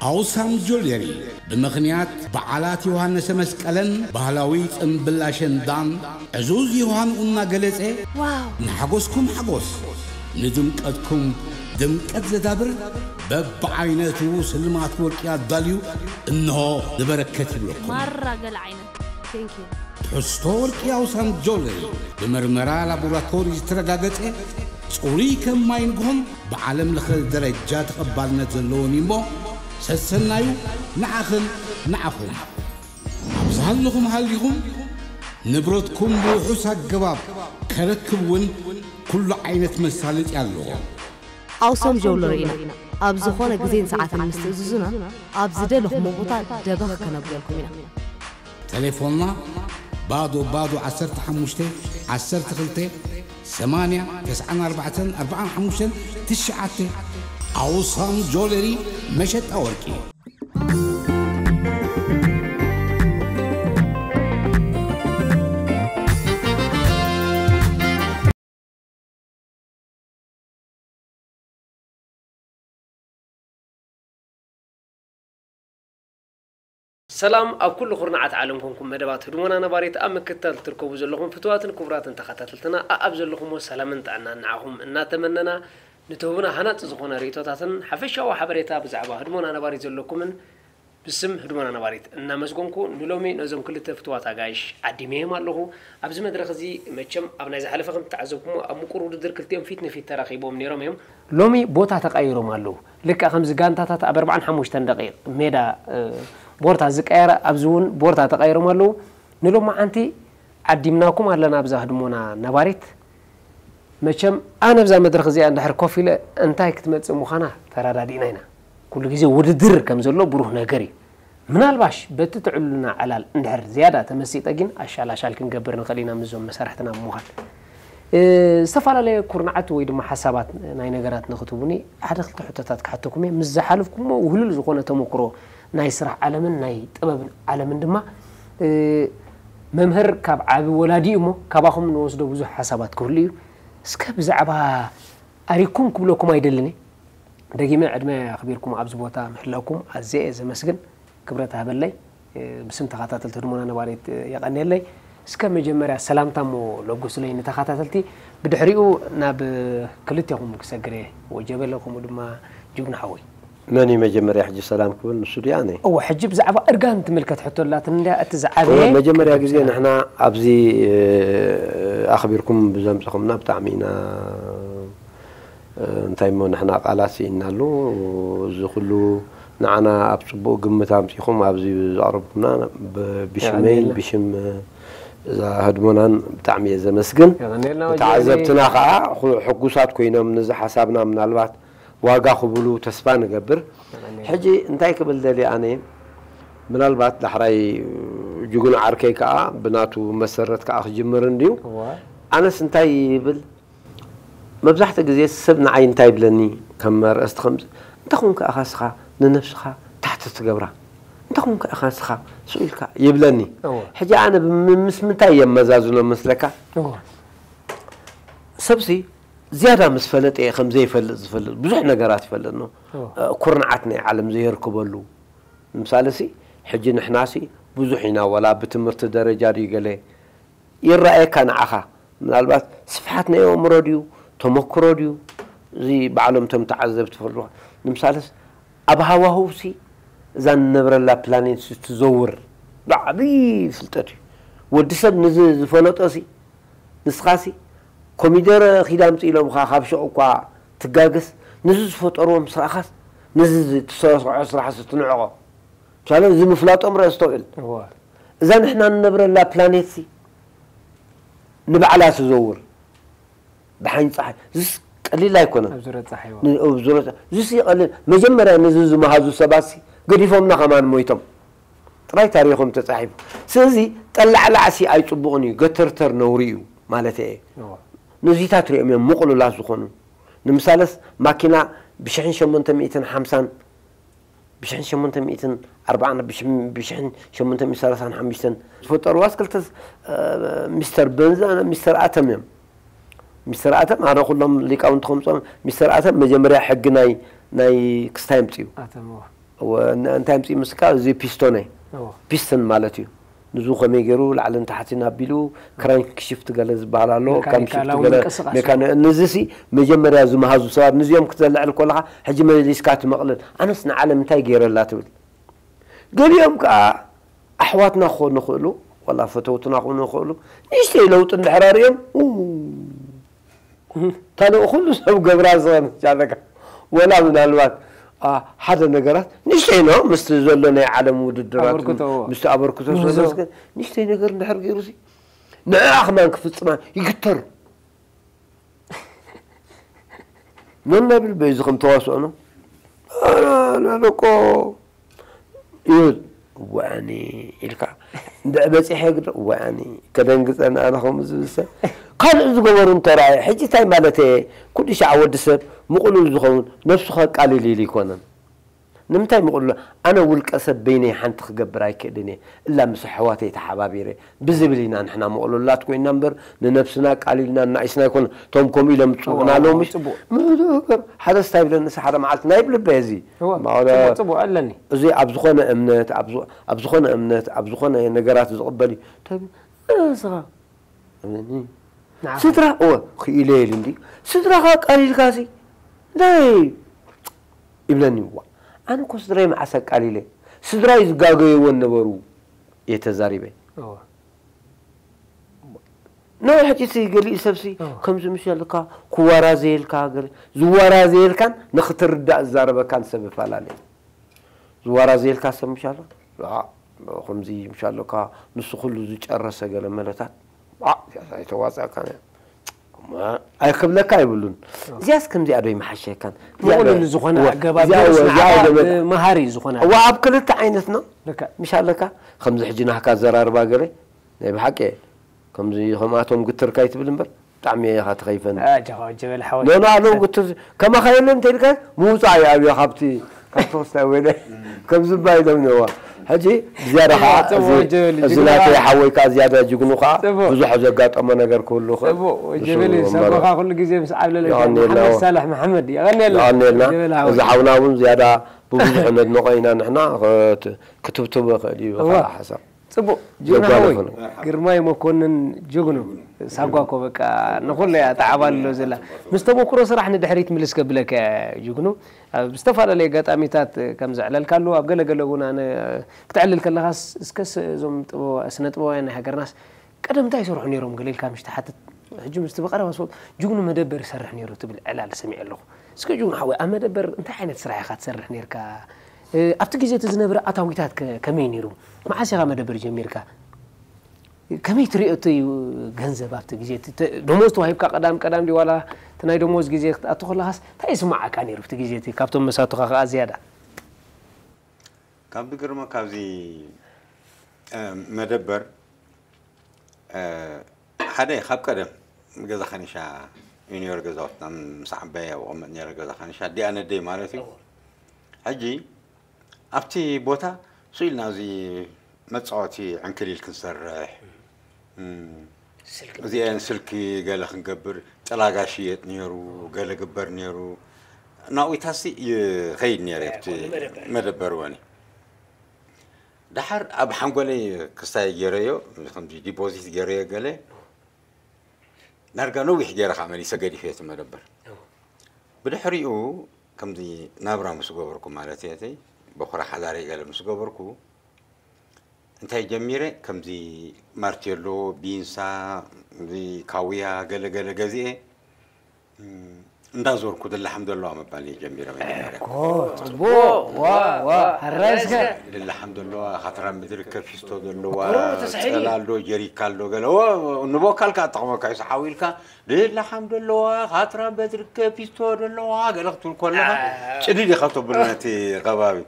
ኣውሳም ጆለሪ ብምኽንያት በዓላት ዮሃንሰ መስቀለን ባህላዊ ጽምብል ኣሸንዳን ዕዙዝ ዮሃንኡ እናገለጸ፣ ዋው! ንሓጎስኩም ሓጎስ፣ ንድምቀትኩም ድምቀት ዘዳብር በብዓይነቱ ስልማት ወርቂ ኣዳልዩ እንሆ ዝበረከት ይብለኩም። ማራ ገለ ዓይነት። Thank you። ትሕዝቶ ወርቂ ኣውሳም ጆለሪ ብመርመራ ላቦራቶሪ ዝተረጋገጸ ጽሩይ ከም ማይ ንግሆን ብዓለም ለኸ ደረጃ ተቐባልነት ዘለዎን እዩ እሞ ሰሰናዩ ንዓኽን ንዓኹም። ኣብ ዝሃለኹም ሃሊኹም ንብረትኩም ብውሑስ ኣገባብ ከረክብ እውን ኩሉ ዓይነት መሳለጢ ኣለዎ። ኣውሶም ጀውለሪ ኢና። ኣብ ዝኾነ ግዜን ሰዓትን ምስ ትእዝዙና፣ ኣብ ዝደለኹሞ ቦታ ደበኽ ከነብለልኩም ኢና። ተሌፎንና ባዶ ባዶ ዓሰርተ ሓሙሽተ ዓሰርተ ክልተ ሰማንያ ተስዓን ኣርባዕተን ኣርባዓን ሓሙሽተን ትሽዓተ። ኣውሳም ጆለሪ መሸጣ ወርቂ። ሰላም ኣብ ኩሉ ኩርናዓት ዓለም ኮንኩም መደባት ህድሞና ነባሪት ኣብ ምክትታል ትርከቡ ዘለኹም ፍቱዋትን ክቡራትን ተኸታተልትና ኣኣብ ዘለኹሞ ሰላምን ጥዕናን ንዓኹም እናተመነና ንትህቡና ሃናጺ ዝኾነ ርእይቶታትን ሓፈሻዊ ሓበሬታ ብዛዕባ ህድሞና ነባሪት ዘለኩምን ብስም ህድሞና ነባሪት እናመስገንኩ ንሎሚ ነዞም ክልተ ፍቱዋት ኣጋይሽ ዓዲመዮም ኣለኹ። ኣብዚ መድረኽ እዚ መቸም ኣብ ናይ ዝሓለፈ ከም እተዓዘብኩሞ ኣብ ምቁር ውድድር ክልቲኦም ፊት ንፊት ተራኺቦም ነይሮም እዮም። ሎሚ ቦታ ተቐይሮም ኣለዉ። ልክዕ ከምዚ ጋንታታት ኣብ ኣርባዓን ሓሙሽተን ደቂቕ ሜዳ፣ እ፣ ቦርታ ዝቀየረ፣ ኣብዚ እውን ቦርታ ተቐይሮም ኣለዉ። ንሎማዓንቲ ዓዲምናኩም ኣለና ኣብዛ ህድሞና ነባሪት። መቸም ኣነ ኣብዛ መድረኽ እዚኣ እንድሕር ኮፍ ኢለ እንታይ ክትመጽእ ምዃና ተረዳዲእና ኢና። ኩሉ ግዜ ውድድር ከም ዘሎ ብሩህ ነገር እዩ። ምናልባሽ በቲ ትዕሉልና ዕላል እንድሕር ዝያዳ ተመሲጠ ግን ኣሻል ኣሻል ክንገብር ንኽእል ኢና ምስዞም መሳርሕትና ብምዃን። እ፣ ዝተፈላለየ ኩርናዓት ወይ ድማ ሓሳባት ናይ ነገራት ንኽትህቡኒ ሓደ ክልተ ሕቶታት ክሓተኩም እየ። ምስ ዝሓለፍኩሞ ውህሉል ዝኾነ ተመክሮ ናይ ስራሕ ዓለምን ናይ ጥበብን ዓለምን ድማ፣ እ፣ መምህር ካብ ዓቢ ወላዲ እዩ እሞ ካባኹም ንወስዶ ብዙሕ ሓሳባት ክህሉ እዩ። እስከ ብዛዕባ ኣሪኩም ክብለኩም ኣይደልን እየ። ደጊመ ዕድመ ኣኽቢርኩም ኣብዚ ቦታ ምህላውኩም ኣዝየ እየ ዘመስግን። ክብረት ሃበለይ። ብስም ተኸታተልቲ ህድሞና ነባሪት የቐንየለይ። እስከ መጀመርያ ሰላምታ እሞ ለጉስለይ ንተኸታተልቲ። ብድሕሪኡ ናብ ክልቴኹም ክሰግር እየ። ወጀበለ ከምኡ ድማ ጅግና ሓወይ። መን እዩ መጀመርያ ሕጂ ሰላም ክብል? ንሱ ድዩ ኣነ? እወ፣ ሕጂ ብዛዕባ እርጋን ትምልከት ሕቶ ኣላትኒ እንድያ፣ እቲ ዝዓበየ እወ፣ መጀመርያ ግዜ ሰላም። ንሕና ኣብዚ፣ እ፣ ኣኽቢርኩም ብዘምጽኹምና ብጣዕሚ ኢና፣ እ፣ እንታይ እሞ ንሕና ቃላት ስኢንናሉ። እዚ ኩሉ ንዓና ኣብ ጽቡቕ ግምት ኣምጺኹም ኣብዚ ዘቕረብኩምና ብ-፣ ብሽመይን የቐንየልና። ብሽም እዛ ህድሞናን ብጣዕሚ እየ ዘመስግን። የቐንየልና ወጀበ። ተዓዘብትና ኸኣ ኹ-፣ ሕጉሳት ኮይኖም ነዚ ሓሳብና ምናልባት ዋጋ ክብሉ ተስፋ ንገብር። ኣሜን። ሕጂ እንታይ ክብል ደልየ ኣነ፣ ምናልባት ዳሕራይ ጅግኑ ዓርከይ ከኣ ብናቱ መሰረት ከኣ ክጅምር እንድዩ። እዋ። ኣነስ እንታይ ይብል፣ መብዛሕትኡ ግዜ ሰብ ንዓይ እንታይ ይብለኒ፣ ከም ኣርእስቲ ከም፣ "እንታይ ኾንካ ኢኻ ንስኻ ንነብስኻ ታሕቲ ትገብራ? እንታይ ኾንካ ኢኻ ንስኻ ስቕ ኢልካ?" ይብለኒ። እዋ። ሕጂ ኣነ ብም-፣ ምስ ምንታይ የመዛዝኖ መስለካ? እዋ። ሰብሲ ዝያዳ ምስ ፈለጠ እየ ከም ዘይፈልጥ ዝፈልጥ። ብዙሕ ነገራት ይፈልጥ ነው። ኦ። እ፣ ኩርናዓት ናይ ዓለም ዘየርክበሉ። ንምሳሌ ሲ፣ ሕጂ ንሕና ሲ ብዙሕ ኢና፣ ወላ ብትምህርቲ ደረጃ ድዩ ገለ ይረኣየካ ንዓኻ። ምናልባት ስፍሓት ናይ ኣእምሮ ድዩ፣ ተመክሮ ድዩ፣ እዚ ባዕሎም እቶም ተዓዘብቲ ይፈልጡኻ። ንምሳሌስ ኣብ ሃዋህው ሲ እዛ ንነብረላ ፕላኔት ሲ ትዘውር ብዓቢ ፍልጠት እዩ። ወዲ ሰብ ንዚ ዝፈለጦ ሲ ንስኻሲ ኮሚደረ ኺድ ኣምጽእ ኢሎምኻ ካብ ሹቕ እኳ ትጋገስ፣ ንዚ ዝፈጠርዎ ምስ ረኣኻስ፣ ንዚ ዝ-፣ ትሰርሖ ስራሕስ ትንዕቖ። ምሳሌ፣ እዚ ምፍላጦም ርኣ ኣስተውዕል። እወ። እዛ ንሕና ንነብረላ ፕላኔትሲ ንባዕላ ትዘውር። ብሓይኒ ጸሓይ። እዚስ ቀሊል ኣይኮነን። ኣብ ዙርያ ጸሓይ እወ። ን-፣ ኣብ ዙርያ ጸሓይ። እዚስ ይቐልል። መጀመርያ ነዚ ዝመሃዙ ሰባትሲ ገዲፎምና ከማን ሞይቶም። ጥራይ ታሪኾም ተጻሒፉ። ስለዚ ጠላዕላዕሲ ኣይጽቡቕን እዩ፣ ገተርተር ነውሪ እዩ ማለት እየ። እወ። ነዚታት ሪኦም እዮም ምቕሉላት ዝኾኑ። ንምሳለስ ማኪና ብሽሕን ሸሞንተ ሚእትን ሓምሳን፣ ብሽሕን ሸሞንተ ሚእትን ኣርባዓን፣ ብሽሕን፣ ብሽሕን ሸሞንተ ሚእትን ሰላሳን ሓሙሽተን ዝፈጠሩዋስ ክልተ፣ እ፣ ሚስተር በንዝ፣ ሚስተር ኣተም እዮም። ሚስተር ኣተም፣ ኣነ ኩሎም ሊቃውንቲ ከምጾም፣ ሚስተር ኣተም መጀመርያ ሕጊ ናይ፣ ናይ ክስታይ ኣምጽኡ። ኣተም፣ እወ። እንታይ ምፅእ ምስካ እዚ ፒስቶን እዩ። ፒስተን ማለት እዩ። ንዙ ከመይ ገይሩ ላዕልን ታሕትን ኣቢሉ ክራንክ ሽፍት ገለ ዝበሃል ኣሎ። ከም ሽፍት መካኒካላዊ ገለ ምንቅስቃስ እዩ። ሜካኒ ንዚ ሲ መጀመርያ ዝመሃዙ ሰባት ንዚኦም ክትዘልዕል ከለካ ሕጂ መሊስካ ትመቕልል ኣነስ ንዓለም እንታይ ገይረላ ትብል። ገሊኦም ከዓ ኣሕዋትና ክኾኑ ይኽእሉ ወላ ፈተውትና ክኾኑ ይኽእሉ። ንእሽተይ ለውጢ እንድሕር ኣርእዮም ኡ፣ እታ ንኡ ኩሉ ሰብ ገብራ ዝኸነ ቻለካ ወላ ምናልባት አ፣ ሓደ ነገራት ንእሽተይ ነው ምስቲ ዘሎ ናይ ዓለም ውድድራት ኣበርክቶ፣ እዎ። ምስቲ ኣበርክቶ ምህዞ። ዘሎ እስከ ንእሽተይ ነገር እንድሕር ገይሩ ሲ ንዕኣ ከማን ክፍፅማ ይግተሩ። መን ናብል በዚ ከም ተዋስኦ ነው። ለቆ ይብል። ወኣኒ ኢልካ እንድዕ በፂሐ ግደ ወኣኒ ከደንግፀን ኣነ ከምኡ ዝብል ሰብ ካልእ ዝገበሩ እንተረኣየ ሕጂ እንታይ ማለት እየ? ኩሉ ሻዕ ወዲ ሰብ ምቕሉል ዝኸውን ነብሱ ከቃልል ኢሉ ይኮነን። ንምንታይ ምቕሉል? ኣነ ውልቀ ሰብ በይነይ ሓንቲ ክገብር ኣይክእልን እየ፣ እላ ምስ ኣሕዋተይ ተሓባቢረ ብዝብል ኢና ንሕና ምቕሉላት ኮይና እምበር ንነብስና ቃሊልና እናኢስና ኣይኮነ። እቶም ከምኡ ኢሎም ዝፅውዑና እዎ፣ ኣለዉ ምሽ ፅቡቕ። ምድር ሓደ ስታይ ብለኒ ንሳ ሓደ መዓልቲ ናይ ብልበ እዚ እዎ፣ ማዕረ ፅቡቕ፣ ፅቡቕ ኣለኒ። እዚ ኣብ ዝኾነ እምነት ኣብ ዝኾ- ኣብ ዝኾነ እምነት ኣብ ዝኾነ ነገራት ዝቕበል እዩ። ተብ- ንስኻ እመኒ። ንዓኻ። ስድራ እወ ክኢለ ኢሉ እንዲ ስድራኻ ኣቃሊልካ ሲ እንታይ ይብለኒ። ዋ ኣነ እኮ ስድራይ መዓስ ኣቃሊለ። ስድራይ ዝጋገይዎ ነበሩ እየ ተዛሪበ። እዎ። ናይ ሕጂ ሲ ገሊኡ ሰብሲ እዎ። ከምዚ ምሸልካ ክዋራዘየልካ ገለ ዝዋራዘየልካን ንክትርዳእ ዝዛረበካን ሰብ ይፈላለ እዩ። ዝዋራዘየልካ ሰብ ምሻሎ ከምዚ ምሻሎካ ንሱ ኩሉ ዝጨረሰ ገለ መለታት ኣይተዋፀእካን እያ ኣይክብለካ ይብሉን። እዚያስ ከምዚኣ ዶ ይመሓሸካን? ምቕሉል ዝኾነ እወ፣ ኣገባብ እዚኣ ገይሩ እወ፣ ንዓኻ እዚኣ እወ፣ መሃሪ ዝኾነ እዋ ኣብ ክልተ ዓይነት ነው ልክዕ። ምሻለካ ከምዚ ሕጂ ናህካ ዘራርባ ገለ ናይ ብሓቂ ከምዚ ከምኣቶም ግትርካ ይትብል እምበር ብጣዕሚ እየ ኢኻ ትኸይፈኒ። ኣጆኻ ወጀበል ሓወይ። ኖኖ ኣለዉ ግትር ከማኻ የለን እንተኢልካ ምውፃእ እዩ ኣብዮ ካብቲ ካብቲ ክስታይ ወይለ ከምዚ እባ ኢሎም ነዋ። ሕጂ ዝያዳ ከዓ ጽቡቕ እዚ- ወጀበል እዩ። እዚ ጅግና ናተይ ሓወይ። ሓወይ ከዓ ዝያዳ ጅግኑ ከዓ ጽቡቕ። ብዙሕ ዘጋጠሞ ነገር ክህሉ ይኽእል። ጽቡቕ ንሱ ወጀበል እዩ። መመረ- ሳጓኻ ኩሉ ግዜ ምስ ዓብለለካ የቐንየልና መሓመድ እዋ። ሳልሕ መሓመድ የቐንየልና። የቐንየልና። ወጀበል ሓወይ። እዚ ሓውና እውን ዝያዳ ብብዙሕ ነድንቖ ኢና ንሕና ክት- ክትብትቦ ይኽእል እዩ እዋ። ከዓ ሓሳብ ጽቡቕ ጅግና ዘጓነፈ ሓወይ ነው። ግርማይ መኮንን ጅግኑ ሳጓ እኮ በቃ ንኹሉ እያ ተዓባልሎ ዘላ ምስ ተመክሮ ስራሕ ንድሕሪት ምልስ ከብለካ እያ ጅግኑ ኣብ ዝተፈላለየ ኣጋጣሚታት ከም ዘዕለልካሉ ኣብ ገለገለ እውን ኣነ ክተዕልል ከለኻስ እስከስ እዞም ጥበባ- ስነ ጥበባውያን ናይ ሃገርናስ ቀደም እንታይ ይሰርሑ ነይሮም ገለ ኢልካ ምሽ ትሓትት ሕጂ ምስቲ ብቐረባ ስፖርት ጅግኑ መደበር ይሰርሕ ነይሩ ትብል ዕላል ሰሚዐ ኣለኹ እስከ ጅግኑ ሓወይ ኣብ መደበር እንታይ ዓይነት ስራሕ ኢኻ ትሰርሕ ነይርካ ኣብቲ ግዜ እቲ ዝነበረ ኣታዊታት ከ- ከመይ ነይሩ መዓስ ኢኻ መደበር ጀሚርካ ከመይ ትሪኦ እቲ ገንዘብ ኣብቲ ግዜ እቲ ተ- ደሞዝ ተዋሂብካ ቀዳም ቀዳም ድዩ ዋላ እቲ ናይ ደሞዝ ግዜ ክትኣቱ ከለኻስ እንታይ ይስማዓካ ነይሩ ኣብቲ ግዜ እቲ ካብቶም መሳቱኻ ከዓ ዝያዳ ካብ ዝገርመካ ኣብዚ እ፣ መደበር እ፣ ሓደ ካብ ቀደም ገዛ ካኒሻ እዩ ነይሩ ገዛውትና ምስ ዓባይ ኣብኡ ቀመጥ ነይረ ገዛ ካኒሻ ኣዲኣ ነደይ ማለት እዩ ሕጂ ኣብቲ ቦታ ስኢልና እዚ መፃወቲ ዕንክሊል ክንሰርሕ እም፣ እዚአን ስልኪ ገለ ክንገብር ጥላጋ ሽየጥ ነይሩ ገለ ግበር ነይሩ ናዊታሲ ይኸይድ ነይረ ኣብቲ መደበር ወኒ ድሓር ኣብ ሓንጎለይ ክስታይ ገይረዮ ከምዚ ዲፖዚት ገይረዮ ገለ ዳርጋ ነዊሕ ገይረ ከዓ መሊሰ ገዲፈ እቲ መደበር ብድሕሪኡ ከምዚ ናብራ ምስ ገበርኩ ማለት እየ በኩራ ሓዳረይ ገለ ምስ ገበርኩ እንታይ ጀሚረ ከምዚ ማርቴሎ ቢንሳ እዚ ካውያ ገለ ገለ ገዚኤ እንዳዞርኩ ድላሓም ዘለዋ ምባል እየ ጀሚረ መጀመርያ ጽቡቅ ዋ ዋ ኣራይስካ ድላሓም ዘለዋ ካትራ ምድሪ ከፊስቶ ዘለዋ ጸላልዶ ጀሪካ ኣሎ ገለ ንቦካልካ ኣጠቕመካ እዩ ሓዊልካ ድላሓም ዘለዋ ካትራ በትሪ ከፊስቶ ዘለዋ ገለ ክትብል ከለካ ጭድድ ኢካ ተብሎ ነቲ ከባቢ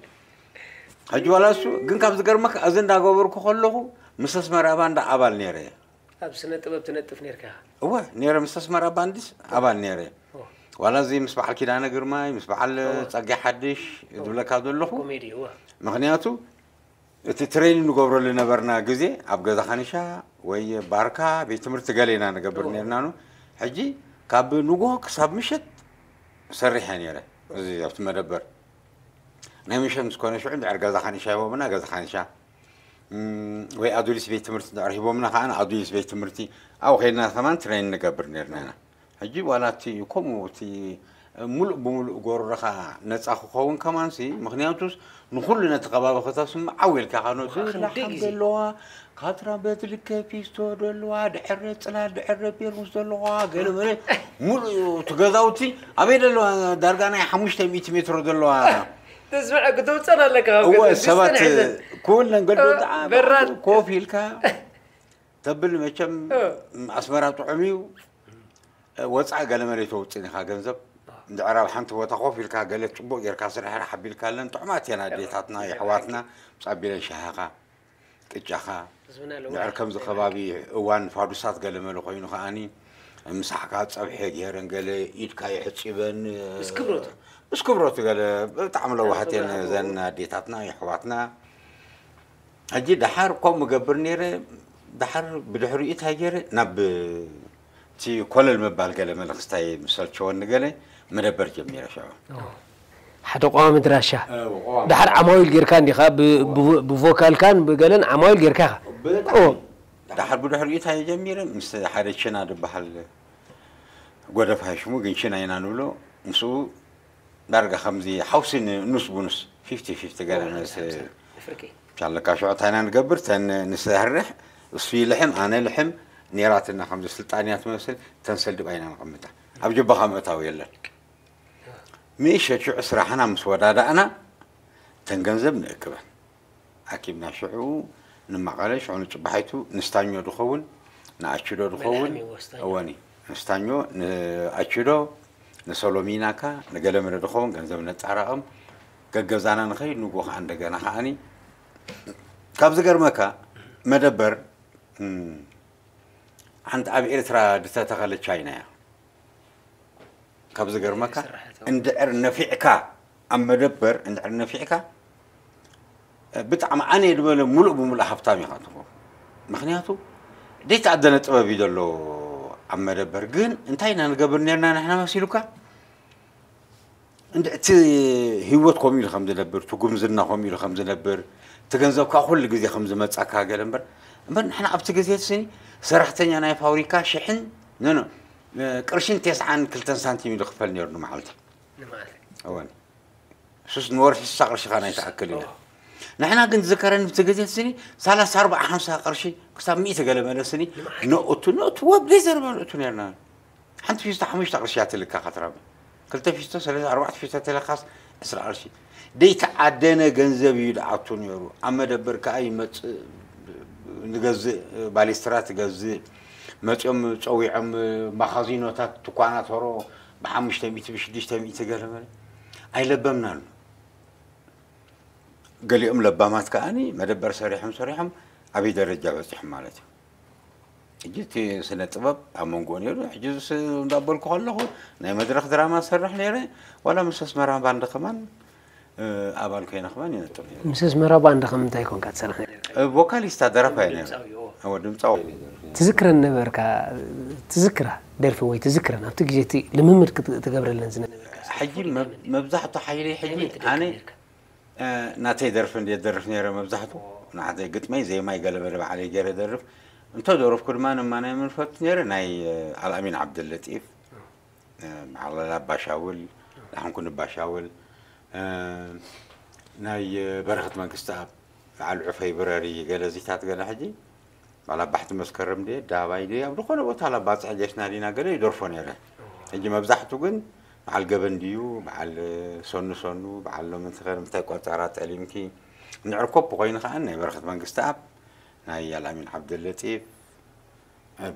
ሕጂ ዋላ እሱ ግን ካብ ዝገርመካ እዚ እንዳገበርኩ ከለኹ ምስ ኣስመራ ባንዳ ኣባል ነይረ እየ ኣብ ስነ ጥበብ ትነጥፍ ነርካ እወ ነይረ ምስ ኣስመራ ባንድስ ኣባል ነይረ ዋላ እዚ ምስ በዓል ኪዳነ ግርማይ ምስ በዓል ፀጋይ ሓድሽ ዝብለካ ዘለኹ ኮሜዲ እወ ምክንያቱ እቲ ትሬኒንግ ንገብረሉ ነበርና ግዜ ኣብ ገዛ ካኒሻ ወይ ባርካ ቤት ትምህርቲ ገሌና ንገብር ነርና ኑ ሕጂ ካብ ንግሆ ክሳብ ምሸት ሰሪሐ ነይረ እዚ ኣብቲ መደበር ናይ ምሸት ምስ ኮነ ሽዑ እንድሕር ገዛ ካኒሻ ሂቦምና፣ ገዛ ካኒሻ፣ እም፣ ወይ ኣዱሊስ ቤት ትምህርቲ እንድሕር ሂቦምና ከኣ ኣዱሊስ ቤት ትምህርቲ ኣብኡ ከይድና ከማን ትሬን ንገብር ነርና ኢና። ሕጂ ዋላ እቲ ከምኡ እቲ ሙሉእ ብሙሉእ ጎረሮኻ ነጻ ክኸውን ከማንሲ፣ ምኽንያቱስ ንኹሉ ነቲ ከባቢ ከተስምዕ ዓው ኢልካ ኢኻ ነቲ ክንደይ ላሓም ግዜ? ዘለዋ፣ ካትራበት ልከ ፊስቶ ዘለዋ፣ ድሕረ ጽላል፣ ድሕረ ፔርሙስ ዘለዋ፣ ገለ መለ ሙሉእ እዩ እቲ ገዛውቲ ኣበይ ዘለዋ? ዳርጋ ናይ ሓሙሽተ ሚእቲ ሜትሮ ዘለዋ። ተስምዐ ክትውፀን ኣለካ ካብ እወ፣ ገዛ። ሰባት ስተን ሒዘን። ኩለን ገልዶ እ፣ ደኣ በራድ። ኮፍ ኢልካ ተብል መቸም እ። ኣስመራ ጥዑም እዩ። እ፣ ወጻኢ ገለ መለ ተውፅን ኢኻ ገንዘብ። እንድዕር ኣብ ሓንቲ ቦታ ኮፍ ኢልካ ገለ ጽቡቕ ጌርካ ስራሕ ሓቢልካለን ጥዑማት እየን ኣዴታትና፣ የሕዋትና፣ ብጻቢለን ሻሃኻ፣ ቅጫኻ። ህዝብና ለዋህ እንድዕር ከምዚ ከባቢ እዋን ፋዱሳት ገለ መለ ኮይኑ ከኣኒ ምሳሕካ ጸብሒ ገይረን ገለ ኢድካ የሕጺበን፣ ምስ ክብረቱ። ምስ ክብረቱ ገለ ብጣዕሚ ለዋሃት እየን ክብረቱ። ዘን ኣዴታትና፣ የሕዋትና። ሕጂ ደሓር ከምኡ እገብር ነይረ፣ ደሓር ብድሕሪኡ እንታይ ገይረ፣ ናብ እቲ ኮለል ምባል ገለ መለ ክስታይ ምስ ሰልቸወኒ ገለ መደበር ጀሚረ ሽዑ። ሓደ ቀዋሚ ድራሻ። እ፣ ቀዋሚ። ደሓር ዓማዊል ጌርካ እንዲኻ፣ ብ-፣ ብ-፣ ብቮካልካን ብገለን ዓማዊል ጌርካ ኢኻ። ብጣዕሚ። ኦ። ደሓር ብድሕሪኡ እንታይ ጀሚረ፣ ምስ ሓደ ችና ዝበሃል ጎደፋይ ሽሙ ግን ችና ኢና ንብሎ፣ ምስኡ ዳርጋ ከምዚ ሓውሲ ን-፣ ኑስ ብኑስ፣ ፊፍቲ ፊፍቲ ገለ ኦ፣ ምስ ሓምሳ ሓምሳ። ፍርቂ። ቻለካ ሽዑ እንታይ ኢና ንገብር፣ ተን ንሰርሕ፣ እሱ ይልሕም፣ ኣነ ልሕም፣ ኔራትና ከምዚ ስልጣንያ ትመስል፣ ተንሰልድባ ኢና ነቐምጣ። ኣብ ጀባኻ ምእታው የለን። ምሸት ሽዑ ስራሕና ምስ ወዳዳእና፣ ተን ገንዘብ ንእክበን። ኣኪብና ሽዑ ንማቐለ፣ ሽዑ ንጽባሒቱ ንስታኞ ድኸውን፣ ንኣችዶ ድኸውን፣ መልሓም እዩ ስታኞ። እወኒ፣ ንስታኞ፣ ንኣችዶ፣ ንሰሎሚናካ፣ ንገለመለ ድኸውን ገንዘብ ነጠራቕም፣ ገገዛና ንኸይድ፣ ንጎ ከኣ እንደገና ከኣኒ። ካብ ዝገርመካ፣ መደበር፣ እም፣ ሓንቲ ኣብ ኤርትራ ዝተተኸለ ቻይና እያ። ካብ ዝገርመካ፣ ስራሕቲ። እንድዕር ነፊዕካ፣ ኣብ መደበር እንድዕር ነፊዕካ፣ ብጣዕሚ ኣነ ዝበለ ሙሉእ ብሙሉእ ሃብታም ኢኻ ትኸውን። ምኽንያቱ፣ ዘይተኣደነ ጥበብ እዩ ዘሎ ኣብ መደበር። ግን እንታይ ኢና ንገብር ነርና ንሕና መሲሉካ? እንድ-፣ እቲ ህይወት ከምኡ ኢሉ ከም ዝነብር፣ እቲ ጉምዝና ከምኡ ኢሉ ከም ዝነብር፣ እቲ ገንዘብ ከዓ ኩሉ ግዜ ከም ዝመጻካ ገለ እምበር፣ እምበር ንሕና ኣብቲ ግዜ እቲ ስኒ ሰራሕተኛ ናይ ፋብሪካ ሽሕን፣ ኖ፣ ኖ፣ ቅርሽን ተስዓን ክልተን ሳንቲም ኢሉ ክፈል ነይሩ ንመዓልቲ። ንመዓልቲ። እወን። ሱስ ንወርሒ ስሳ ቅርሺ ኻ ናይ ትኣክል እዩ። ንሕና ግን ዝከረኒ ብቲ ግዜ ስኒ ሰላሳ፣ ኣርባዓ፣ ሓምሳ ቅርሺ ክሳብ ሚእቲ ገለ መለ ስኒ ንመዓልቲ። ነእቱ፣ ነእቱ ወብ ዘይዘርባ ነእቱ ነርና። ሓንቲ ፊስቶ ሓሙሽተ ቅርሺ እያ ትልካ ካትራመ። ክልተ ፊስቶ፣ ሰለስተ፣ ኣርባዕተ ፊስቶ ተለካስ ዕስራ ቅርሺ። ደይተዓደነ ገንዘብ እዩ ዝኣቱ ነይሩ። ኣብ መደበር ከኣ ይመጽእ፣ ንገዝእ፣ ባሊስትራ ትገዝእ። መጺኦም ጸዊዖም፣ ማኻዚኖታት፣ ትኳናት ሆሮ ብሓሙሽተ ሚእቲ፣ ብሽዱሽተ ሚእቲ ገለ መለ። ኣይለበምናሉ። ገሊኦም ለባማት ከኣኒ መደበር ሰሪሖም ሰሪሖም ኣበይ ደረጃ በጺሖም ማለት እዩ። ሕጂ እቲ ስነ ጥበብ ኣብ መንጎ ነይሩ። ሕጂ ስ-፣ እንዳበልኩ ከለኹ ናይ መድረኽ ድራማ ዝሰርሕ ነይረ። ዋላ ምስ ኣስመራ ባንድ ከማን፣ እ፣ ኣባል ኮይነ ከማን ይነጥፍ ነይረ። ምስ ኣስመራ ባንድ ከም እንታይ ኮንካ ትሰርሕ ነይርካ? እ፣ ቮካሊስታ ደራፋይ ነይረ። ድምፃዊ፣ ኦ። እወ፣ ድምፃዊ። ትዝክረን ነበርካ? ትዝክራ ደርፊ ወይ ትዝክረን ኣብቲ ግዜ እቲ ልምምድ ክት-፣ ትገብረለን ዝነበርካ? ሕጂ መብ-፣ መብዛሕቱ ሓይለይ ሕጂ ኣነ እ፣ ናተይ ደርፊ እንድየ ደርፍ ነይረ መብዛሕቱ። ንዓተይ ግጥመይ ዜማይ ገለ መለ ባዕለይ ገይረ ደርፍ። እንተ ደረፍኩ ድማ ንማናይ ምንፈቱ ነይረ ናይ፣ እ፣ ኣልኣሚን ዓብደለጢፍ፣ እ፣ በዓል ኣባሻውል፣ ዳሕንኩን ኣባሻውል፣ እ፣ ናይ፣ እ፣ በረኸት መንግስትኣብ፣ በዓል ዑፈይ ብረሪ ገለ ዚታት ገለ ሕጂ ባላ ባሕቲ መስከረም ድየ፣ ዳባይ ድየ፣ ኣብ ዝኾነ ቦታ ላ ባጽዕ ጀሽና ዲና ገለ ይደርፎ ነይረ። ሕጂ መብዛሕቱ ግን በዓል ገበን ድዩ፣ በዓል ሰኑ ሰኑ፣ በዓል ሎሚ እንትኸ ንምንታይ ቆጸራ ጠሊምኪ፣ ንዕር ኮፒ ኮይኑ ከኣ ናይ በረኸት መንግስተኣብ፣ ናይ ኣልኣሚን ዓብደለጢፍ፣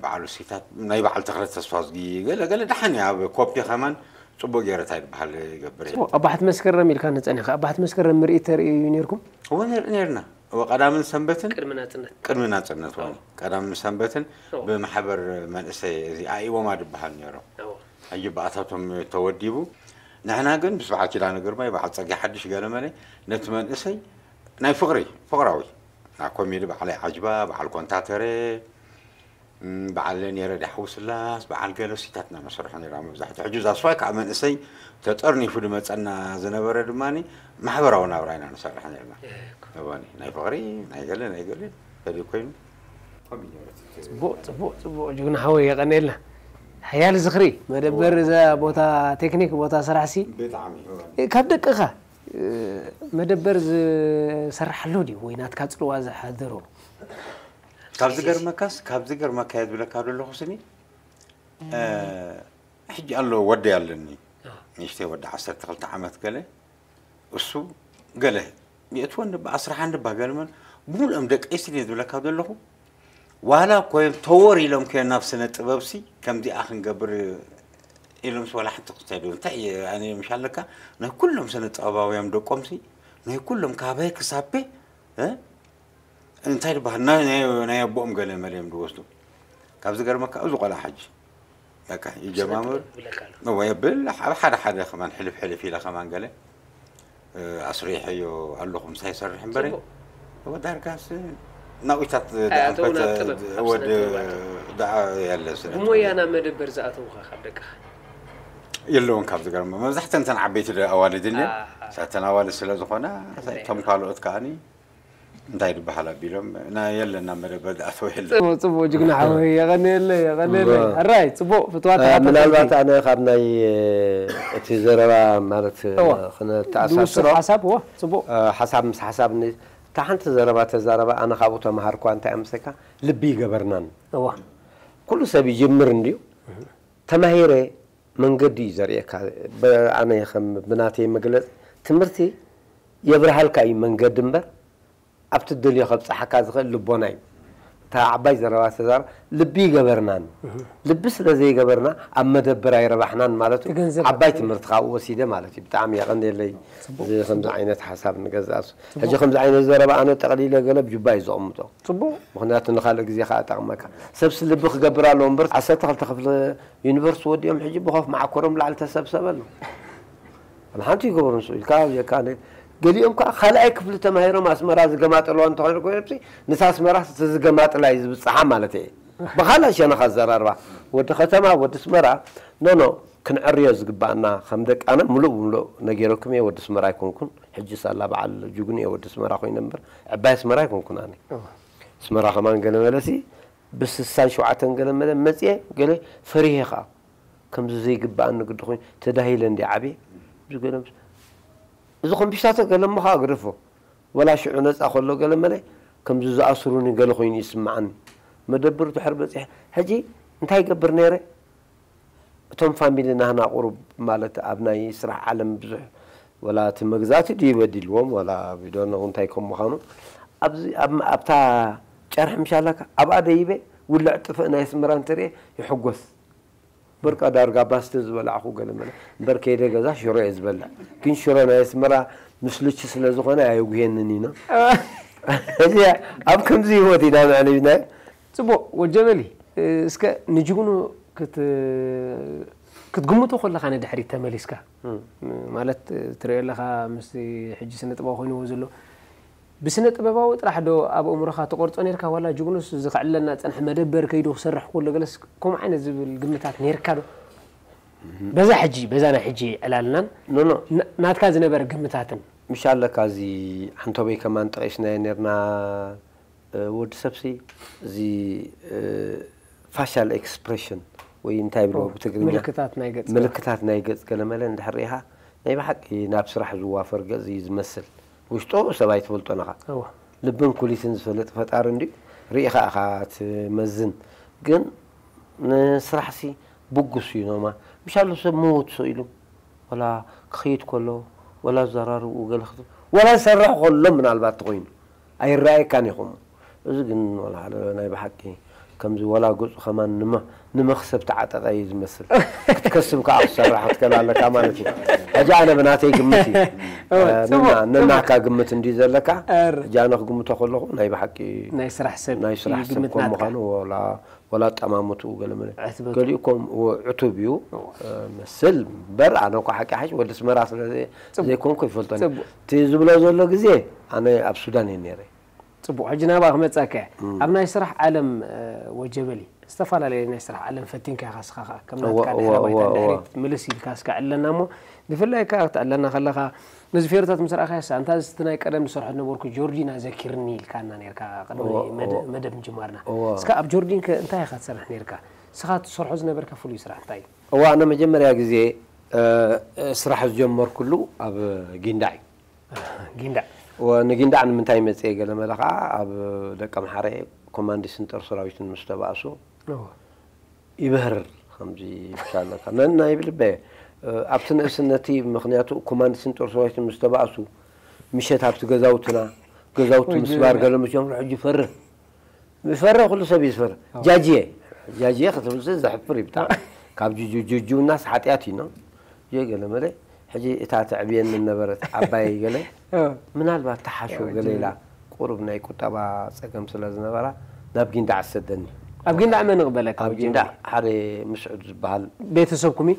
በዓል ውሲታት፣ ናይ በዓል ተኽለ ተስፋዝጊ፣ ገለ ገለ ደሓን እያ፣ ኣብ ኮፒ ከማን ጽቡቕ ገይረ እንታይ ዝበሃል ይገብር እየ። ጽቡቕ፣ ኣባሕት መስከረም ኢልካ ንጸኒኻ፣ ኣባሕት መስከረም ምርኢት ተርእዩ ነይርኩም? እወ፣ ንርኢ ነይርና። እወ፣ ቀዳምን ሰንበትን ቅድሚ ናጽነት። ቅድሚ ናጽነት፣ እወ። እወ። ቀዳምን ሰንበትን እወ። ብማሕበር መንእሰይ፣ እዚ ኣኢቦማ ዝበሃል ነይሩ። እወ። ሕጂ ብኣታቶም ተወዲቡ። ንሕና ግን ምስ በዓል ኪዳነ ግርማይ፣ በዓል ጸጋይ ሓድሽ ገለመለ፣ ነቲ መንእሰይ ናይ ፍቕሪ፣ ፍቕራዊ፣ ናይ ኮሜዲ በዓላይ ዓጅባ፣ በዓል ኮንታተረ፣ በዓል ኔረ ዳሕው ስላስ በዓል ገለ ሲታትና ንሰርሖ ነርና መብዛሕትኡ። ሕጂ እዛ ስዋይ ከዓ መንእሰይ ተጠርኒፉ ዝመፀና ዝነበረ ድማ ማሕበራዊ ናብራ ኢና ንሰርሕ ነርና። እዋኒ ናይ ፍቕሪ ናይ ገለ ናይ ገለ ተዲ ኮይኑ ጽቡቅ ጽቡቅ ጽቡቅ ጅግና ሓወይ የቀንየልና። ሓያል ዝኽሪ መደበር እዛ ቦታ ቴክኒክ ቦታ ስራሕ ሲ ብጣዕሚ ካብ ደቅኻ መደበር ዝሰርሕ ኣሎ ድዩ ወይ ናትካ ጽልዋ ዝሓደሮ? ካብ ዝገርመካስ ካብ ዝገርመካ እየ ዝብለካ ዘለኹ ስኒ ሕጂ ኣሎ ወዲ ኣለኒ ንእሽተይ ወዲ ዓሰርተ ክልተ ዓመት ገለ እሱ ገለ የእትወኒ ብኣስራ ሓንድ ባገልመን ብምሉኦም ደቂ ስኒ ዝብለካ ዘለኹ ዋላ ኮይም ተወር ኢሎም ኮይም ናብ ስነ ጥበብሲ ከምዚኣ ክንገብር ኢሎምስ ዋላ ሓንቲ ክሳይዶ እንታይ ኣነ ምሻለካ ናይ ኩሎም ስነ ጥበባውያን ደቆምሲ ናይ ኩሎም ካበይ ክሳበ እንታይ ዝበሃል ናይ ኣቦኦም ገለ መለ እዮም ዝወስዱ ካብ ዝገርመካ እዚ ቆልዓ ሓጂ በቃ ይጀማምር ወይ ብል ኣብ ሓደ ሓደ ከማን ሕልፍ ሕልፍ ኢለ ከማን ገለ ኣስሪሐዮ ኣለኹ ምሳይ ይሰርሕ እምበረ ወዳርጋስ ናውኢታት ወድ ደዓ ያለ ብሞያ ናብ መደበር ዝኣተውኻ ካብ ደቅኻ የለውን ካብ ዝገርመ መብዛሕተን ተን ዓበይቲ ኣዋልድ እኔ ሳተን ኣዋልድ ስለ ዝኾና እቶም ካልኦት ከዓኒ እንታይ ዝበሃል ኣቢሎም የለና መደበር ዝኣተወ የለ ጽቡቅ ጅግና ሓወይ የቀንየለ የቀንየለ ሕራይ ጽቡቅ ፍትዋት ምናልባት ኣነ ካብ ናይ እቲ ዘረባ ማለት ክነተኣሳስሮ ሓሳብ ጽቡቅ ሓሳብ ምስ ሓሳብ እታ ሓንቲ ዘረባ ተዛረባ ኣነ ካብኡ ተምሃርኳ እንታይ ኣምሰካ ልቢ ይገበርናን ኩሉ ሰብ ይጅምር እንድዩ ተማሂረ መንገዲ እዩ ዘርእየካ ኣነ ከም ብናተይ መግለፂ ትምህርቲ የብርሃልካ እዩ መንገዲ እምበር ኣብቲ ደልዮ ከብፅሓካ ዝኽእል ልቦና እዩ እታ ዓባይ ዘረባ ተዛር ልቢ ይገበርናን ልቢ ስለ ዘይገበርና ኣብ መደብር ኣይረባሕናን ማለት ዓባይ ትምህርቲ ካብኡ ወሲደ ማለት እዩ ብጣዕሚ የቐንየለይ እዚ ከምዚ ዓይነት ሓሳብ ንገዛእሱ ሕጂ ከምዚ ዓይነት ዘረባ ኣነ ጠቕሊለ ገለ ብጁባ እዩ ዘቕምጦ ጽቡቅ ምክንያቱ ንካልእ ግዜ ከዓ ጠቕመካ ሰብሲ ልቢ ክገብር ኣለዎ እምበር ዓሰርተ ክልተ ክፍለ ዩኒቨርስቲ ወዲኦም ሕጂ ብኮፍ መዓኮሮም ላዕሊ ተሰብሰበ ኣሎ ኣብ ሓንቲ ይገብሩ ንሱ ኢልካ የካ ገሊኦም ከዓ ካልኣይ ክፍሊ ተማሂሮም ኣስመራ ዝገማጠልዋ እንተኾይኑ ኮይኖምሲ ንሳ ኣስመራ ዝገማጥላ እዩ ዝብፅሓ ማለት እየ ብኻልእ ሸነኻ ዘራርባ ወዲ ከተማ ወዲ ኣስመራ ኖኖ ክንዕርዮ ዝግባኣና ከም ደቃነ ምሉእ ብምሉእ ነጊረኩም እየ ወዲ ኣስመራ ኣይኮንኩን ሕጂ ሳላ በዓል ጅግኑ እየ ወዲ ኣስመራ ኮይነ እምበር ዕባይ ኣስመራ ኣይኮንኩን ኣነ ኣስመራ ከማን ገለ መለሲ ብስሳን ሸውዓተን ገለ መለ መፅየ ገለ ፈሪሄ ከዓ ከምዚ ዘይግባኣኒ ግዲ ኮይኑ ተዳሂለ እንዲ ዓብየ እዚ ኮምፒሽታቶ ገለ እሞ ከዓ ግደፎ ወላ ሽዑ ነፃ ከሎ ገለ መለ ከምዚ ዝኣስሩኒ ገለ ኮይኑ ይስምዓኒ መደብር ድሕር በፂሐ ሕጂ እንታይ ይገብር ነይረ እቶም ፋሚሊ ናህና ቁሩብ ማለት ኣብ ናይ ስራሕ ዓለም ብዙሕ ወላ እቲ መግዛእቲ ድዩ በዲልዎም ወላ ቢዶነው እንታይ ከም ምዃኑ ኣብዚ ኣብታ ጨርሒ ምሻላካ ኣብኣ ደይበ ውልዕ ጥፍእ ናይ ኣስመራ እንተርየ ይሕጎስ በርቃ ዳርጋ ባስተ ዝበላዕኹ ገለ መለ እምበር ከይደ ገዛ ሽሮ እየ ዝበልዕ ግን ሽሮ ናይ ኣስመራ ምስልቺ ስለ ዝኾነ ኣየጉሄንን ኢና እዚ ኣብ ከምዚ ህይወት ኢና ምዕንብና ፅቡቅ ወጀበሊ እስከ ንጅግኑ ክትግምቶ ከለካ ንድሕሪት ተመሊስካ ማለት ትሪኦ ኣለካ ምስ ሕጂ ስነ ጥበብ ኮይንዎ ዘሎ ብስነ ጥበባዊ ጥራሕ ዶ ኣብ ኣእምሮኻ ትቆርጾ ነርካ ዋላ ጅግኑስ እዚ ከዕልለና ዝጸንሐ መደበር ከይዱ ክሰርሕ ከሎ ገለስ ከምኡ ዓይነት ዝብል ግምታት ነርካ ዶ? በዛ ሕጂ በዛ ናይ ሕጂ ዕላልናን ኖ ኖ ና- ናትካ ዝነበረ ግምታትን ምሽ ኣለካ እዚ ዓንቶበይ ከማን ጠቂስናዮ ነርና እ፣ ወዲ ሰብሲ እዚ እ፣ ፋሻል ኤክስፕሬሽን ወይ እንታይ ብሎ ብትግርኛ ምልክታት ናይ ገጽ ምልክታት ናይ ገጽ ገለመለ እንድሕር ርኢኻ ናይ ብሓቂ ናብ ስራሕ ዝዋፈር ገጽ እዩ ዝመስል ውሽጡ ሰብ ኣይትፈልጦን ኢኻ እወ ልብን ኩሊትን ዝፈልጥ ፈጣሪ እንድዩ ርኢኻ ኢኻ ትመዝን ግን ንስራሕሲ ብጉስ እዩ ኖማ ምሻሉ ሰብ ምውት ሰው ኢሉ ወላ ክኸይድ ከሎ ወላ ዘራርብኡ ገለ ክት ወላ ዝሰርሕ ከሎ ምናልባት ተኾይኑ ኣይረኣየካን ኢኹም እዚ ግን ወላ ሓደ ናይ ብሓቂ ከምዚ ወላ ገጹ ከማን ንመ ንመኽሰብ ተዓጠቐ እዩ ዝመስል ክትከስብ ከዓ ክትሰርሕ ክትከል ኣለካ ማለት እዩ ሕጂ ኣነ ብናተይ ግምት እዩ ነናካ ግምት እንዲ ዘለካ ሕጂ ኣነ ክግምቶ ከለኹ ናይ ብሓቂ ናይ ስራሕ ሰብ ናይ ስራሕ ሰብ ከም ምዃኑ ወላ ወላ ኣጠማምትኡ ገለ መለ ገሊኡ ከም ዕቱብ እዩ መስል በር ኣነ እኳ ሓቂ ሓሽ ወዲ ስመራ ስለ ዘይኮንኩ ይፈልጦ እቲ ዝብሎ ዘሎ ግዜ ኣነ ኣብ ሱዳን እየ ነረ ፅቡቅ ሕጂ ናብኣ ክመፀካ እያ ኣብ ናይ ስራሕ ዓለም ወጀበሊ ዝተፈላለየ ናይ ስራሕ ዓለም ፈቲንካ ኢኻ እስኻ ኸዓ ከም ናትካ ድሕረ ባይታ ድሕሪት ምልስ ኢልካ እስካ ዕለና እሞ ብፍላይ ከዓ ክትዕለና ከለኻ ነዚ ፌሮታት ምስ ረኣኻዮ ኣንታ እዚ ናይ ቀደም ዝሰርሖ ዝነበርኩ ጆርዲና ዘኪርኒ ኢልካና ነርካ ቅድሚ መደብ ምጅማርና እስካ ኣብ ጆርዲን ከ እንታይ ኢኻ ትሰርሕ ነርካ እስኻ ትሰርሖ ዝነበርካ ፍሉይ ስራሕ እንታይ እዩ እዋ ኣነ መጀመርያ ግዜ ስራሕ ዝጀመርኩሉ ኣብ ጊንዳዕ እዩ ጊንዳዕ ንጊንዳዕ ንምንታይ መፅየ ገለ መለ ከዓ ኣብ ደቀምሓረ ኮማንድ ስንጠር ሰራዊትን ምስ ተባእሱ ይበህር ከምዚ ይሻለካ ነና ይብል በ ኣብቲ ንእስነቲ ምክንያቱ ኮማንድ ስንጠር ሰራዊትን ምስ ተባእሱ ምሸት ኣብቲ ገዛውትና ገዛውቲ ምስባር ገለ ምስ ጀምሩ ሕጂ ፈርህ ዝፈርህ ኩሉ ሰብ እዩ ዝፈርህ ጃጅየ ጃጅየ ክትብል ዘሕፍር እዩ ብጣዕሚ ካብ ጅጁ ጅጁ እናስ ሓጢኣት እዩ ነው ገለ መለ ሕጂ እታ ተዕብየኒ ነበረት ዓባይ ገለ ምናልባት ተሓሾ ገለ ኢላ ቁሩብ ናይ ቁጠባ ፀገም ስለ ዝነበራ ናብ ጊንዳዕ ዝሰደኒ ኣብ ጊንዳዕ መን ይቕበለካ ኣብ ጊንዳዕ ሓደ ምስዑድ ዝበሃል ቤተሰብኩም እዩ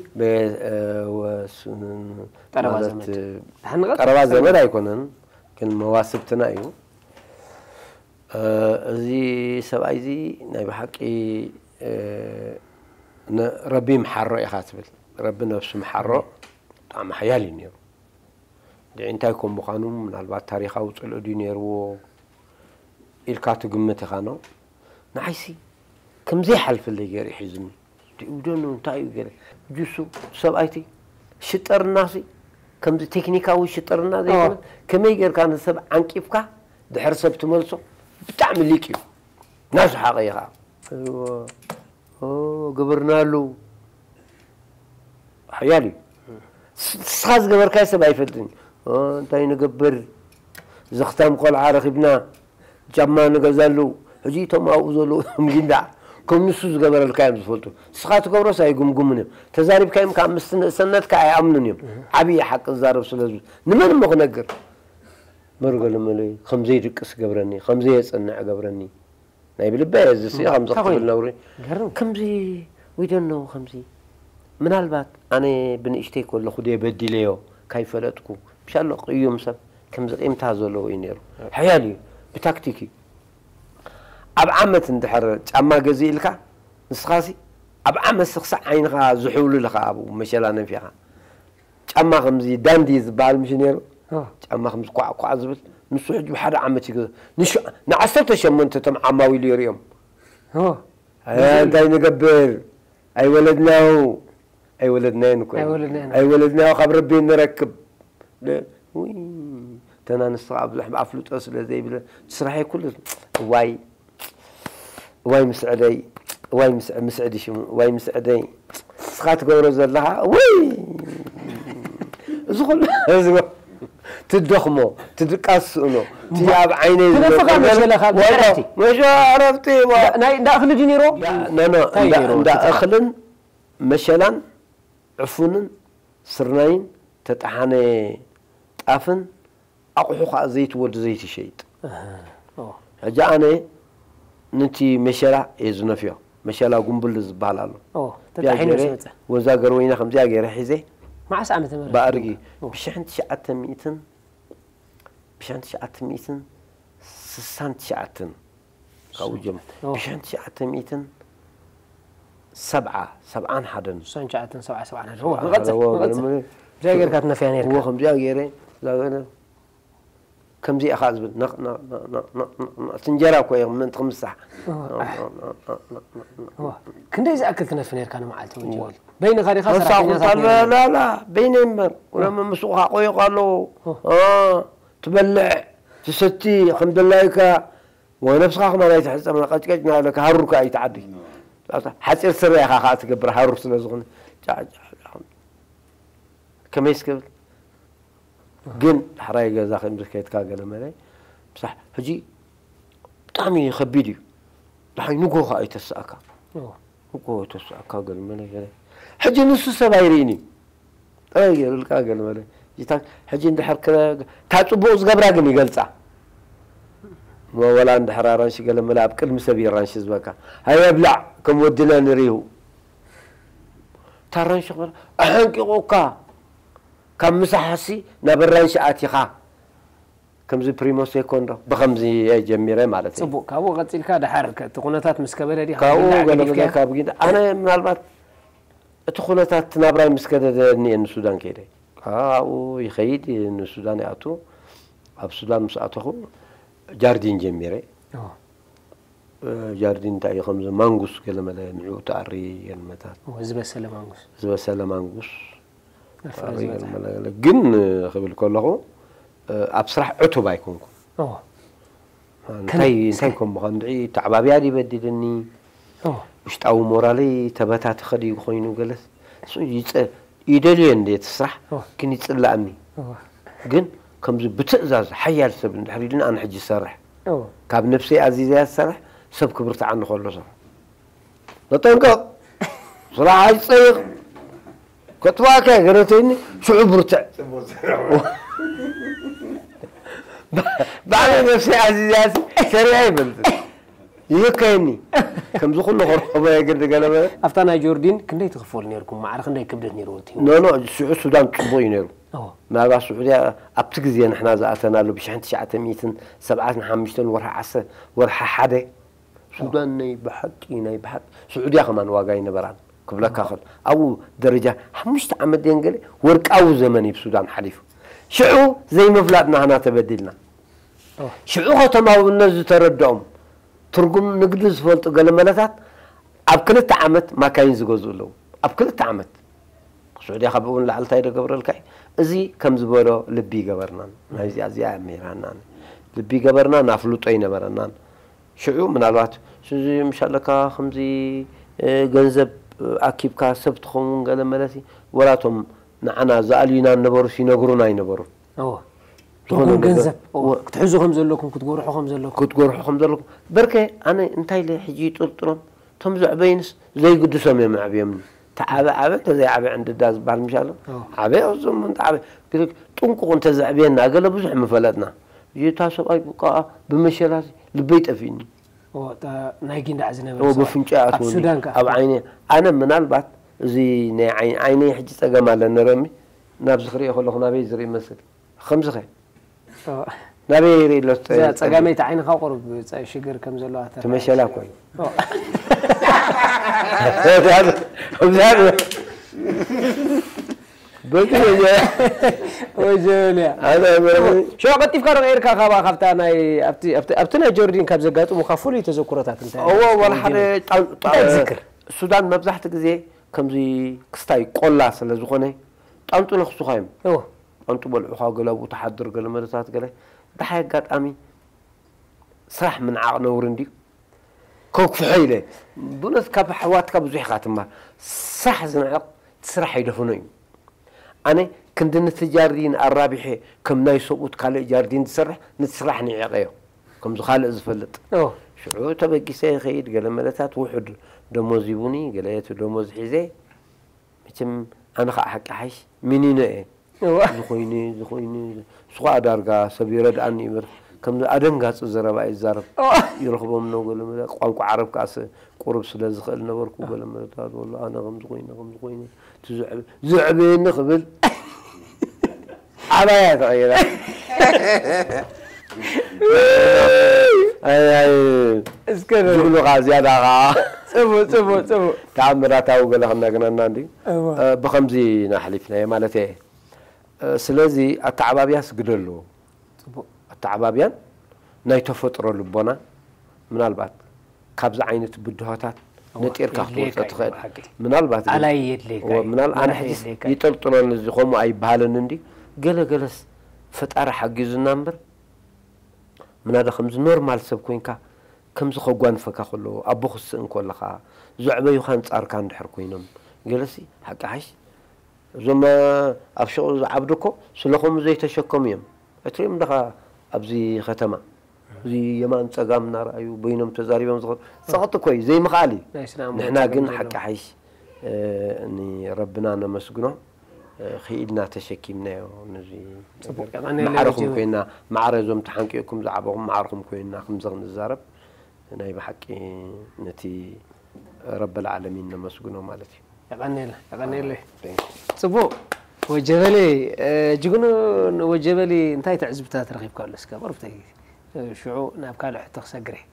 ቀረባ ዘመድ ኣይኮነን ግን መዋስብትና እዩ እዚ ሰብኣይ እዚ ናይ ብሓቂ ረቢ ምሓሮ ኢኻ ትብል ረቢ ነብሱ ምሓሮ ብጣዕሚ ሓያል እዩ ነይሩ ድዒ እንታይ ከም ምዃኑ ምናልባት ታሪኻዊ ፅልኦ ድዩ ነይርዎ ኢልካ ትግምት ኢኻ ነው ንዓይሲ ከምዘይሓልፈለይ ገይሩ ሒዙኒ ድኡ ደኑ እንታይ እዩ ገለ ጁሱ ሰብኣይቲ ሽጠርናሲ ከምዚ ቴክኒካዊ ሽጠርና ዘይኮነ ከመይ ጌርካ ንሰብ ዓንቂፍካ ድሕሪ ሰብ ትመልሶ ብጣዕሚ ሊቅ እዩ ናሱ ሓቐ ኢኻ ግብርና ኣለዉ ሓያል እዩ ንስኻ ዝገበርካዮ ሰብ ኣይፈልጥን እንታይ ንገብር ዘኽታም ቆልዓ ረኺብና ጫማ ንገዛሉ ሕጂ እቶም ኣብኡ ዘለዉ ጊንዳ ከም ንሱ ዝገበረልካ እዮም ዝፈልጡ ንስኻ ትገብሮስ ኣይጉምጉምን እዮም ተዛሪብካዮም ካብ ምስ ንእሰነትካ ኣይኣምኑን እዮም ዓብዪ ሓቂ ዝዛረብ ስለ ንመን እሞ ክነግር መርገለ መለ ከምዘይድቅስ ገብረኒ ከምዘየፅንዕ ገብረኒ ናይ ብልበ እዚ ሲ ከምዚ ክትብል ነውሪ ከምዚ ዊደኖ ከምዚ ምናልባት ኣነ ብንእሽተይ ከለኹ ድየ በዲለዮ ካይፈለጥኩ ምሻሎ ቅዩም ሰብ ከምዚ ቂምታ ዘለዎ እዩ ነይሩ ሓያል እዩ ብታክቲክ እዩ ኣብ ዓመት እንድሕር ጫማ ገዚ ኢልካ ንስኻሲ ኣብ ዓመት ስክሳዕ ዓይንኻ ዝሕውልልኻ ኣብኡ መሸላ ነንፊኻ ጫማ ከምዚ ዳንዲ ዝበሃል ምሽ ነይሩ ጫማ ከምዚ ኳዕ ኳዕ ዝብል ንሱ ሕጂ ብሓደ ዓመት ይገዝ ንዓሰርተ ሸሞንተ ቶም ዓማዊሉ ይሪኦም እንታይ ንገብር ኣይወለድናው ኣይወለድናዮን እኮ ኣይወለድናዮ ካብ ረቢ ንረክብ ተና ንስኻ ኣብዙሕ ኣፍልጦ ስለ ዘይብለ ስራሐይ ኩሉ ዋይ ዋይ ምስዕደይ ዋይ ምስዕ ምስዕዲ ሽሙ ዋይ ምስዕደይ ንስኻ ትገብሮ ዘለኻ ወይ እዚ ኩሉ እዚ ትደኽሞ ትድቃስ ስእኖ እቲ ኣብ ዓይነይ ትነፍኻ መሸለኻ ብዕረፍቲ መሸረፍቲ ናይ እንዳ እኽሊ ድዩ ነይሮ እንዳ እኽልን መሸላን ዕፉንን ስርናይን ተጠሓነ ጣፍን ኣቑሑ ከዓ ዘይቲ ወዲ ዘይቲ ይሸይጥ ሕጂ ኣነ ነቲ መሸላ እየ ዝነፍዮ መሸላ ጉምብሉ ዝበሃል ኣሎ ተጣሒኑ ዝመፀ ወዛ ገርወይና ከምዚኣ ገይረ ሒዘ መዓስ ዓመተ ምህረት ብኣድጊ ብሽሕን ትሽዓተ ሚእትን ብሽሕን ትሽዓተ ሚእትን ስሳን ትሽዓተን ካብኡ ጀም ብሽሕን ትሽዓተ ሚእትን ሰብዓ ሰብዓን ሓደን ስሳን ትሽዓተን ሰብዓ ሰብዓን ሓደ እዚኣ ጌርካ ትነፍያ ነርካ ከምዚኣ ገይረ ከምዚኣ ኢኻ ዝብል እቲ እንጀራ እኮ እየ ምእንቲ ክምሳሕ ክንደይ ዝኣክል ትነፊ ነርካ ንመዓልቲ ወጅበል በይንኻ ዲኻ ሰራሕተኛታት ላላ በይነይ እምበር ኩሎም ምስኡ ከዓ ቆይቑ ኣለዉ ትበልዕ ትሰቲ ከም ድላይካ ወነብስኻ ከማን ኣይትሕፀብና ቀጭቀጭ እናበለካ ሃሩር ከዓ ኣይትዓዲ ሓፂር ስረ ኢኻ ከዓ ትገብር ሃሩር ስለ ዝኾነ ከመይ ስክብል ግን ዳሕራይ ገዛ ከም ዝከድካ ገለ መለ ምሳሕ ሕጂ ብጣዕሚ ከቢድ እዩ። ደሓይ ንጎ ከዓ ይተስኣካ። ንጎ ተስኣካ ገለ መለ ገለ። ሕጂ ንሱ ሰብ ኣይርእን እዩ። ጥራይ ገይሩልካ ገለ መለ። እታ ሕጂ እንድሕር ክረ- እታ ፅቡቕ ዝገብራ ግን ይገልፃ። ወላ እንድሕር ኣራንሺ ገለ መለ ኣብ ቅድሚ ሰብ እዩ ኣራንሺ ዝበካ። ሃየ ብላዕ ከም ወድና ንሪሁ። እታ ኣራንሺ ክበላ ኣሓንቂቑካ። ካብ ምሳሕሲ ናብ ኣራንሺ ኣቲኻ። ከምዚ ፕሪሞ ሴኮንዶ ብኸምዚ እየ ጀሚረ ማለት እዩ። ጽቡቕ፣ ካብኡ ቀጺልካ ደሓር ከ እቲ ኩነታት ምስ ከበደ ዲኻ ካብኡ ግንዳዕ ገለ ገዲፍካዮ? ካብ ግንዳ ኣነ ምናልባት እቲ ኩነታት ናብራይ ምስ ከደደኒ እየ ንሱዳን ከይደ። ካብኡ ይኸይድ ንሱዳን ይኣቱ። ኣብ ሱዳን ምስ ኣተኹ ጃርዲን ጀሚረ። ኦ፣ ጃርዲን እንታይ እዩ ከምዚ ማንጉስ ገለመለ ንዑ ተኣሪ ገለመታት ኦ፣ ዝበሰለ ማንጉስ ዝበሰለ ማንጉስ ፍረ ተኣሪ ዝበፅሐ። ገለመለ ገለ ግን ክብል ከለኹ ኣብ ስራሕ ዕቱብ ኣይኮንኩ ኦ፣ እንታይ እንታይ ከም ምዃን ድዒ ተዓባብያ ድበድልኒ ኦ፣ ውሽጣዊ ሞራለይ ተበታተኸ ድዩ ኮይኑ ገለስ እሱ ይጸ- ይደልዮ እንደ እቲ ስራሕ ኦ። ግን ይጽላእኒ ኦ፣ ግን ከምዚ ብትእዛዝ ሓያል ሰብ እንድሕር ኢሉኒ ኣነ ሕጂ ዝሰርሕ ኦ፣ ካብ ነፍሰይ ኣዚዘያ ዝሰርሕ ሰብ ክብርትዓኒ ከሎ ሰብ ተጠንቀቕ ስራሕ ኣይትጸይቕ ከጥፋእካ ገረተይኒ ሽዑ ብርትዕ ባዕለ ነፍሰይ ኣዚዘያ ሰሪዐ ይበልጥ ይህከየኒ ከምዚ ኩሉ ከርኸቦ የግዲ ገለመ ኣብታ ናይ ጆርዲን ክንደይ ትኽፈሉ ነርኩም? ማዕረ ክንደይ ክብደት ነርዎ እቲ ህይወት? ኖኖ ሽዑ ሱዳን ጽቡቕ እዩ ነይሩ ኦ፣ ምናልባት ስዑድያ ኣብቲ ግዜ ንሕና ዝኣተናሉ ብሽሕን ትሽዓተ ሚእትን ሰብዓትን ሓሙሽተን ወርሒ ዓሰ ወርሒ ሓደ ሱዳን ናይ ብሓቂ ናይ ብሓቂ ስዑድያ ከማን ዋጋ ይነበራን ክብለካ ክእል ኣብኡ ደረጃ ሓሙሽተ ዓመት ድየን ገለ ወርቃዊ ዘመን እዩ ሱዳን ሓሊፉ ሽዑ ዘይምፍላጥ ናህና ተበዲልና ኦ፣ ሽዑ ከተማውነት ዝተረድኦም ትርጉም ንግዲ ዝፈልጡ ገለመለታት ኣብ ክልተ ዓመት ማካይን ዝገዝኡ ኣለዉ ኣብ ክልተ ዓመት ስዑድያ ካብ እውን ላዕሊ እንታይ ዶ ገብረልካ እዩ? እዚ ከም ዝበሎ ልቢ ይገበርናን ናይዚኣ እዚኣ ሜራናን ልቢ ይገበርናን ኣፍልጦ ይነበረናን ሽዑ ምናልባት እዚ ምሻለካ ከምዚ እ፣ ገንዘብ ኣኪብካ ሰብ ትኸውን ገለ መለሲ ወላቶም ንዓና ዝኣልዩና ነበሩስ ይነግሩና ኣይነበሩን ኦ፣ ዝኾነ ትርጉም ነገር- ገንዘብ ኦ፣ ወ- ክትሕዙ ከም ዘለኩም ክትጎርሑ ከም ዘለኩም ክትጎርሑ ከም ዘለኩም በርከ ኣነ እንታይ ኢለ ሕጂ ይጥርጥሮም እቶም ዘዕበይንስ ዘይግድሶም እዮም ኣዕብዮምኒ ተዓበ ዓበ እንተዘይዓበ ዕንድዳ ዝበሃል ምሻሎ ኦ። ዓበ እዞም እንተ ዓበ ግን ጥንቁቕ እንተዘዕብየና ገለ ብዙሕ ምፈለጥና እታ ሰብኣይ ብቃ ብመሸላት ልበይ ጠፊእኒ ኦ፣ ታ- ናይ ጊንዳዕ ዝነበረ ኦ ሰብኣይ። ብፍንጫ ኣብ ኣትወኒ ሱዳን ከኣ ኣብ ዓይነ ኣነ ምናልባት እዚ ናይ ዓይን- ዓይነይ ሕጂ ጸገም ኣለኒ ረሚ ናብዚ ክሪኦ ከለኹ ናበይ ዝርኢ ይመስል ከምዚ ኸ ኦ፣ ናበይ ይርኢ ኣሎ እዛ ጸጋመይቲ ዓይንኻ ቁሩብ ጸ- ሽግር ከም ዘለዋ ተረኣያ። ትመሸላ ኮይ ኦ፣ በዚ ወይ ጀበልያ ኣነ ሽዑ ቀልጢፍካ ዶ ቀይርካ ካብኣ ካብታ ናይ ኣብቲ ኣብቲ ኣብቲ ናይ ጆርዲን ካብ ዘጋጥሙካ ፍሉይ ተዘክሮታት እንታይ እዎ ወላ ሓደ ጣን- እንታይ ትዝክር? ሱዳን መብዛሕቲ ግዜ ከምዚ ክስታይ ቆላ ስለ ዝኾነ ጣንጡ ነኽሱኻ እዮም እዎ ጣንጡ በልዑኻ ገለ ኣብኡ ተሓድር ገለ መለታት ገለ ድሓይ ኣጋጣሚ ስራሕ ምንዓቕ ነውሪ እንድዩ ከክፍሖ ኢለ ብእውነት ካብ ኣሕዋትካ ብዙሕ ኢኻ ትማር ስራሕ ዝንዕቕ እቲ ስራሕ ኣይደፍኖ እዩ ኣነ ክንዲ ነቲ ጃርዲን ኣራቢሐ ከም ናይ ሰብኡት ካልእ ጃርዲን ዝሰርሕ ነቲ ስራሕ ንዒቐዮ ከምዚ ካልእ ዝፈልጥ ኦ፣ ሽዑ ተበጊሰ ይኸይድ ገለ መለታት ውሑድ ደሞዝ ሂቡኒ ገለ እቲ ደሞዝ ሒዘ መቸም ኣነ ከዓ ሓቂ ሓይሽ ሚኒኖ እየ እዎ። ዝኾይኑ ዝኾይኑ ስኹዓ ዳርጋ ሰብ ይረድኣኒ ይበር ከም ኣደንጋፂ ዘረባ ይዛረብ ኦ። ይረኽቦም ነው ገለ መለ ቋንቋ ዓረብ ከዓስ ቁሩብ ስለ ዝኽእል ነበርኩ ገለ መለታት ወሎ ኣነ ከምዚ ኮይነ ከምዚ ኮይነ እቲ ዝዕብ- ዝዕበየኒ ክብል ዓባያ ተቐይራ ኣይ ኣይ እስከ ዶ- ዝብሉ ከዓ ዝያዳ ከዓ ጽቡቅ ጽቡቅ ጽቡቅ ተኣምራታዊ ገለ ክነግረና እንዲ እዎ። ብኸምዚ ኢና ሓሊፍናዮ ማለት እየ ስለዚ ኣተዓባብያስ ግደ ኣለዎ ጽቡቅ ኣተዓባብያን ናይ ተፈጥሮ ልቦና ምናልባት ካብዚ ዓይነት ብድሆታት ነጢርካ ክትወፀ ትኽእል ምናልባት ኣላይ የድልየካ እዩ። ምናል ኣነ መራሒ ሕጂስ የድልየካ እዩ። ይጠልጥሎን እዚ ከምኡ ኣይበሃልን እንዲ ገለ ገለስ ፈጣሪ ሓጊዙና እምበር ምናዳ ከምዚ ኖርማል ሰብ ኮይንካ ከምዚ ከጓንፈካ ከሎ ኣቦ ክስእን ከለኻ ዘዕበዩኻ ኣንጻርካ እንድሕር ኮይኖም ገለሲ ሓቂ ሓሽ እዞም ኣብ ሽቑ ዝዓብዱ እኮ ስለኸሙ ዘይተሸከሙ እዮም እትሪኦም ደኻ ኣብዚ ከተማ እዚ የማን ጸጋም እናረኣዩ በይኖም ተዛሪቦም ዝኸዱ ጸቕጢ እኮ እዩ ዘይምኽኣል እዩ ናይ ስነ ኣእምሮ ንሕና ጸገም ግን ዘለዎ። ሓቂ ሓይሽ ንረብና ነመስግኖ ክኢልና ተሸኪምናዮ ነዚ ጽቡቅ ቀቐነ ማዕረኹም ኮይና ማዕረ እዞም ተሓንቂቕኩም ዝዓበኹም ማዕረኹም ኮይና ከምዚ ክንዛረብ ናይ ብሓቂ ነቲ ረበል ዓለሚን ነመስግኖ ማለት እዩ የቐኔለ የቐኔለ Thank you. ጽቡቅ ወጀበሊ እ፣ ጅግኑ ንወጀበሊ እንታይ ትዕዝብታት ረኺብካሉ? እስከ ቅርብተይ እ፣ ሽዑ ናብ ካልእ ሕቶ ክሰግር እየ።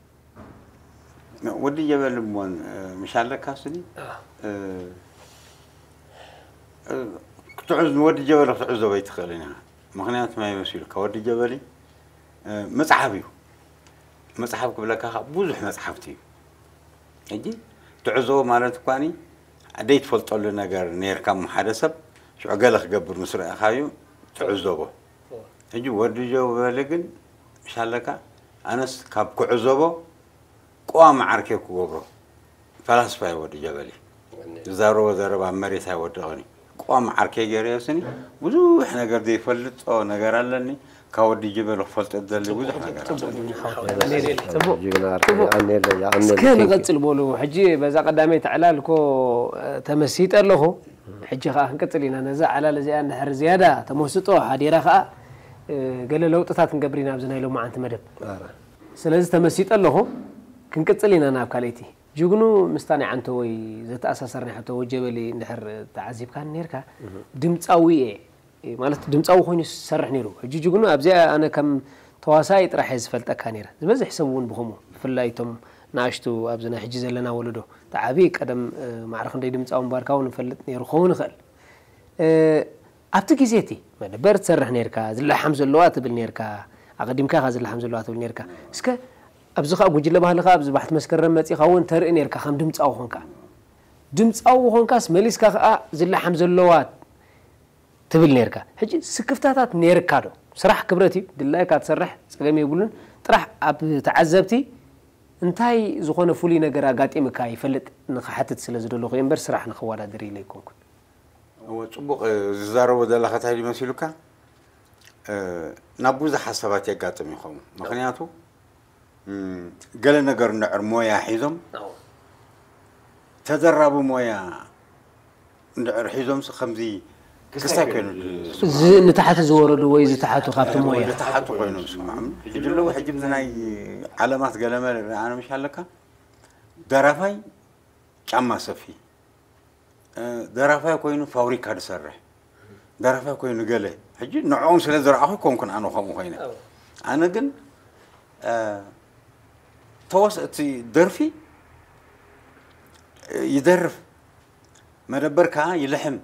ወዲ ጀበሊ እሞን እ፣ ምሽ ኣለካ ስኒ እ፣ እ፣ ክትዕዝ ንወዲ ጀበሊ ክትዕዘቦ ኣይትኽእልን ኢኻ። ምክንያቱ ማይ መሲሉካ ወዲ ጀበሊ እ፣ መፅሓፍ እዩ። መፅሓፍ ክብለካ ከዓ ብዙሕ መፅሓፍቲ እዩ። ሕጂ ትዕዘቦ ማለት እኳ ዘይትፈልጠሉ ነገር ነርካ እሞ ሓደ ሰብ ሽዑ ገለ ክገብር ምስ ረኣኻዩ ትዕዘቦ። ሕጂ ወዲ ጀበሊ ግን ምሽ ኣለካ ኣነስ ካብ ክዕዘቦ ቀዋሚ ዓርከይ ክገብሮ ፈላስፋ እዩ ወዲ ጀበሊ። ዝዛረቦ ዘረባ ኣብ መሬት ኣይወድቕን እዩ። ቀዋሚ ዓርከይ ገይረዮ ስኒ ብዙሕ ነገር ዘይፈልጦ ነገር ኣለኒ። ካብ ወዲ ጀበሊ ክፈልጦ ዝደሊ ብዙሕ ነገር ኣሎ። ጽቡቅ ጅግና ሓወት። ኔሌ፣ ጽቡቅ። ጅግና ዓርከይ ጽቡቅ። ኣኔለይ እስከ ኣኔለይ ንቐጽል በሉ። ሕጂ በዛ ቀዳመይቲ ዕላል እኮ እ፣ ተመሲጠ ኣለኹ። ሕጂ ከዓ ክንቅጽል ኢና። ነዛ ዕላል እዚኣ እንድሕር ዝያዳ ተመስጦ ሓዲራ ከዓ እ፣ ገለ ለውጥታት ክንገብር ኢና ኣብዚ ናይ ሎማዓንቲ መደብ። ስለዚ ተመሲጠ ኣለኹ። ክንቅጽል ኢና ናብ ካልኣይቲ። ጅግኑ ምስታ ናይ ዓንተወይ ዘተኣሳሰር ናይ ሓቶ ወጀበሊ እንድሕር ተዓዚብካኒ ነርካ፣ ድምጻዊ እየ ማለት ድምጻዊ ኮይኑ ዝሰርሕ ነይሩ። ሕጂ ጅግኑ ኣብዚኣ ኣነ ከም ተዋሳኢ ጥራሕ እየ ዝፈልጠካ ነይረ። ዝበዝሕ ሰብ እውን ብኸምኡ፣ ብፍላይ እቶም ንኣሽቱ ኣብዚ ናይ ሕጂ ዘለና ወለዶ፣ እቲ ዓቢ ቀደም እ፣ ማዕረ ክንደይ ድምጻዊ ምባልካ እውን ንፈልጥ ነይሩ ክኸውን ይኽእል። እ፣ ኣብቲ ግዜ እቲ መደበር ትሰርሕ ነርካ፣ ዝለሓም ዘለዋ ትብል ነርካ፣ ኣቐዲምካ ኢኻ ዝለሓም ዘለዋ ትብል ነርካ። እስከ ኣብዚ ኸኣ ጉጅለ ባህልኻ ኣብዚ ባሕቲ መስከረም መጺኻ እውን ተርኢ ነርካ ከም ድምጻዊ ኾንካ። ድምጻዊ ኾንካስ መሊስካ ኸኣ ዝለሓም ዘለዋ ትብል ነርካ። ሕጂ ስክፍታታት ነርካ ዶ? ስራሕ ክብረት እዩ፣ ድላይካ ትሰርሕ፣ ጸገም የብሉን። ጥራሕ ኣብ ተዓዘብቲ እንታይ ዝኾነ ፍሉይ ነገር ኣጋጢምካ ይፈልጥ ንኽሓትት ስለ ዝደለኹ እየ እምበር ስራሕ ንኽወዳደር ኢለ ኣይኮንኩን። እወ፣ ጽቡቕ እ፣ ዝዛረቦ ዘለኻ እንታይ ድዩ መሲሉካ? እ፣ ናብ ብዙሓት ሰባት የጋጥም እዩ ከምኡ። ምኽንያቱ እም፣ ገለ ነገር እንድዕር ሞያ ሒዞም ተደራቢ ሞያ እንድዕር ሒዞም ስ- ከምዚ ክስታይ ኮይኑ እዚ ንታሕቲ ዝወረዱ ወይ ዝተሓቱ ካብቲ ሞያ ዝተሓቱ ኮይኖም ዝስምዖም። ሕጂ ኣለዉ ሕጂ ብዚ ናይ ዓለማት ገለመለ ኣነ ምሽ ኣለካ ደራፋይ ጫማ ሰፊ እ፣ ደራፋይ ኮይኑ ፋብሪካ ዝሰርሕ ደራፋይ ኮይኑ ገለ ሕጂ ንዕኦም ስለ ዝረኣኹ ይኮንኩን ኣነ ከምኡ ኮይነ ኣነ ግን እ፣ ተወስ እቲ ደርፊ እ፣ ይደርፍ መደበር ከዓ ይልሕም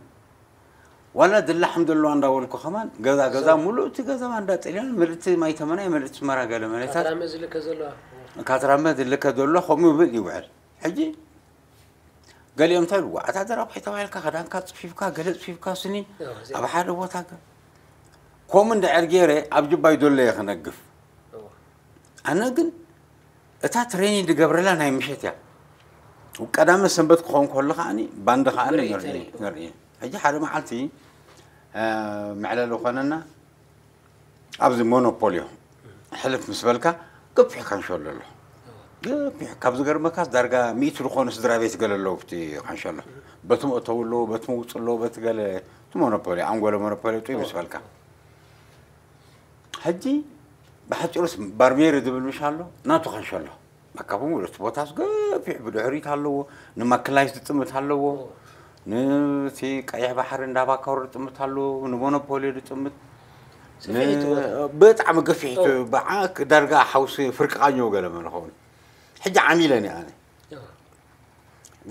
ዋላ ዝላሕም ዘለዋ እንዳበልኩ ከማን ገዛ ገዛ ሙሉእ እቲ ገዛ እንዳጠልያን ምልእቲ ማይተመናይ ምልእቲ ስመራ ገለ መለታት ካትራመ ዝልከ ዘለዋ ካትራመ ዝልከ ዘሎ ከምኡ ይብል ይውዕል ሕጂ ገሊኦም እንታይ ኢሉ ዋዕታ ደራፋይ ተባሂልካ ክዳንካ ፅፊፍካ ገለ ፅፊፍካ ስኒ ኣብ ሓደ ቦታ ገ- ከምኡ እንድዕር ገይረ ኣብ ጅባይ ዘሎ እየ ክነግፍ ኣነ ግን እታ ትሬኒንግ ዝገብረላ ናይ ምሸት እያ ቀዳመ ሰንበት ክኸውን ከሎ ከዓ ባንድ ከዓ ንርኢ ሕጂ ሓደ መዓልቲ መዕለሊ ኮነና ኣብዚ ሞኖፖልዮ ሕልፍ ምስ በልካ ገፊሕ ካንሸሎ ኣሎ ገፊሕ ካብ ዝገርመካ ዳርጋ ሚእቲ ዝኾኑ ስድራ ቤት ገለ ኣለዉ ብቲ ካንሸሎ በቲ መእተው ኣለዎ በቲ መውፅ ኣለዎ በቲ ገለ እቲ ሞኖፖሊ ኣንጎሎ ሞኖፖሊ ጥይ ምስ በልካ ሕጂ ብሓፂሩስ ባርቤሪ ዝብል ምሽ ኣሎ ናቱ ካንሸሎ ኣካቡ ሙሉ እቲ ቦታስ ገፊሕ ብድሕሪት ኣለዎ ንማክላይት ዝጥምት ኣለዎ ነቲ ቀይሕ ባሕሪ እንዳባካሩ ዝጥምት ኣለዎ ንሞኖፖሊ ዝጥምት ብጣዕሚ ገፊሕ በዓክ ዳርጋ ሓውሲ ፍርቂ ቃኘው ገለ መለኸውን ሕጂ ዓሚለ እኔ ኣነ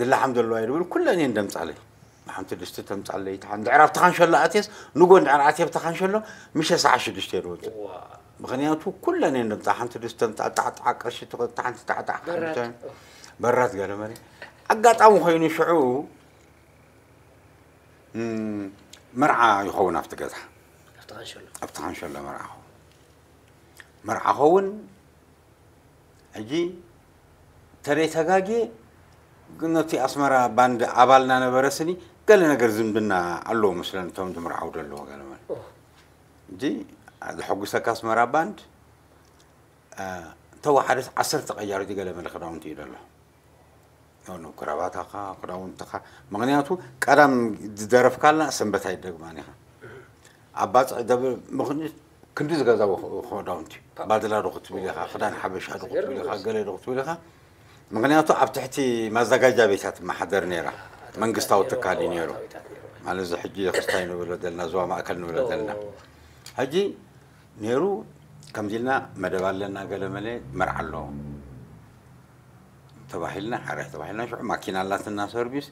ዝላሓም ዘለዋ ይብል ኩለን እየን ደምፃለይ ሓንቲ ድስቲ ተምፃለይ እንድዕር ኣብቲ ካንሸሎ ኣትየስ ንጎ እንድዕር ኣትየ ኣብቲ ካንሸሎ ምሸ ሰዓ ሽዱሽተ እየ ዝወፅእ ምክንያቱ ኩለን እየን ደምፃ ሓንቲ ድስቲ ተምፃ ጣዕጣዕ ቅርሺ ትኽእልቲ ሓንቲ ጣዕጣዕ በራት ገለ መለ ኣጋጣሚ ኮይኑ ሽዑ መርዓ ይኸውን ኣብቲ ገዛ ኣብቲ ካንሸሎ መርዓ ኸውን መርዓ ኸውን ሕጂ ተደይ ተጋግየ ነቲ ኣስመራ ባንድ ኣባል እናነበረ ስኒ ገለ ነገር ዝምድና ኣለዎ መስለኒ እቶም ዝምርዓው ደለዎ ገለ መለ ሕጂ ዘሐጉሰካ ኣስመራ ባንድ ተወሓደ ዓሰርተ ቀያሪቲ ገለ መለ ክዳውንቲ እዩ ደሎ ክራባታኻ ክዳውንትኻ ምክንያቱ ቀዳም ዝደረፍካልና ሰንበት ኣይደግማን ኢኻ ኣብ ባፅዕ ደብል ምኽንያት ክንዲ ዝገዛዎ ክዳውንቲ ባድላ ዶ ክትብል ኢኻ ክዳን ሓበሻ ዶ ክትብል ኢኻ ገለ ዶ ክትብል ኢኻ ምክንያቱ ኣብ ትሕቲ ማዘጋጃ ቤታት ማሓደር ነይራ መንግስታዊ ትካል እዩ ነይሩ ማለት እዚ ሕጂ ክስታይ ንብሎ ዘለና፣ ዞባ ማእከል ንብሎ ዘለና። ሕጂ ነይሩ ከምዚ ኢልና መደብ ኣለና፣ ገለ መለ መርዓ ኣሎ ተባሂልና፣ ሓራይ ተባሂልና፣ ሽዑ ማኪና ኣላትና ሰርቪስ፣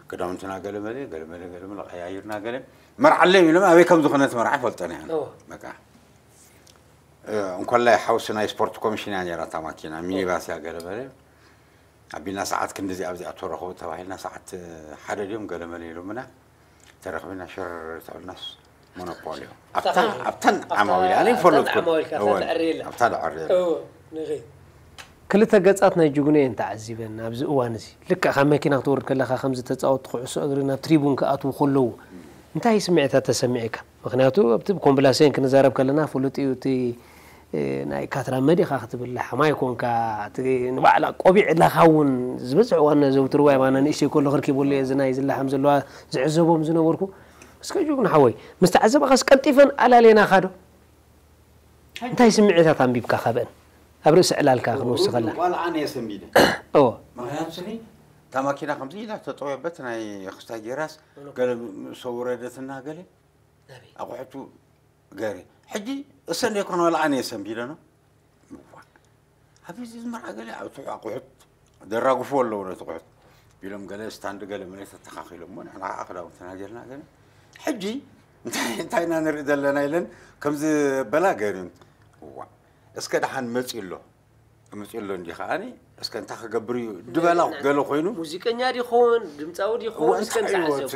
ክዳውንትና ገለ መለ፣ ገለ መለ፣ ገለ መለ ቀያይርና፣ ገለ መርዓ ኣለይ ኢሎም ኣበይ ከም ዝኾነ እቲ መርዓ ይፈልጠን እያ። በቃ። እ፣ እንኮላይ ሓውሲ ናይ ስፖርት ኮሚሽን እያ ነይራ እታ ማኪና፣ ሚኒባስ እያ ገለ መለ። ኣቢና ሰዓት ክንድዚ ኣብዚኣ ተረኸቡ ተባሂልና፣ ሰዓት ሓደ ድዮም ገለ መለ ኢሎምና። ተረኽብና ሽር ተብልናስ ሞኖፖል እዩ። ኣብታ፣ ኣብተን ዓማዊል ኣነ ይፈለጥኩ። ኣብታ ደዕሪ የለን። ኣብታ ደዕሪ የለን። እዎ፣ ንኺ። ክልተ ገጻት ናይ ጅግኑ እየን ተዓዚበን ኣብዚ እዋን እዚ። ልክዕ ካብ መኪና ክትወርድ ከለኻ ከምዚ ተጻወትቲ ኩዕሶ እግሪ ናብ ትሪቡን ክኣትዉ ከለዉ እንታይ ስምዒታት ተሰሚዑካ? ምኽንያቱ ኣብቲ ብኮምብላሴን ክንዛረብ ከለና ፍሉጥ እዩ። እቲ፣ እ፣ ናይ ካትራመ ዲኻ ክትብል፣ ላሓማይ ኮንካ፣ እቲ ንባዕላ ቆቢዕ ላኻ እውን ዝበዝሕ እዋን ዘውትርዋ እየ። ኣነ ንእሽተይ ከሎ ክርኪበሉ እየ፣ እዚ ናይ ዝላሓም ዘለዋ ዝዕዘቦም ዝነበርኩ። እስከ ጅግኑ ሓወይ፣ ምስ ተዓዘባኻስ ቀልጢፈን ኣላልየናኻ ዶ? እንታይ ስምዒታት ኣንቢብካ ካብአን? ኣብ ርእሲ ዕላልካ ክንወስኸላ። ዋላ ኣነ እየ ሰንቢደ። እዎ። ምኽንያቱ ስኒ፣ እታ ማኪና ከምዚ ኢላ ተጠወበት ናይ ክስታይ ጌራስ፣ ገለ ምስ ወረደትና ገለ፣ ኣቑሑቱ ገይረ። ሕጂ እሰን ዘይኮነ ዋላ ኣነ እየ ሰንቢደ ነው። እዋ። ኣብዚ ዝመርዓ ገለ ኣብቲ ኣቑሑት ደራግፉ ኣለዉ ነቲ ኣቑሑት። ኢሎም ገለ ስታንድ ገለ መለ ተተኻኺሎም እሞ ንሕና ከዓ ክዳውንትና ጌርና ገለ። ሕጂ እንታይ፣ እንታይ ኢና ንርኢ ዘለና ኢለን ከምዚ በላ ገይሩ። እዋ። እስከ ደሓን መፂኡ ኣሎ። መፂኡ ኣሎ እንዲ ከዓኒ እስከ እንታይ ክገብር እዩ ድበላ ገለ ኮይኑ። ሙዚቀኛ ዲኾን፣ ድምፃዊ ዲኾን፣ እዋ፣ እስከ እንታይ እዩ ንተዓዘቡ። እቲ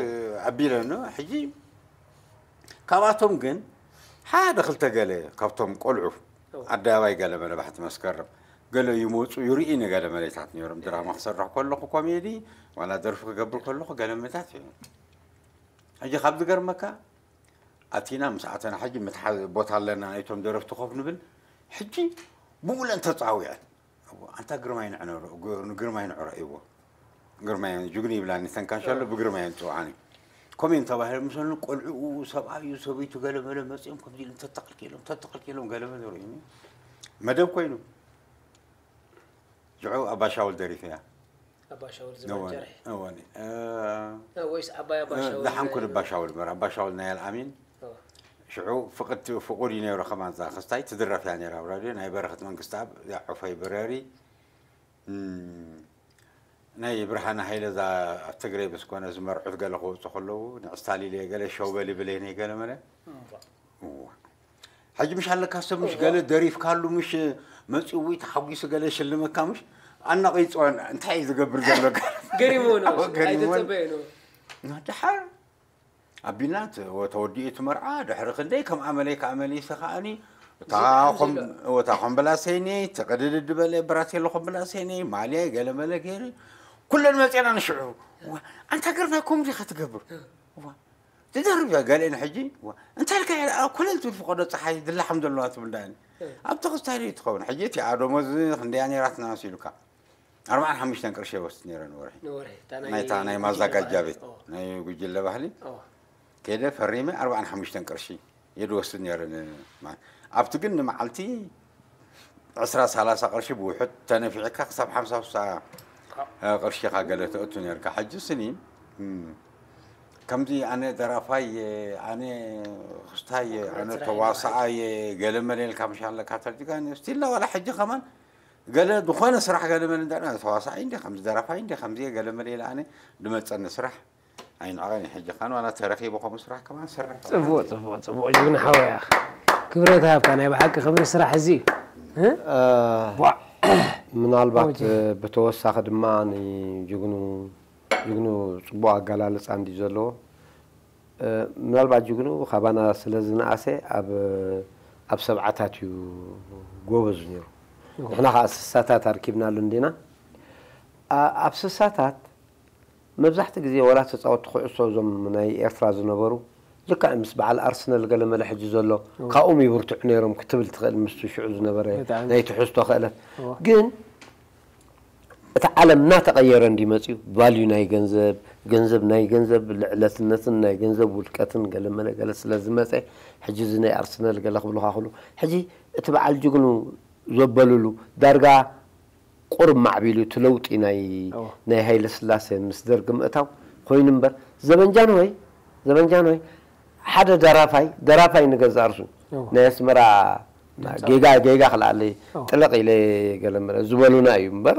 ኣቢለ ነው። ሕጂ ካብኣቶም ግን ሓደ ክልተ ገለ ካብቶም ቆልዑ ኣደባባይ ገለ መለ ባሕቲ መስከረም ገለ ይመፁ ይርኢ ንገለ መለታት ነይሮም። ድራማ ክሰርሕ ከለኹ ኮሜዲ ዋላ ደርፊ ክገብር ከለኹ ገለ መለታት እዩ። ሕጂ ካብ ዝገርመካ ኣቲና ምስ ኣተና ሕጂ ምትሓዝ ቦታ ኣለና ናይቶም ደረፍቲ ኮፍ ንብል። ሕጂ ብኡለን ተፃውያን። ኣንታ ግርማይ ንዕነሮ፣ ግ-፣ ንግርማይ ንዕሮ እይዎ። ግርማይ ጅግኑ ይብላኒ፣ ተንካንሻሎ ብግርማይ ንፅውዓኒ። ኮሜን ተባሂለ ምሰሉ ቆልዕኡ፣ ሰብኣዩ፣ ሰበይቱ ገለ መለ መፅኦም ከምዚ ኢሎም ተተኸልኪሎም፣ ተተኸልኪሎም ገለ መለ ርእዩኒ። መደብ ኮይኑ። ሽዑ ኣባሻውል ደሪፈያ። ኣባሻውል እወን፣ ዝመጀረ። እወን። እ፣ እ፣ ወይስ ዓባይ ኣባሻውል ደሓን ኩን ኣባሻውል እምበር፣ ኣባሻውል ናይ ኣልኣሚን። እወ። ሽዑ ፍቕድቲ፣ ፍቑድ እዩ ነይሩ ከማን እዛ ክስታይ ትድረፍ እያ ነይራ ኣብ ራድዮ፣ ናይ በረኸት መንግስትኣብ፣ እዚኣ ዑፈይ ብረሪ። እም፣ ናይ ብርሃነ ሃይለ እዛ ኣብ ትግረይ ምስ ኮነ ዝመርዑት ገለ ክወፁ ከለዉ፣ ንዕስታሊለ ገለ ሸውበል ይብለይ ነይ ገለ መለ። እወ። እዋ። ሕጂ ምሽ ኣለካ ሰብ ምሽ ገለ ደሪፍካሉ ምሽ መፂኡ ወይ ተሓጒሱ ገለ ሽልመካ ምሽ ኣናቒፅዋን እንታይ እዩ ዝገብር ዘሎ? ገሪሞ ነው፣ ገሪሞ ነው። ኣይተጸበየ ነው። ድሓር ኣቢልና ተ-፣ ተወዲኡ እቲ መርዓ ድሕሪ ክንደይ ከም ኣመለይ ከኣ መሊሰ ከኣኒ እታ ኮም-፣ እታ ኮምበላሰይኒ፣ ተቐድድ ድበለ ብራቴሎ ኮምበላሰይኒ፣ ማልያይ ገለ መለ ገይሩ ኩለን መፅና ንሽዑ። ዋ፣ ኣንታ ግርማይ ከምኡ ዲኻ ትገብር? ዋ፣ ትደርብ እያ ገሊአን ሕጂ። ዋ፣ እንታይ ኢልካ እያ ደኣ ኮለል ትብል ፍቐዶ ጸሓይ ዝላሓም ዘለዋ ትብል ደኣኒ። እ። ኣብ ተኽስታይ ዶ ትኸውን? ሕጂ እቲኣ ደሞዝ ክንደያ ነይራትና መሲሉካ? ኣርባዓን ሓሙሽተን ቅርሺ እየ ወስድ ነይረ ንወርሒ። ንወርሒ፣ እታ ናይ ናይታ ናይ ጉጅለ ማዘጋጃ ባህሊ። ቤት፣ ኦ። ናይ ጉጅለ ባህሊ። ኦ። ከይደ ፈሪመ ኣርባዓን ሓሙሽተን ቅርሺ እየ ዝወስድ ነይረ ን-፣ ማ-፣ ኣብቲ ግን ንመዓልቲ ዕስራ ሰላሳ ቅርሺ ብውሑድ ተነፊዕካ ክሳብ ሓምሳ ስሳ ቅርሺ ኢኻ ገለ ተእቱ ነርካ። ሕጂ ስኒ፣ እም፣ ከምዚ ኣነ ደራፋይ እየ፣ ኣነ ክስታይ እየ፣ ኣነ ተዋሳኣይ እየ፣ ገለ መለ ኢልካ ምሽ ኣለካ ተልጅካ፣ ስቲላ ዋላ ሕጂ ከማን ገለ ዝኾነ ስራሕ ገለ መለ እንዳ ተዋሳኣይ እንደ፣ ከምዚ ደራፋይ እንደ፣ ከምዚ ገለ መለ ኢለ ኣነ ድመጸኒ ስራሕ ኣይንዕቐን እዩ። ሕጂ ኻን ዋላ ተረኺቡ ከምኡ ስራሕ ከማን ሰርሕ። ጽቡቕ፣ ጽቡቕ፣ ጽቡቕ። ጅግና ሓወያ። ክብረት ሃብካ፣ ናይ ብሓቂ ክብሪ ስራሕ እዚ እዩ። እ? እ፣ ቧዕ። ምናልባት፣ ኦኬ። እ፣ ብተወሳኺ ድማ ንጅግኑ፣ ጅግኑ ጽቡቕ ኣገላልጻ እንድዩ ዘለዎ። እ፣ ምናልባት ጅግኑ ካባና ስለ ዝነኣሰ ኣብ፣ ኣብ ሰብዓታት እዩ ጎበዝ ነይሩ። ንሕና ኸኣ ስሳታት ኣርኪብናሉ እንዲና። ኣ-፣ ኣብ ስሳታት መብዛሕትኡ ግዜ ወላ ተጻወትቲ ኩዕሶ እዞም ናይ ኤርትራ ዝነበሩ፣ ልክዕ ምስ በዓል ኣርሰናል ገለ መለ ሕጂ ዘሎ፣ እወ። ካብኦም ይብርትዑ ነይሮም ክትብል ትኽእል፣ ምስቲ ሽዑ ዝነበረ ብጣዕሚ። ናይ ትሕዝቶ ክእለት። እወ። ግን እቲ ዓለም እናተቐየረ እንዲ መጽዩ፣ ቫልዩ ናይ ገንዘብ፣ ገንዘብ ናይ ገንዘብ ልዕለትነትን ናይ ገንዘብ ውድቀትን ገለ መለ ገለ ስለ ዝመጸ፣ ሕጂ እዚ ናይ ኣርሰናል ገለ ክብሉኻ ክሉ፣ ሕጂ እቲ በዓል ጅግኑ ዘበሉሉ ዳርጋ ቁሩብ ማዕቢሉ እቲ ለውጢ ናይ፣ እዎ። ናይ ሃይለ ስላሴ ምስ ደርግ ምእታው ኮይኑ እምበር፣ ዘበን ጃንሆይ ዘበን ጃንሆይ ሓደ ደራፋይ ደራፋይ ንገዛ ርሱ ናይ ኣስመራ ጌጋ ጌጋ ክልኣለይ ጥለቕ ኢለ ገለ ዝበሉና እዩ እምበር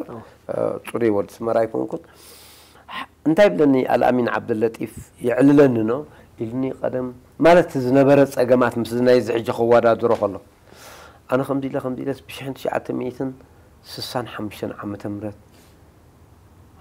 ፅሩይ ወዲ ኣስመራ ኣይኮንኩን። እንታይ ብለኒ ኣልኣሚን ዓብደለጢፍ የዕልለኒ ኖ ኢልኒ። ቀደም ማለት ዝነበረ ፀገማት ምስ ናይ ዝሕጂ ክወዳድሮ ከሎ ኣነ ከምዚ ኢለ ከምዚ ኢለስ ብሽሕን ትሽዓተ ሚእትን ስሳን ሓሙሽተን ዓመተ ምህረት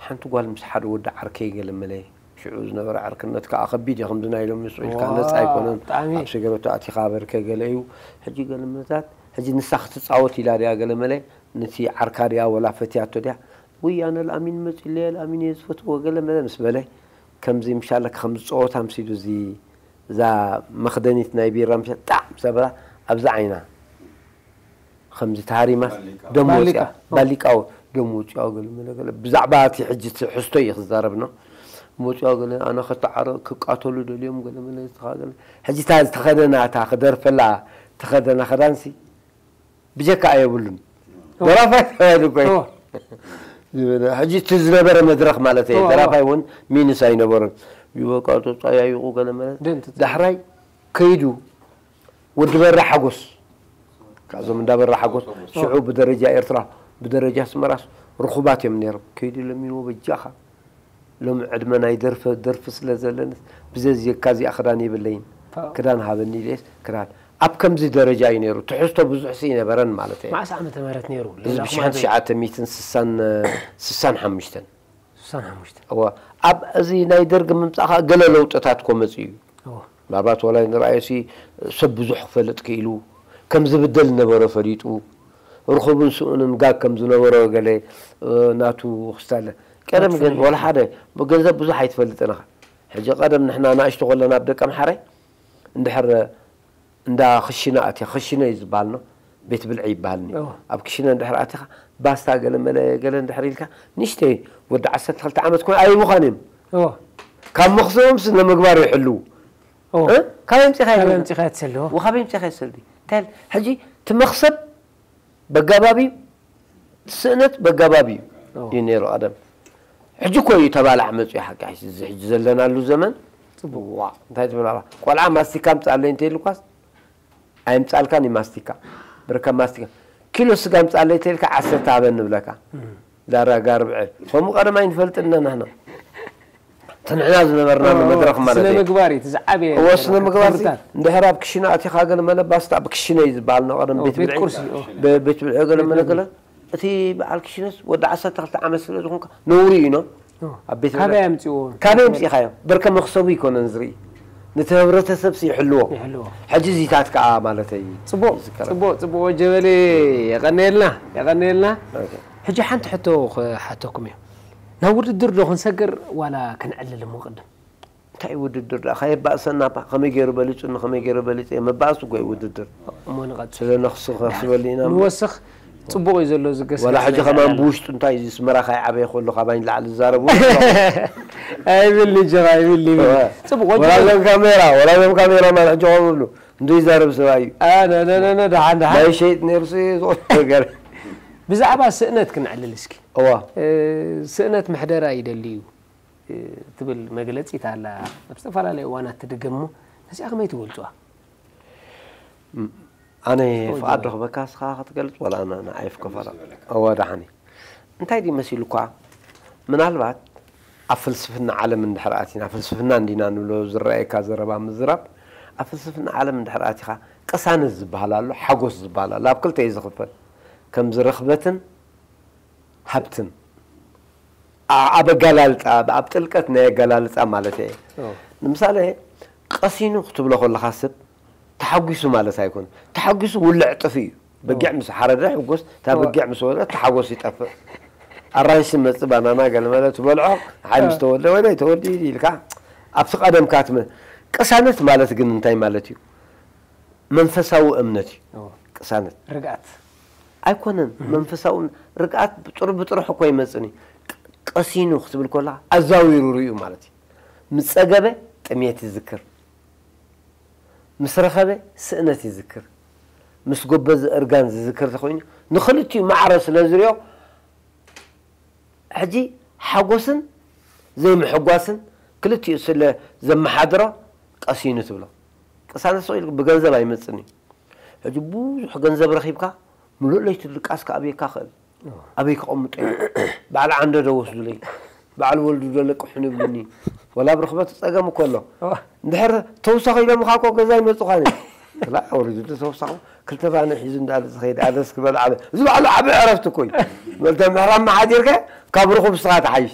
ሓንቲ ጓል ምስ ሓደ ወዲ ዓርከይ ገለ መለ ሽዑ ዝነበረ ዕርክነት ከዓ ከቢድ እዩ ከምዚ ናይ ሎሚ ስዑልካ ነፃ ኣይኮነን። ኣብ ሰገረቱ ኣቲኻ በርከ ገለ እዩ። ሕጂ ገለ መታት ሕጂ ንሳ ክትፃወት ኢላ ድያ ገለ መለ ነቲ ዓርካ ድያ ወላ ፈትያቶ ድያ? ውይ ኣነ ልኣሚን መፂለ ልኣሚን እየ ዝፈትዎ ገለ መለ ምስ በለ ከምዚ ምሻለካ ከምዚ ፀወታ ምሲሉ እዚ እዛ መኽደኒት ናይ ቢራ ምሸ ጣዕ ምስ ኣበላ ኣብዛ ዓይና ከምዚ ተሃሪማስ ደም ወፂኣ ባሊቃ ደም ወፂኣ ገለ መለ ገለ ብዛዕባ እቲ ሕጂ ትሕዝቶ እዩ ክዛረብና መፂኣ ገለ ኣነ ከተዓረ ክቃተሉ ደልዮም ገለ መለ ዝተኻገለ ሕጂ እታ ዝተኸደና እታ ክደርፈላ ተኸደና ክዳንሲ ብጀካ ኣየብሉን ደራፋይ ተባሂሉ እኮ እዩ ሕጂ እቲ ዝነበረ መድረኽ ማለት እዩ። ደራፋይ እውን ሚንስ ኣይነበረን። ይበቃ ተፃያይቑ ገለ መለ ዳሕራይ ከይዱ ወዲ በራ ሓጎስ ካብዞም እንዳ በራ ሓጎስ ሽዑ ብደረጃ ኤርትራ ብደረጃ ኣስመራስ ርኹባት እዮም ነይሮም። ከይዱ ለሚንዎ በጃኻ ሎም ዕድመ ናይ ደርፈ ደርፊ ስለ ዘለንስ ብዘዝየካ እዚኣ ክዳን የብለይን ክዳን ሃበኒ ኢለስ ክዳን ኣብ ከምዚ ደረጃ እዩ ነይሩ። ትሕዝቶ ብዙሕ ሲ ይነበረን ማለት እዩ። መዓስ ዓመተ ምህረት ነይሩ? እዚ ሌላ ብሽሕን ኩማዘይ ትሽዓተ ሚእትን ስሳን ስሳን ሓሙሽተን ስሳን ሓሙሽተን እወ ኣብ እዚ ናይ ደርጊ ምምፃእ ከዓ ገለ ለውጥታት ኮ መፅኡ እዩ። እወ ምናልባት ወላ ንረኣዮ ሲ ሰብ ብዙሕ ክፈልጥ ክኢሉ ከም ዝብደል ነበረ ፈሊጡ ርኹብን ስኡንን ጋግ ከም ዝነበሮ ገለ ናቱ ክስታለ ቀደም ግን ወላ ሓደ ብገንዘብ ብዙሕ ኣይትፈልጥን ኢኻ ሕጂ ቀደም ንሕና ናእሽቶ ከለና ኣብ ደቀምሓረ እንድሕር እንዳ ክሽነ ኣትያ ክሽነ እዩ ዝበሃል ኖ ቤት ብልዒ ይበሃል ኒ ኣብ ክሽነ እንድሕር ኣቲኻ ባስታ ገለ መለ ገለ እንድሕር ኢልካ ንእሽተይ ወዲ ዓሰርተ ክልተ ዓመት ኮን ኣይቡኻን እዮም ካብ መኽሰቦም ስነ ምግባር ይሕልው ካበይ ምፂኻ ካበይ ምፂኻ ትሰልዎ ካበይ ምፂኻ ይሰልዲ እንታይ ሕጂ እቲ መኽሰብ በጋባብ እዩ ስእነት በጋባብ እዩ እዩ ነይሩ ቀደም ሕጂ እኮ እዩ ተባላዕ መፅኡ ሓቂ ሕጂ ዘለናሉ ዘመን ፅቡዋ እንታይ ትብል ኣላ ቆልዓ ማስቲካ ምፃለይ እንተይልኳስ ኣይምፃልካን እዩ ማስቲካ ብርከ ማስቲካ ኪሎ ስጋ ምፃለይ ተይልካ ዓሰርተ ሃበን ንብለካ ዳራ ጋርብዐ ከምኡ ቀደም ኣይንፈልጥን ኢና ንሕና ትንሕና ዝነበርናሉ መድረኽ ማለት ስነ እዩ ምግባር እዩ እቲ ዝዓበየ እዎ ስነ ምግባር ሲ ክብርታት እንድሕር ኣብ ክሽነ ኣቲኻ ገለ መለ ባስታ ኣብ ክሽነ እዩ ዝበሃል ኖ ቀደም ቤት ቤት ብልዒ ቁርሲ ኦ። ብ- ቤት ብልዒ ገለ መለ ገለ እቲ በዓል ክሽነስ ወዲ ዓሰርተ ክልተ ዓመት ስለ ዝኾንካ ነውሪ እዩ ኖ ኣብ ቤት ብልዒ ካበይ ኣምፅዎ ካበይ ኣምፂኻዮ በርከ መኽሰቡ ይኮነን ዝርኢ ነቲ ህብረተሰብ ሲ ይሕልዎ ይሕልዎ ሕጂ እዚታት ከዓ ማለተይ እዩ ጽቡቅ ዝከረ ጽቡቅ ጽቡቅ ወጀበሌ የቀነየልና የቀነየልና ኦኬ። ሕጂ ሓንቲ ሕቶ ክሓተኩም እዩ ናብ ውድድር ዶ ክንሰግር ዋላ ክንዕልል እሞ ቅድም እንታይ ውድድር ደኣ ከየባእሰና እባ ከመይ ገይሩ በሊጹኒ ከመይ ገይሩ በሊጸ መባእሱ ጎይ ውድድር እሞ ንቐጽል ስለ ነኽሱ ከስበሉ ኢና እሞ። ንወስኽ ጽቡቕ እዩ ዘሎ ዝገስ ወላ ሕጂ ከማን ብውሽጡ እንታይ እዚ ስመራ ካይ ዓበየ ከሎ ካባይ ንላዕሊ ዝዛረቡ ኣይብል ንጀኻ ኣይብል ይብል እወ። ጽቡቕ ወላ ወጀ ዞም ካሜራ ወላ ዞም ካሜራ ማን ሕጂ ከምብሉ እንዶ ይዛረብ ሰብኣይ እዩ ኣነነነነ ደሓን ደሓን ናይ ሸይጥ ነይሩ ሲ ዝኾነ ነገር ብዛዕባ ስእነት ክንዕልል እስኪ እዋ ስእነት ምሕደራ ይደሊ እዩ ትብል መግለጺት ኣላ ኣብ ዝተፈላለየ እዋናት ትድገም እሞ ነዚኣ ከመይ ትገልጹዋ ኣነ ፍቓድ ረኽበካ ስኻ ክትገልጽ ወላ ኣነ ንዓይ ፍከፈራ እዋ ደሓኒ እንታይ ድዩ መሲሉ እኳ ምናልባት ኣብ ፍልስፍና ዓለም እንድሕር ኣቲና ፍልስፍና እንዲና ንብሎ ዝረኣየካ ዘረባ ምዝራብ ኣብ ፍልስፍና ዓለም እንድሕር ኣቲኻ ቅሳነት ዝበሃል ኣሎ ሓጎስ ዝበሃል ኣሎ ኣብ ክልተ እዩ ዝኽፈል ከምዚ ረኽበትን ሃብትን ኣብ ኣገላልፃ ኣብ ጥልቀት ናይ ኣገላልፃ ማለት እየ ንምሳሌ ቀሲኑ ክትብሎ ከለካ ሰብ ተሓጒሱ ማለት ኣይኮነ ተሓጒሱ ውልዕ ጥፍ እዩ በጊዕ ምስ ሓረደ ሕጎስ እታ በጊዕ ምስ ወደ ተሓጎስ ይጠፍእ ኣራንሽ መፅ ባናና ገለመለ ትበልዖ ሓይ ምስ ተወልደ ወይ ተወልዲ ኢልካ ኣብቲ ቀደምካ ትመ ቅሳነት ማለት ግን እንታይ ማለት እዩ መንፈሳዊ እምነት እዩ ቅሳነት ርግኣት ኣይኮነን መንፈሳዊ ርግኣት ብጥሩ ብጥሩሕ እኮ ይመፅን እዩ ቀሲኑ ክትብል ከላ ኣዛዊሩ ርዩ ማለት እዩ ምስ ፀገበ ጥሜት ይዝክር ምስ ረኸበ ስእነት ይዝክር ምስ ጎበዘ እርጋን ዝዝክር ተኮይኑ ንክልቲኡ ማዕረ ስለ ዝሪኦ ሕጂ ሓጎስን ዘይምሕጓስን ክልቲኡ ስለ ዘመሓድሮ ቀሲኑ ትብሎ። ቅሳነት ስቕ ኢሉ ብገንዘብ ኣይመጽእን እዩ። ሕጂ ብዙሕ ገንዘብ ረኺብካ፣ ምሉእ ለይቲ ድቃስካ ኣብየካ ክእል። ኣበይ ከቐምጦ እዩ? በዓል ዓንደ ዶ ወስዱለይ? በዓል ወልዱ ዶ ለቅሑን ይብሉኒ? ወላ ኣብ ርኽበት ጸገም እኮ ኣሎ። እዋ። እንድሕር ተውሳኹ ኢሎምኻ እኮ ገዛ ይመጹኻን እዮም። ክላ ወሪዱ ዶ ተውሳኹ? ክልተ ባነ ሒዙ እንዳለ ዝኸይድ ኣነስ ክበል ዓበ-፣ እዚ ባዕሉ ዓቢ ዕረፍቲ እኮ እዩ። መልተ ምሕራም መሓዲርካ ካብ ርኹብ ስኻ ትሓይሽ።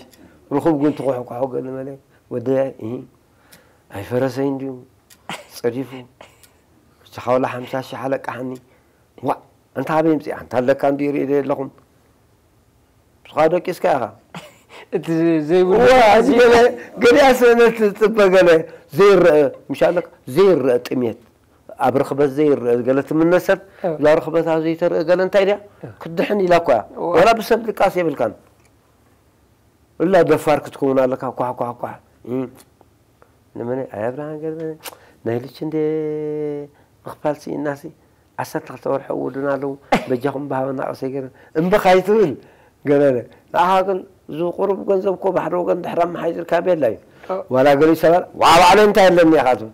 ርኹብ ግን ትኹሕኩሖ ገለ መለ ወደይ፣ እሂ፣ ኣይፈረሰይ እንድዩ ጸዲፉ። ብቻኻ ወላ ሓምሳ ሺሕ ኣለቃሓኒ። ዋ፣ ኣንታ ኣበይ ምጽኣ? ኣንታ ኣለካ እንድዩ ይርኢ ዶ የለኹም? ብስኻ ደቂስካ ኢኻ። እቲ ዘይብሉ ዋ፣ እዚ ገለ፣ ገሊኣ ስእነት ትጽበ ገለ ዘይረአ፣ ምሽ ኣለካ ዘይረአ ጥሜት። ኣብ ርኽበት ዘይረአ ገለ ትምነ ሰብ፣ እዎ። እዛ ርኽበታ ዘይተርእ ገለ እንታይ ድያ? እዎ። ክትድሕን ኢላ እኮ እያ። እዎ። ወላ ብሰብ ድቃስ የብልካን። እላ ደፋር ክትከውን ኣለካ፣ ኳሕ፣ ኳሕ፣ ኳሕ። እም። ንመን? ኣይ ኣብርሃም ገለ ናይ ልቺ እንደ ምኽፋል ስኢናሲ፣ ዓሰርተ ክልተ ወርሒ እውድና ኣለዉ፣ በጃኹም ባህበና ቀሰይ ገለ። እምቢ ካይትብል፣ ገለ፣ ንዓኻ ግን እዚ ቁሩብ ገንዘብ እኮ ባሕሪ ወገን ድሕሪ ኣመሓይዝርካ ቤላ እዩ። ኦ። ዋላ ገሊኡ ሰባት፣ ዋ፣ ባዕለይ እንታይ ኣለኒ ኢኻ ትብል።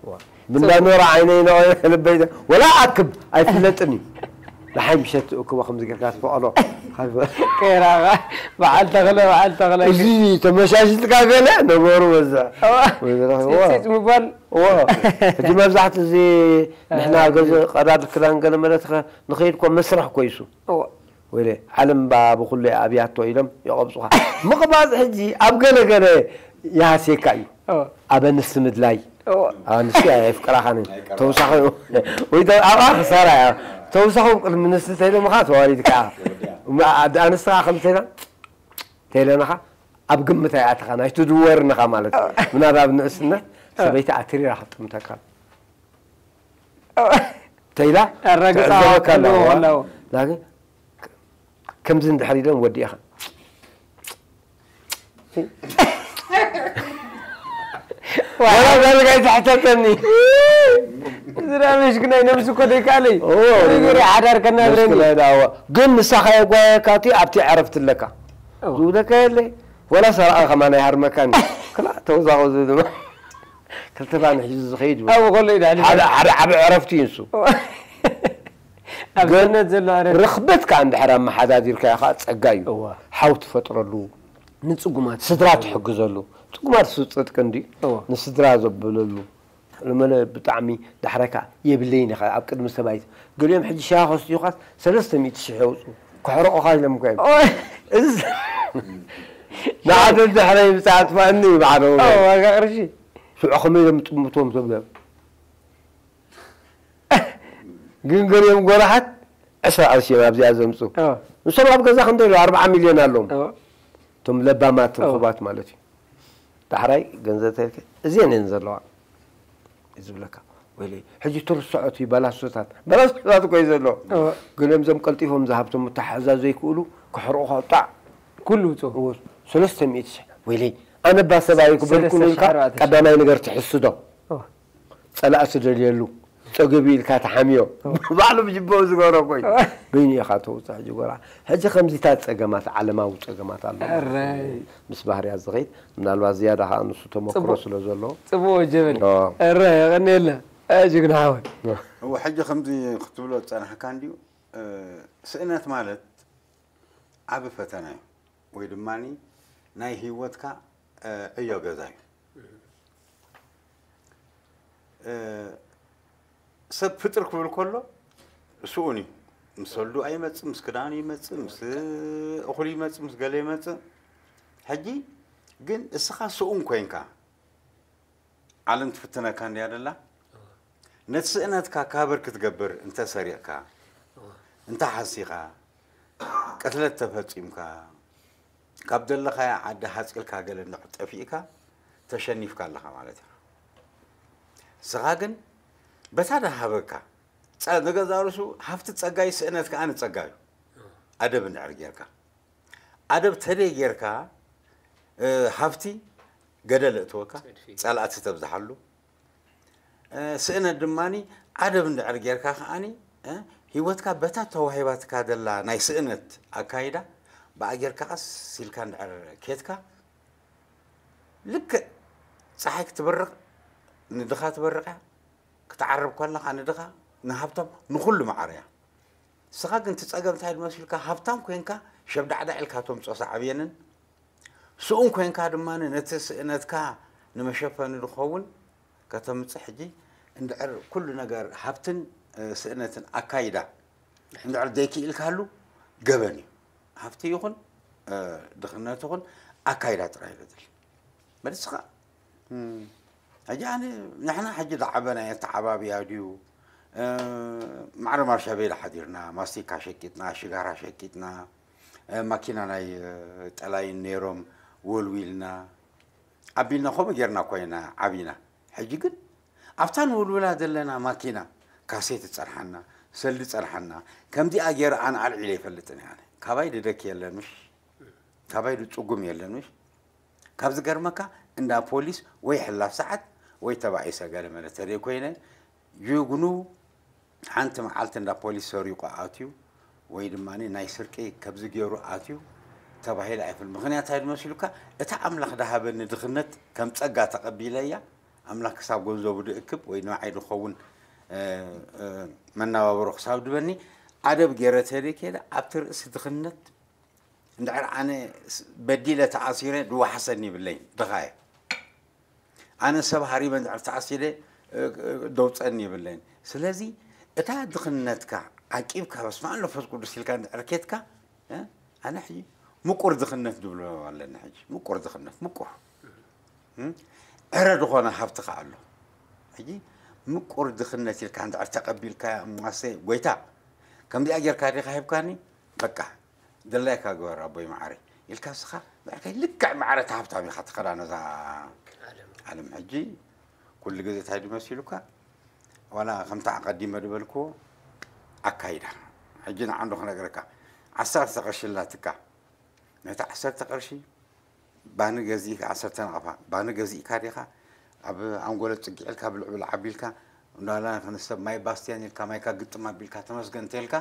ዋ። ብንዳ ኖራ ዓይነይ ነቐ ልበይ ደ-፣ ወላ ኣክብ ኣይፍለጥን እዩ። ንሓይ ምሸት እክቦ ከምዚ ጌርካ ትፈቐዶ። ከይራኻ፣ በዓል ተኽለ፣ በዓል ተኽለ። እዚ ተመሻሽልካ ገለ ነገሩ በዝሕ። እዋ። ወይ ዝረኽብዎ። ጺጽ ምባል። እዎ። ሕጂ መብዛሕትኡ እዚ ንሕና ኣይ። ገዚ ቀዳድ ክዳን ገለ መለ ትኸ-፣ ንኸይድ እኮ መስርሕ እኮ እዩ እሱ። እዎ። ወይለ ዓለም ባ ብኹሉ ኣብያቶ ኢሎም ይቐብጹኻ። ምቕባጽ ሕጂ ኣብ ገለ ገለ ይሃስየካ እዩ። እዎ። ኣብ ኣንስቲ ምድላይ። እዎ። ኣንስቲ ኣየፍቅራኻን እዩ። ኣይቀርባን። ተውሳኺ ወይ ተ-፣ ኣብኣ ክሳራ እያ። ተውሳኺ ቅድሚ ንስቲ ተይሎምኻ ተዋሪድካ። ተወዲኣ። እማ ኣደ ኣንስትኻ ከምተይና፣ ተይለናኻ ኣብ ግምት ኣይኣተኻ፣ ናይ ትድወርንኻ ማለት እዩ። እዎ። ምናልባት ኣብ ንእስነት እዎ። ሰበይቲ ኣትሪራ ክትጥምተካ። እዎ። ተይላ ኣረግጻ ትዕዘበካ ኣለዋ። ኣለዎ። ላኪን ከምዚ እንድሕር ኢሎም ወዲእኻ። ዋላ ዳርጋ ኣይትሕተተኒ። ዝና ምሽክ ናይ ነብሱ እኮ ደይካለይ። ኦ፣ ንገሪ ሓዳር ከናብረኒ። መስክለ ዳዋ። ግን ንሳኻ የጓየካ እቲ ኣብቲ ዕረፍቲ ኣለካ። እዎ። ዝብለካ የለ። ወላ ሰራቐ ከማን ኣይሃርመካን። ክላ ተውዛቑ ዝብል ድማ። ክልተ ባኒ ሒዙ ዝኸይድ እዩ። ኣብኡ ከሎ እዩ ዳኒ። ሓደ፣ ሓደ ዓቢ ዕረፍቲ እዩ ንሱ። እዎ። ኣብ ግን ሰነት ዘሎ ዕረፍቲ። ርኽበት ከኣ እንድሕር ኣመሓዳዲርካዮ ከኣ ጸጋ እዩ። እዋ። ሓው ትፈጥረሉ። ንጽጉማት ስድራ ትፈጥረሉ። ትሕግዘሉ። ጽጉማት እሱ ጽድቂ እንድዩ። እዋ። ንስድራ ዘብለሉ። ለመለ ብጣዕሚ ዳሕራይ ከኣ የብለይን ኢኻ ኣብ ቅድሚ ሰብኣይ። ገሊኦም ሕጂ ሻሂ ከስትዩኻስ ሰለስተ ሚእቲ ሽሕ የውጽኡ። ከሕርቑኻ ኢሎም እኮ እዮም። እዋ። እዚ ንዓደ ዳሕራይ ብጻ ኣጥፋእኒ እዩ ባዕሎም። እዋ፣ ዋጋ ቅርሺ። ሽዑ ከመይ ኢሎም ይጥምትዎም ተብለ። ግን ገሊኦም ጎራሓት ዕስራ ቅርሺ እዮም ኣብዚኣ ዘምጽኡ። እዎ። ንሶም ኣብ ገዛ ክንደይ ኣለዉ? ኣርብዓ ሚልዮን ኣለዎም። እዎ። እቶም ለባማት እዎ። ርኹባት ማለት እዩ። ዳሕራይ ገንዘብ ተልከ እዚአን እየን ዘለዋ እዩ ዝብለካ። ወይለይ፣ ሕጂ ትርስዖት እዩ በላሶታት። በላሶታት እኮ እዩ ዘሎ። እዎ። ገሊኦም እዞም ቀልጢፎም ዝሃብቶም ምትሓዛ ዘይክእሉ ክሕርቑኻ ጣዕ። ኩሉ ውፅኡ። እዎ። ሰለስተ ሚእቲ ሽሕ። ወይለይ፣ ኣነ እባ ሰብኣይ ክበልኩ ሰለስተ ሺሕ ኢልካ ኣርባዕተ ሺሕ። ቀዳማይ ነገር ትሕስዶ። እዎ። ጸላእ ትደልየሉ፣ ጸገብ ኢልካ ትሓምዮ። ባዕሉ ብጅበኡ ዝገብሮ እኮ እዩ። በይኑ ኢኻ ተውጽእ ሕጂ ጎራ። ሕጂ ከምዚታት ጸገማት፣ ዓለማዊ ጸገማት ኣሎ። እረይ። ምስ ባህርያት ዝኸይድ፣ ምናልባት ዝያዳ ኸኣ ንሱ ተመክሮ ጽቡቕ። ስለ ዘሎ። ጽቡቕ ጀበል። ኦ። እረ፣ የቐንየልና። እ፣ ጅግና ሓወይ። እወ፣ ሕጂ ከምዚ ክትብሎ ዝጸናሕካ እንድዩ፣ እ፣ ስእነት ማለት ዓቢ ፈተነ እዩ። ወይ ድማ ናይ ህይወትካ፣ እ፣ ዕዮ ገዛ እዩ። እ፣ ሰብ ፍጥር ክብል ከሎ ስኡን እዩ። ምስ ወልዱ ኣይመጽእ፣ ምስ ክዳኑ ይመጽእ፣ ምስ እኹል ይመጽእ፣ ምስ ገለ ይመጽእ። ሕጂ ግን እስኻ ስኡን ኮይንካ፣ ዓለም ትፍትነካ እንድያ ደላ። ነቲ ስእነትካ ካቨር ክትገብር እንተ ሰሪቕካ፣ እንተ ሓሲኻ፣ ቅትለት ተፈጺምካ፣ ካብ ዘለኻያ ዓዲ ሃጺልካ ገለ እንድሕር ጠፊእካ፣ ተሸኒፍካ ኣለኻ ማለት ኢኻ። ንስኻ ግን በታ ደሃበካ፣ ጸ-፣ ንገዛእ ርእሱ ሃፍቲ ጸጋ እዩ፣ ስእነት ከኣ ንጸጋ እዩ። ኣደብ እንድሕር ጌርካ። ኣደብ ተደይ ጌርካ፣ እ፣ ሃፍቲ ገደል እእትወካ፣ ጸድፊ። ጸላእቲ ተብዝሓሉ። እ፣ ስእነት ድማኒ ኣደብ እንድሕር ጌርካ ከኣኒ፣ እ፣ ህይወትካ በታ ተዋሂባትካ ዘላ ናይ ስእነት ኣካይዳ ብኣ ጌርካ ቀስ ኢልካ እንድሕር ኬድካ፣ ልክዕ ጸሓይ ክትበርቕ ንድኻ ትበርቕ እያ። ክትዓርብ ከለኻ ንድኻ፣ ንሃብታም፣ ንኹሉ ማዕረ እያ። ንስኻ ግን እቲ ጸገም እንታይ ድመሲልካ፣ ሃብታም ኮይንካ ሸብዳዕዳዕ ኢልካ ተምጽኦ ሳዕብየንን፣ ስኡን ኮይንካ ድማ ነቲ ስእነትካ ንመሸፈኒ ዝኸውን ከተምጽእ። ሕጂ እንድዕር ኩሉ ነገር ሃብትን፣ እ፣ ስእነትን ኣካይዳ እንድዕር ዘይክኢልካሉ ገበን እዩ። ሃብቲ ይኹን፣ እ፣ ድኽነት ይኹን ኣካይዳ ጥራይ እዩ ዘድሊ። መልስኻ፣ እም፣ ሕጂ ኣነ፣ ንሕና ሕጂ ዝዓበናዮ ኣተዓባብያ ድዩ? እ፣ ማዕረ ማርሻ ቤላ ሓዲርና፣ ማስቲካ ሸቂጥና፣ ሽጋራ ሸቂጥና፣ እ፣ ማኪና ናይ፣ እ፣ ጠላይን ነይሮም ወልዊልና፣ ኣቢልና ከምኡ ጌርና እኮ ኢና ዓቢና። ሕጂ ግን ኣብታ ንውልውላ ዘለና ማኪና ካሴት ጸንሓና፣ ሰልዲ ጸንሓና፣ ከምዚኣ ጌረ ኣነ ኣልዒለ ኣይፈልጥን እየ ኣነ። ካባይ ድደኪ የለን ምሽ? ካባይ ድጽጉም የለን ምሽ? ካብ ዝገርመካ እንዳ ፖሊስ ወይ ሕላፍ ሰዓት ወይ ተባኢሰ ገለ መለ ተደይ ኮይነ፣ ጅግኑ ሓንቲ መዓልቲ እንዳ ፖሊስ ሰሪቑ ኣትዩ ወይ ድማ ናይ ስርቂ ከብዚ ገይሩ ኣትዩ ተባሂሉ ኣይፍል። ምኽንያት እንታይ ድመሲሉካ? እታ ኣምላኽ ድሃበኒ ድኽነት ከም ጸጋ ተቐቢለያ፣ ኣምላኽ ክሳብ ገንዘቡ ድእክብ ወይ ንዓይ ድኸውን፣ እ፣ እ፣ መነባብሮ ክሳብ ድበኒ ኣደብ ገይረ ተደይ ከይደ ኣብቲ ርእሲ ድኽነት እንድሕር ኣነ ስ-፣ በዲለ ተኣሲረ ድወሓሰኒ ይብለይን፣ ድኻ እየ። ኣነ ሰብ ሃሪመ እንድሕር ተኣሲረ፣ እ፣ እ፣ ደውፀኒ ይብለይን። ስለዚ እታ ድኽነትካ ዓቂብካ በስመ ኣብ መንፈስ ቅዱስ ኢልካ እንድሕር ኬድካ፣ እ፣ ኣነ ሕጂ ምቁር ድኽነት ድብሎ ኣለኒ ሕጂ። ምቁር ድኽነት፣ ምቁር። እ? ዕረ ዝኾነ ሃብትኻ ኣሎ። ሕጂ ምቁር ድኽነት ኢልካ እንድሕር ተቐቢልካ፣ እማሰ፣ ጎይታ፣ ከምዚኣ ጌርካ ዲኻ ሂብካኒ? በቃ፣ ድላይካ ግበር ኣቦይ መዓረይ ኢልካ ንስኻ ብዕርከይ ልክዕ ማዕረ እቲ ሃብታም ኢኻ ትኸዳ ነዛ ዓለም። ዓለም። ሕጂ ኩሉ ግዜ እንታይ ድመሲሉካ? ዋላ ከምቲ ኣቐዲመ ዝበልክዎ ኣካይዳ። ሕጂ ንዓንዶ ክነግረካ፣ ዓሰርተ ቅርሺ ኣላትካ። ነታ ዓሰርተ ቅርሺ ባኒ ገዚእካ፣ ዓሰርተ ናቕፋ ባኒ ገዚእካ ዲኻ? ኣብ ኣንጎሎ ጽግዕ ኢልካ ብልዕብል ዓቢልካ፣ እንዳላ ንሰብ ማይ ባስትያን ኢልካ ማይካ ግጥም ኣቢልካ ተመስገን እንተልካ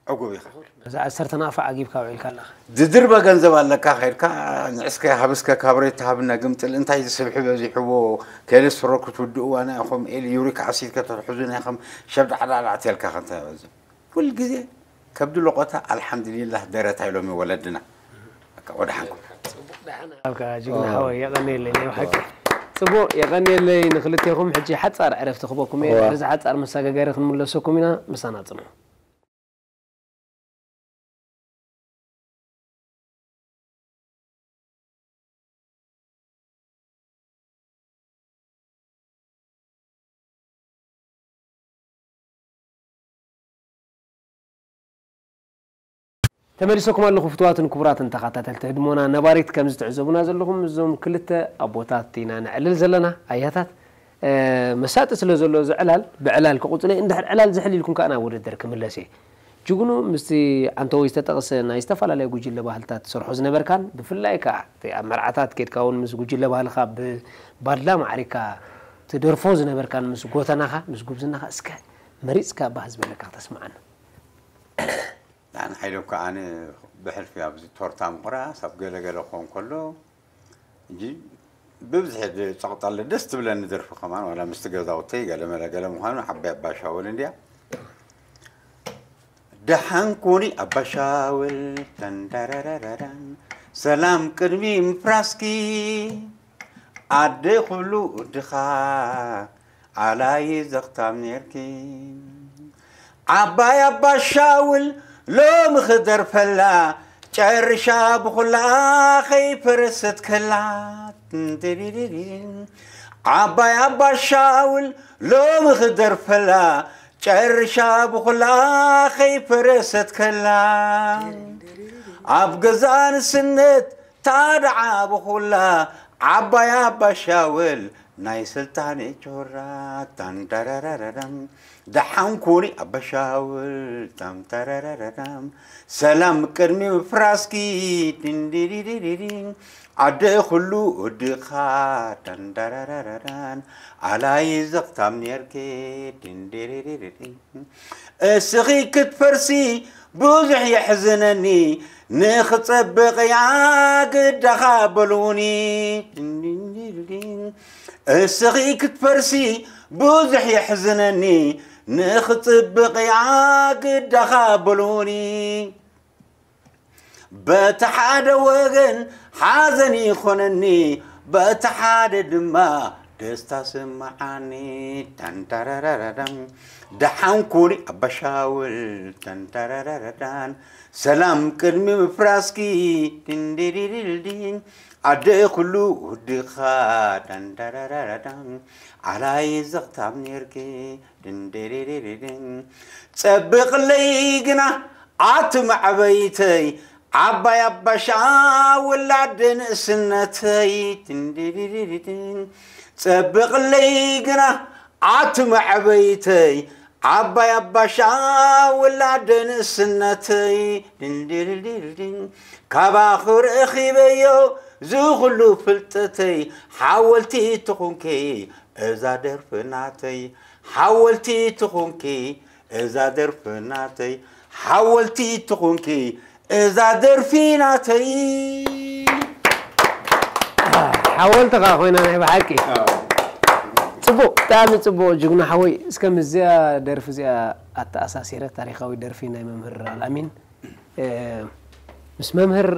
ዕጉብ ኢኻ። እዛ ዓሰርተ ናቕፋ ዓጊብካ ውዒልካ ኣለኻ። ዝድርበ ገንዘብ ኣለካ፣ ከይድካ ንዕስከ ሃብስከ ካብሬት ሃብነ ግምጥል እንታይ ዝስብሒ በዚሕዎ፣ ኬለስትሮል ክትውድእዋ ናይ ኢኹም፣ ኤል ዩሪክ ኣሲድ ከተትሕዙ ናይ ኢኹም፣ ሸብዳዕዳዕዳዕ ተልካ ከንተ በዚ። ኩል ግዜ ከብዲ ሎቆታ ኣልሓምዱሊላህ ደረታ ኢሎም ወለድና። በቃ ወደ ሓንኩም። ኣብካ ጅግና ሓወይ የቐንየለይ ናይ ብሓቂ። ጽቡቕ የቐንየለይ ንክልቴኹም። ሕጂ ሓጻር ዕረፍቲ ክበኩም እየ። እዋ። ድሕሪ እዚ ሓጻር መሰጋገሪ ክንምለሰኩም ኢና። ምሳና ጽንሑ። ተመሊሰኩም ኣለኹ ፍቱዋትን ክቡራትን ተኸታተልቲ ህድሞና ነባሪት። ከምዚ ትዕዘቡና ዘለኹም እዞም ክልተ ኣቦታት ኢና ነዕልል ዘለና ኣያታት። እ፣ መሳጢ ስለ ዘሎ እዚ ዕላል ብዕላል ክቕጽሎ እዩ። እንድሕር ዕላል ዝሕል ኢልኩም ከኣ ናብ ውድድር ክምለስ እየ። ጅግኑ ምስቲ ኣንተወይ ዝተጠቕሰ ናይ ዝተፈላለየ ጉጅለ ባህልታት ትሰርሖ ዝነበርካን ብፍላይ ከኣ እቲ ኣብ መርዓታት ኬድካ እውን ምስ ጉጅለ ባህልኻ ብባድላ ማዕሪካ ትደርፎ ዝነበርካን ምስ ጎተናኻ ምስ ጉብዝናኻ እስከ መሪጽካ ባህ ዝበለካ ክተስምዓና። ንዓን ሓይሎም ከኣ ኣነ ብሕልፊ ኣብዚ ቶርታ ምቑራስ ኣብ ገለ ገለ ክኸውን ከሎ እንጂ ብብዝሒ ዝጸቕጠለ ደስ ትብለኒ ደርፊ ከማን ዋላ ምስቲ ገዛውተይ ገለ መለ ገለ ምዃኑ ዓባይ ኣባሻውል እንድያ። ደሓን ኩኒ ኣባሻውል ተንዳራራራራን ሰላም ቅድሚ ምፍራስኪ ኣደ ክብሉ ድኻ ኣላይ ዘኽታም ኔርኪ። ዓባይ ኣባሻውል ሎሚ ክደርፈላ ጨርሻ ብኹላ ከይፈረሰት ከላ። ዓባይ ኣባሻውል ሎሚ ክደርፈላ ጨርሻ ብኹላ ከይፈረሰት ከላ። ኣብ ገዛ ንስነት ታድዓ ብኹላ ዓባይ ኣባሻውል ናይ ስልጣን ጆራ ታንዳራራራም ደሓን ኩኒ ኣባሻውል፣ ጣም፣ ታራራራራም። ሰላም ቅድሚ ምፍራስኪ፣ ድንዲሪሪሪሪም። ኣደ ኩሉ ወድኻ፣ ዳንዳራራራራን። ኣላይ ዘኽታም ኔርኪ፣ ድንዲሪሪሪሪም። እስኺ ክትፈርሲ ብዙሕ የሕዝነኒ፣ ንኽጸብቕ እያ ግዳኻ በሉኒ። ድንዲሪሪሪም። እስኺ ክትፈርሲ ብዙሕ የሕዝነኒ፣ ንኽጽብቕ እያ ግዳኻ በሉኒ። በቲ ሓደ ወገን ሓዘን ይኾነኒ፣ በቲ ሓደ ድማ ደስታ ስምዓኒ። ዳንዳራራራዳን። ደሓን ኩኒ ኣባሻውል፣ ዳንዳራራራዳን። ሰላም ቅድሚ ምፍራስኪ፣ ድንዲሪሪሪዲን። ኣደ ኩሉ ውድኻ፣ ዳንዳራራራዳን። ዓላይ ዘኽታም ኔርኪ፣ ድንዲሪሪሪዲን። ጸብቕለይ ግና ኣቲ መዕበይተይ፣ ዓባይ ኣባሻ ውላድ ንእስነተይ፣ ድንዲሪሪሪዲን። ጸብቕለይ ግና ኣቲ መዕበይተይ፣ ዓባይ ኣባሻ ውላድ ንእስነተይ፣ ድንዲሪሪሪዲን። ካባኺ ረኺበዮ ዝኹሉ ፍልጠተይ፣ ሓወልቲ ትኹንኪ እዛ ደርፊ ናተይ፣ ሓወልቲ ትኹንኪ እዛ ደርፊ ናተይ፣ ሓወልቲ ትኹንኪ እዛ ደርፊ ናተይ። ሓወልቲ ከኣ ኮይና ናይ ብሓቂ። ጽቡቕ፣ ብጣዕሚ ጽቡቕ ጅግና ሓወይ። እስከ ምስዚኣ ደርፊ እዚኣ ኣተኣሳሲረ፣ ታሪኻዊ ደርፊ ናይ መምህር ኣልኣሚን፣ እ፣ ምስ መምህር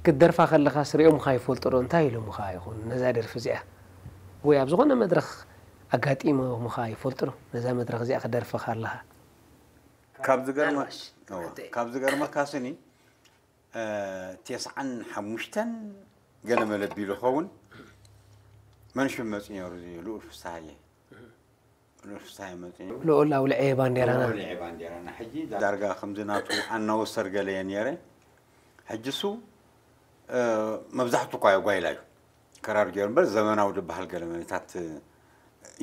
ክትደርፋ ከለኻስ ሪኦምኻ ይፈልጡ ዶ? እንታይ ኢሎምኻ ይኾኑ ነዛ ደርፊ እዚኣ? ወይ ኣብ ዝኾነ መድረኽ ኣጋጢሞምኻ ይፈልጡ ዶ? ነዛ መድረኽ እዚኣ ክደርፍ ከለኻ? ካብ ዝገርመ-፣ ምናልባሽ፣ እወ፣ ክልተ። ካብ ዝገርመካ ስኒ፣ እ፣ ተስዓን ሓሙሽተን ገለ መለ ቢሉ ኸውን መን ሽም መጺኡ ነይሩ? እዚ ልኡል ፍስሃየ። ልኡል ፍስሃየ መጺኡ ነይሩ። ልኡል ኣውልዐየ ባንዴራና። ልኡል ኣውልዐየ ባንዴራና። ሕጂ ዳርጋ ከምዚ ናቱ ኣናውሰር ገለ እየ ነይረ። ሕጂ እሱ፣ እ፣ መብዛሕቱ እኳ ጓይላ እዩ። ከራር ገይሩ እምበር ዘመናዊ ዝበሃል ገለ መለታት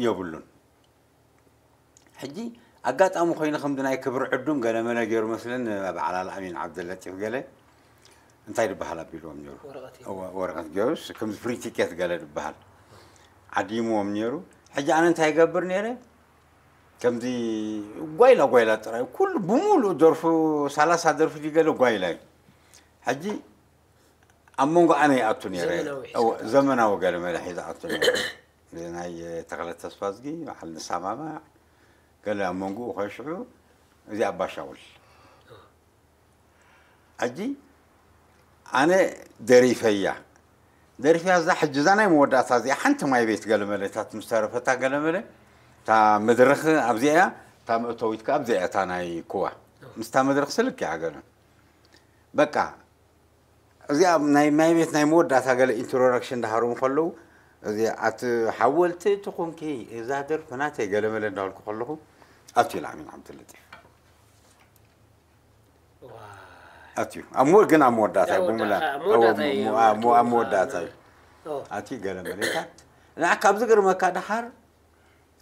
የብሉን። ሕጂ ኣጋጣሚ ኮይኑ ከምዚ ናይ ክብሪ ዕዱም ገለ መለ ገይሩ መስለኒ፣ በዓል ኣልኣሚን ዓብደለጢፍ ገለ እንታይ ዝበሃል ኣቢልዎም ነይሩ። ወረቐት እዩ። እወ፣ ወረቐት ገይሩስ ከምዚ ፍሪ ቲኬት ገለ ዝበሃል ዓዲምዎም ነይሩ። ሕጂ ኣነ እንታይ ይገብር ነይረ? ከምዚ ጓይላ ጓይላ ጥራይ፣ ኩሉ ብምሉእ ደርፉ፣ ሰላሳ ደርፊ ድዩ ገለ ጓይላ እዩ። ሕጂ ኣብ መንጎ ኣነ ይኣቱ ነይረ። ዘመናዊ ሒዝካ እወ፣ ትኣቱ። ዘመናዊ ገለ መለ ሒዘ ኣቱ ነይረ። ናይ ተኽለ ተስፋዝጊ፣ በዓል ንሰማማዕ፣ ገለ ኣብ መንጎኡ ከሽዑ፣ እዚ ኣባሻውል። ሕጂ ኣነ ደሪፈያ። ደሪፈያ እዛ ሕጂ እዛ ናይ መወዳእታ እዚኣ ሓንቲ ማይ ቤት ገለ መለ፣ እታ ምስ ተረፈታ ገለ መለ፣ እታ መድረኽ ኣብዚኣ እያ፣ እታ መእተዊት ከኣ ኣብዚኣ እያ፣ እታ ናይ ኩዋ። ምስታ መድረኽ ስልክ እያ ገለ። በቃ፣ እዚኣ ናይ ማይ ቤት ናይ መወዳእታ ገለ ኢንትሮዳክሽን እንዳሃሮም ከለዉ፣ እዚ ኣቲ ሓወልቲ ትኹንኪ እዛ ደርፊ ናተይ ገለ መለ እንዳበልኩ ከለኹ፣ ኣትዩ ኢላ ኣሚን ዓብደለጢፍ። ዋ። ኣትዩ። ኣብ ሞ-፣ ግን ኣብ መወዳእታ እዩ፣ ኣብ ወዳ-፣ ብምላ-፣ ኣብ መወዳእታ እዩ፣ ኣብ ሞ-፣ ኣብ መወዳእታ እዩ። ኦ። ኣትዩ ገለ መለታት። ንዓ ካብ ዝገርመካ ደሓር፣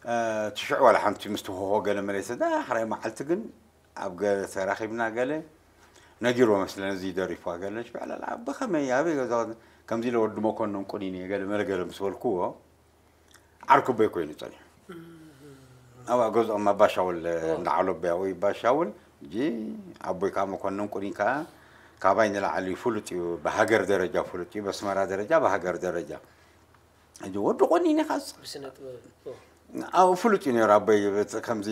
እ፣ ትሽዑ ዋላ ሓንቲ ምስ ተሆሆ ገለ መለሰ፣ ዳሕራይ መዓልቲ ግን ኣብ ገ-፣ ተራኺብና ገለ ነጊርዎ መስለን፣ እዚ ደሪፍዋ ገለ፣ ሽዑ ዕላል፣ ኣብ ብኸመይ፣ ኣበይ ገዛ፣ ከምዚ ኢለ ወዲ መኮንን ቁኒን እየ፣ ገለ መለ ገለ ምስ በልክዎ፣ ዓርኩበይ ኮይኑ ጸኒሑ። ኣብ ገዝኦም ኣባሻውል እንዳ ዓሎበያ ወይ ባሻውል፣ እንጂ ኣቦይ ከዓ መኮንን ቁኒን ከዓ ካባይ ንላዕሊ ፍሉጥ እዩ፣ ብሃገር ደረጃ ፍሉጥ እዩ፣ በስመራ ደረጃ፣ ብሃገር ደረጃ። እንጂ ወዲ ቁኒን ኢኻስ? ብስነ ጥበብ፣ ኦ። ኣብ ፍሉጥ እዩ ነይሩ ኣቦይ፣ ከምዚ፣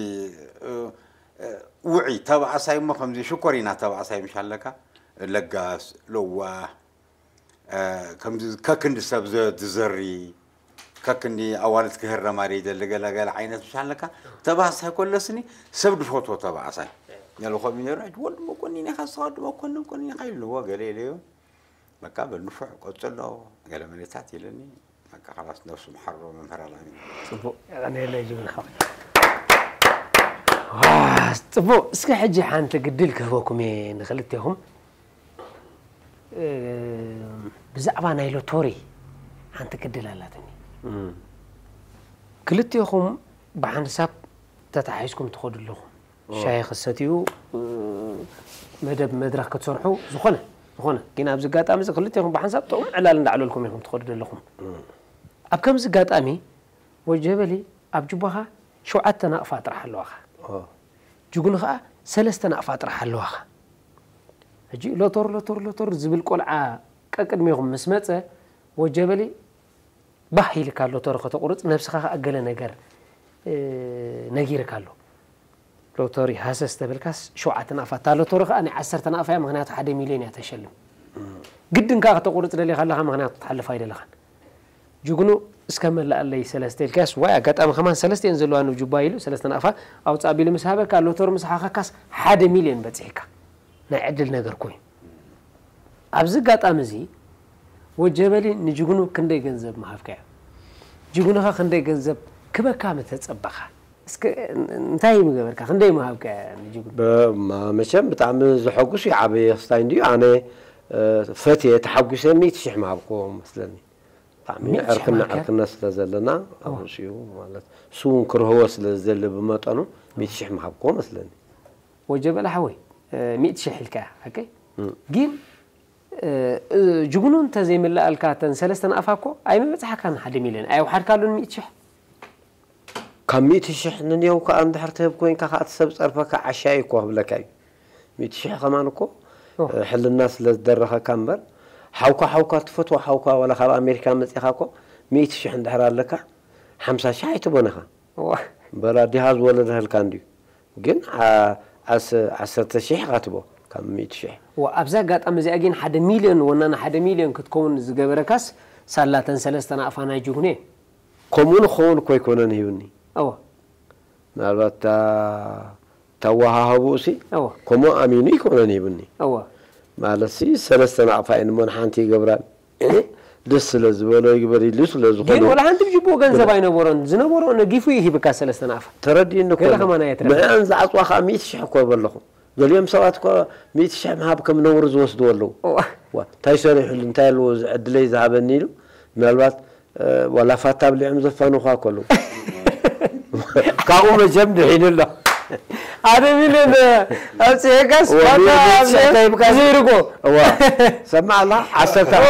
እ፣ እ፣ ውዑይ ተባእሳይ እሞ ከምዚ ሽኮሪና ተባእሳይ ምሽ ኣለካ፣ ለጋስ፣ ለዋህ፣ እ፣ ከምዚ ከክንዲ ሰብ ዘ-፣ ዝዘሪ፣ ከክንዲ ኣዋልድ ክህረማ ደይደሊ ገለ ገለ ዓይነት ምሽ ኣለካ። ተባእሳይ ኮለስኒ ሰብ ዝፈትዎ ተባእሳይ። ገለ ከምኡ ነይሩ፣ ሕጂ ወዲ መኮንን ኢኻ፣ ንስኻ ወዲ መኮንን፣ መኮንን ኢኻ ኢልዎ፣ ገለ ኢለዮ። በቃ በል ንፉዕ ቀጽሎ፣ ገለ መለታት ኢለኒ። በቃ፣ خلاص፣ ነብሱ ምሓሮ መምህር ኣላሚን። ጽቡቕ፣ የቐንየለይ ጅግና ሓወይ። ዋ፣ ጽቡቕ። እስከ ሕጂ ሓንቲ ግድል ክህበኩም እየ ንኽልቴኹም። እ፣ ብዛዕባ ናይ ሎቶሪ ሓንቲ ግድል ኣላትኒ። እም። ክልቴኹም ብሓንሳብ እታ ተተሓሒዝኩም ትኸዱ ኣለኹም። ሻሂ ክትሰትዩ፣ መደብ መድረኽ ክትሰርሑ፣ ዝኾነ ዝኾነ። ግን ኣብዚ ኣጋጣሚ እዚ ክልቴኹም ብሓንሳብ ጥቕሚ ዕላል እንዳዕለልኩም ኢኹም ትኸዱ ዘለኹም። ኣብ ከምዚ ኣጋጣሚ ወጀበሊ ኣብ ጁባኻ ሸውዓተ ናቕፋ ጥራሕ ኣለዋኻ። ጅጉኑ ኸዓ ሰለስተ ናቕፋ ጥራሕ ኣለዋኻ። ሕጂ ሎቶር ሎቶር ሎቶር ዝብል ቆልዓ ቀቅድሜኹም ምስ መጸ፣ ወጀበሊ ባህ ኢልካ ሎቶሪ ከተቑርጽ፣ ነብስኻ ኸዓ ገለ ነገር ነጊርካ ኣሎ። ሎቶሪ ሃሰስ ተበልካስ ሸውዓተ ናቕፋ፣ እታ ሎቶሪ ኸዓ ናይ ዓሰርተ ናቕፋ እያ፣ ምኽንያቱ ሓደ ሚልዮን እያ ተሸልም። ግድን ከኣ ከተቑርጽ ደሊኻ ኣለኻ፣ ምኽንያቱ ክትሓልፍ ኣይደለኻን። ጅግኑ እስከ መላኣለይ ሰለስተ ኢልካስ፣ ዋይ ኣጋጣሚ ከማን ሰለስተ እየን ዘለዋ ንብ ጁባ ኢሉ ሰለስተ ናቕፋ ኣውጽእ ኣቢሉ ምስ ሃበካ፣ ሎቶሪ ምስ ሓኸካስ ሓደ ሚልዮን በጺሕካ። ናይ ዕድል ነገር ኮይኑ። ኣብዚ ኣጋጣሚ እዚ ወጀበሊ ንጅግኑ ክንደይ ገንዘብ ምሃብካዮ? ጅግኑኻ ክንደይ ገንዘብ ክበካ ምተጸበኻ? እስከ እንታይ ምገበርካ? ክንደይ ምሃብካዮ ንጅግኑ? መቸም ብጣዕሚ ዘሐጉስ እዩ፣ ዓበየ ክስታይ እንድዩ። ኣነ ፈትየ ተሓጒሰ ሚእቲ ሽሕ ምሃብክዎ መስለኒ። ብጣዕሚ ዕርክነ ዕርክነ ስለ ዘለና ኣብ ርእሲኡ ማለት እሱ እውን ክርህቦ ስለ ዝደሊ ብመጠኑ ሚእቲ ሽሕ ምሃብክዎ መስለኒ። ወጀበላ ሓወይ፣ ሚእቲ ሽሕ ኢልካ እያ ሓቀይ? ግን ጅግኑ እንተዘይምልኣልካ እተን ሰለስተ ናቕፋ እኮ ኣይምበጽሓካን ሓደ ሚልዮን፣ ኣየውሓድካሉን ሚእቲ ሽሕ። ካብ ሚእቲ ሽሕ ንንየው ከኣ እንድሕር ትህብ ኮይንካ ከኣ እቲ ሰብ ጸርፈካ ዓሻ እዩ እኮ ክብለካ እዩ። ሚእቲ ሽሕ ከማን እኮ ሕልና ስለ ዝደረኸካ እምበር፣ ሓውካ ሓውካ ትፈትዎ ሓውካ ዋላ ካብ ኣሜሪካ መጺኻ እኮ ሚእቲ ሽሕ እንድሕር ኣለካ ሓምሳ ሽሕ ኣይትቦን ኢኻ። እምበር ኣዲኻ ዝወለደህልካ እንድዩ። ግን ዓሰርተ ሽሕ ኢኻ ትቦ ካብ ሚእቲ ሽሕ። እዋ፣ ኣብዛ ኣጋጣሚ እዚኣ ግን ሓደ ሚልዮን ወናና ሓደ ሚልዮን ክትከውን ዝገበረካስ ሳላተን ሰለስተ ናቕፋ ናይ ጅጉኑ እየን። ከምኡ ንኸውን እኮ ኣይኮነን ሂብኒ። እዋ። ምናልባት እታ ተወሃሃቡኡ ሲ እዋ። ከምኡ ኣሚኑ ኣይኮነን ሂብኒ። እዋ። ማለት ሲ ሰለስተ ናቕፋ እየን እሞ ንሓንቲ ይገብራን። ደስ ስለ ዝበሎ ይግበር ኢሉ ስለ ግን ዝኾነ ወላ ሓንቲ ብጅቡኡ ገንዘብ ኣይነበሮን። ዝነበሮ ነጊፉ ይሂብካ ሰለስተ ናቕፋ። ተረዲእኒ እኮ ገለ ከማን ኣየትረፍ። ንዕን ዝዓጽዋ ከዓ ሚእቲ ሽሕ እኮ በለኹ። ገሊኦም ሰባት እኮ ሚእቲ ሽሕ ምሃብ ከም ነውሪ ዝወስድዎ ኣለዉ። እዋ። ዋ፣ እንታይ ሰሪሑሉ፣ እንታይ ኣለዎ እዚ ዕድለይ ዝሃበኒ ኢሉ ምናልባት ዋላ ፋታ ብሊዖም ዘፋንኹ እኳ ኣለዉ። ካብኡ መቸም ድሒኑ ኣሎ። ሓደ ሚልዮን ኣውፅኤካስ እዋ፣ ፋታ ሚልዮን ኣብዚአ ትሽዓተ ይብካ። ዘይርጎ። እዋ። ሰማዕ ኣላ፣ ዓሰርተ፣ እዋ።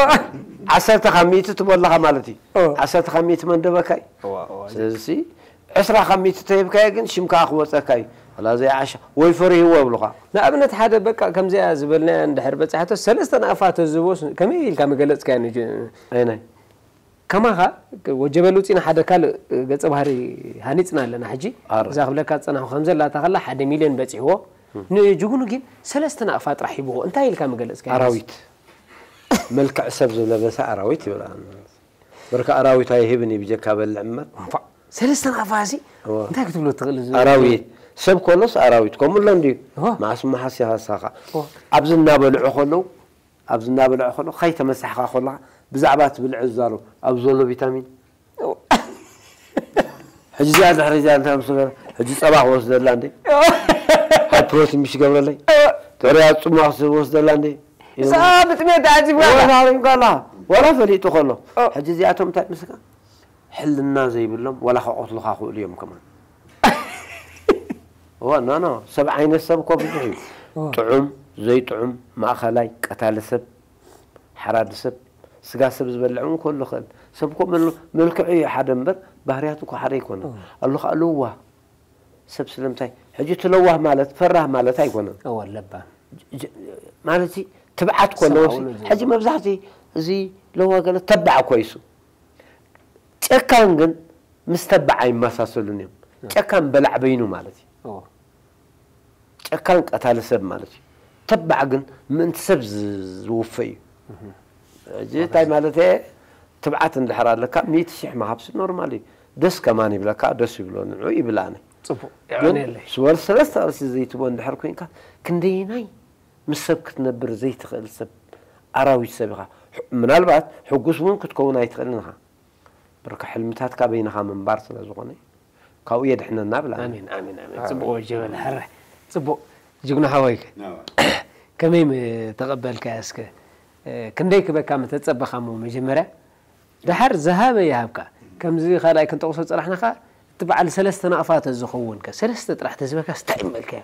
ዓሰርተ ካብ ሚእቲ ትቦ ኣለኻ ማለት እዩ። እዋ። ዓሰርተ ካብ ሚእቲ መንደበካ እዩ። እዋ፣ እዋ። ስለዚ ዕስራ ካብ ሚእቲ ተሂብካዮ ግን ሽምካ ክወፀካ እዩ። ዋላ ዘይዓሻ ወይ ፈሪህዎ ይብሉኻ። ንኣብነት ሓደ በቃ ከምዚኣ ዝበልናያ እንድሕር በፃሕቶ ሰለስተ ናቕፋ ተዝቦስ ከመይ ኢልካ መገለፅካያ ንጅ-? ኣይናይ። ከማኻ ወጀበል ውፂና ሓደ ካልእ ገፀ ባህሪ ሃኒፅና ኣለና። ሕጂ ኣረ። እዛ ክብለካ ዝፀናኹ ከም ዘላታ ከላ ሓደ ሚልዮን በፂሕዎ። ንጅጉኑ ግን ሰለስተ ናቕፋ ጥራሕ ሂብዎ። እንታይ ኢልካ መገለፅካያ? ኣራዊት። መልክዕ ሰብ ዝለበሰ ኣራዊት ይብላ። በርካ ኣራዊት ኣይህብን እዩ ብጀካ በልዕ እምበር። እንኳዕ ሰለስተ ናቕፋ እዚ እዋ። እንታይ ክትብሎ ትኽእል? እዚ ኣራዊት። ሰብ ኮሎስ ኣራዊት። ከምኡ ኣሎ እንድዩ። እዋ። መዓስ መሓስ ይሃሳኻ። እዋ። ኣብዚ እናበልዑ ከለዉ፣ ኣብዚ እናበልዑ ከለዉ፣ ከይተመሳሕኻ ከለኻ፣ ብዛዕባ እቲ ብልዒ ዝዛረቡ፣ ኣብ ዘሎ ቪታሚን። እዋ። ሕጂ እዚኣ ድሕሪ እዚኣ እንታይ ምስ ገረ፣ ሕጂ ጸባ ክወስደላ እንዴ? እዋ። ሃይ ፕሮቲን ምሽ ይገብረለይ? እዋ። ጥዑይ ጽሟቕ ክወስደላ እንዴ? እሳ ብጥሜት ተዓዚብካ ኣላ። ወላ ሃሪምካ ኣላ። ወላ ፈሊጡ ከሎ። ኦ። ሕጂ እዚኣቶም እንታይ ምስካ? ሕልና ዘይብሎም፣ ዋላ ከቐትሉኻ ክእሉ እዮም ከማን። እዋ፣ ኖ፣ ኖ፣ ሰብ ዓይነት ሰብ እኮ ብዙሕ እዩ። ኦ። ጥዑም፣ ዘይጥዑም፣ ማእኸላይ፣ ቀታሊ ሰብ፣ ሓራዲ ሰብ፣ ስጋ ሰብ ዝበልዕ እውን ክህሉ ይኽእል። ሰብ እኮ መል-፣ መልክዑ እዩ ሓደ እምበር፣ ባህርያቱ እኮ ሓደ ኣይኮነን። ኦ። ኣሎ ከዓ ልዋህ ሰብ ስለምንታይ? ሕጂ እቲ ለዋህ ማለት ፈራህ ማለት ኣይኮነን። እወ፣ ለባም። ጅ-፣ ማለት እዚ ትብዓት እኮ ኣለዎ። ሰብኣውነት ዘለዎ። ሕጂ መብዛሕትኡ እዚ ለዋህ ገለ ተባዕ እኮ እዩ እሱ። ጨካን ግን ምስ ተባዕ ኣይመሳሰሉን እዮም። እ። ጨካን በላዕ በይኑ ማለት እዩ። እወ። ጨካን ቀታሊ ሰብ ማለት እዩ። ተባዕ ግን ምእንቲ ሰብ ዝ-፣ ዝውፈ እዩ። እህ። ሕጂ እንታይ ማለት እየ? ትብዓት እንድሕር ኣለካ፣ ሚእቲ ሽሕ ምሃብሲ ኖርማል እዩ። ደስ ከማን ይብለካ፣ ደስ ይብሎ ንዑ ይብል ኣነ። ጽቡቕ፣ ግን የቐንየለይ። ስወር ሰለስተ ቅርሺ ዘይትቦ እንድሕር ኮይንካ፣ ክንደየናይ ምስ ሰብ ክትነብር ዘይትኽእል ሰብ፣ ኣራዊት ሰብ ኢኻ። ሕ-፣ ምናልባት ሕጉስ እውን ክትከውን ኣይትኽእልን ኢኻ። ብርካ ሕልምታትካ በይንኻ ምንባር ስለ ዝኾነ፣ ካብኡ የድሕነና ብላ። ኣሜን፣ ኣሜን፣ ኣሜን። ጽቡቕ ወጀበል፣ ሕረ። ጽቡቕ፣ ጅግና ሓወይ። ናዋ። ከመይ ም-፣ ተቐበልካያ እስከ? እ፣ ክንደይ ክበካ ምተጸበኻ እሞ መጀመርያ? ደሓር ዝሃበ ይሃብካ። ከምዚ ካልኣይ ክንጠቕሶ ጸናሕና ኸኣ፣ እቲ በዓል ሰለስተ ናቕፋ ተዝኸውን ከ ሰለስተ ጥራሕ ተዝበካስ እንታይ ይመልካዮ?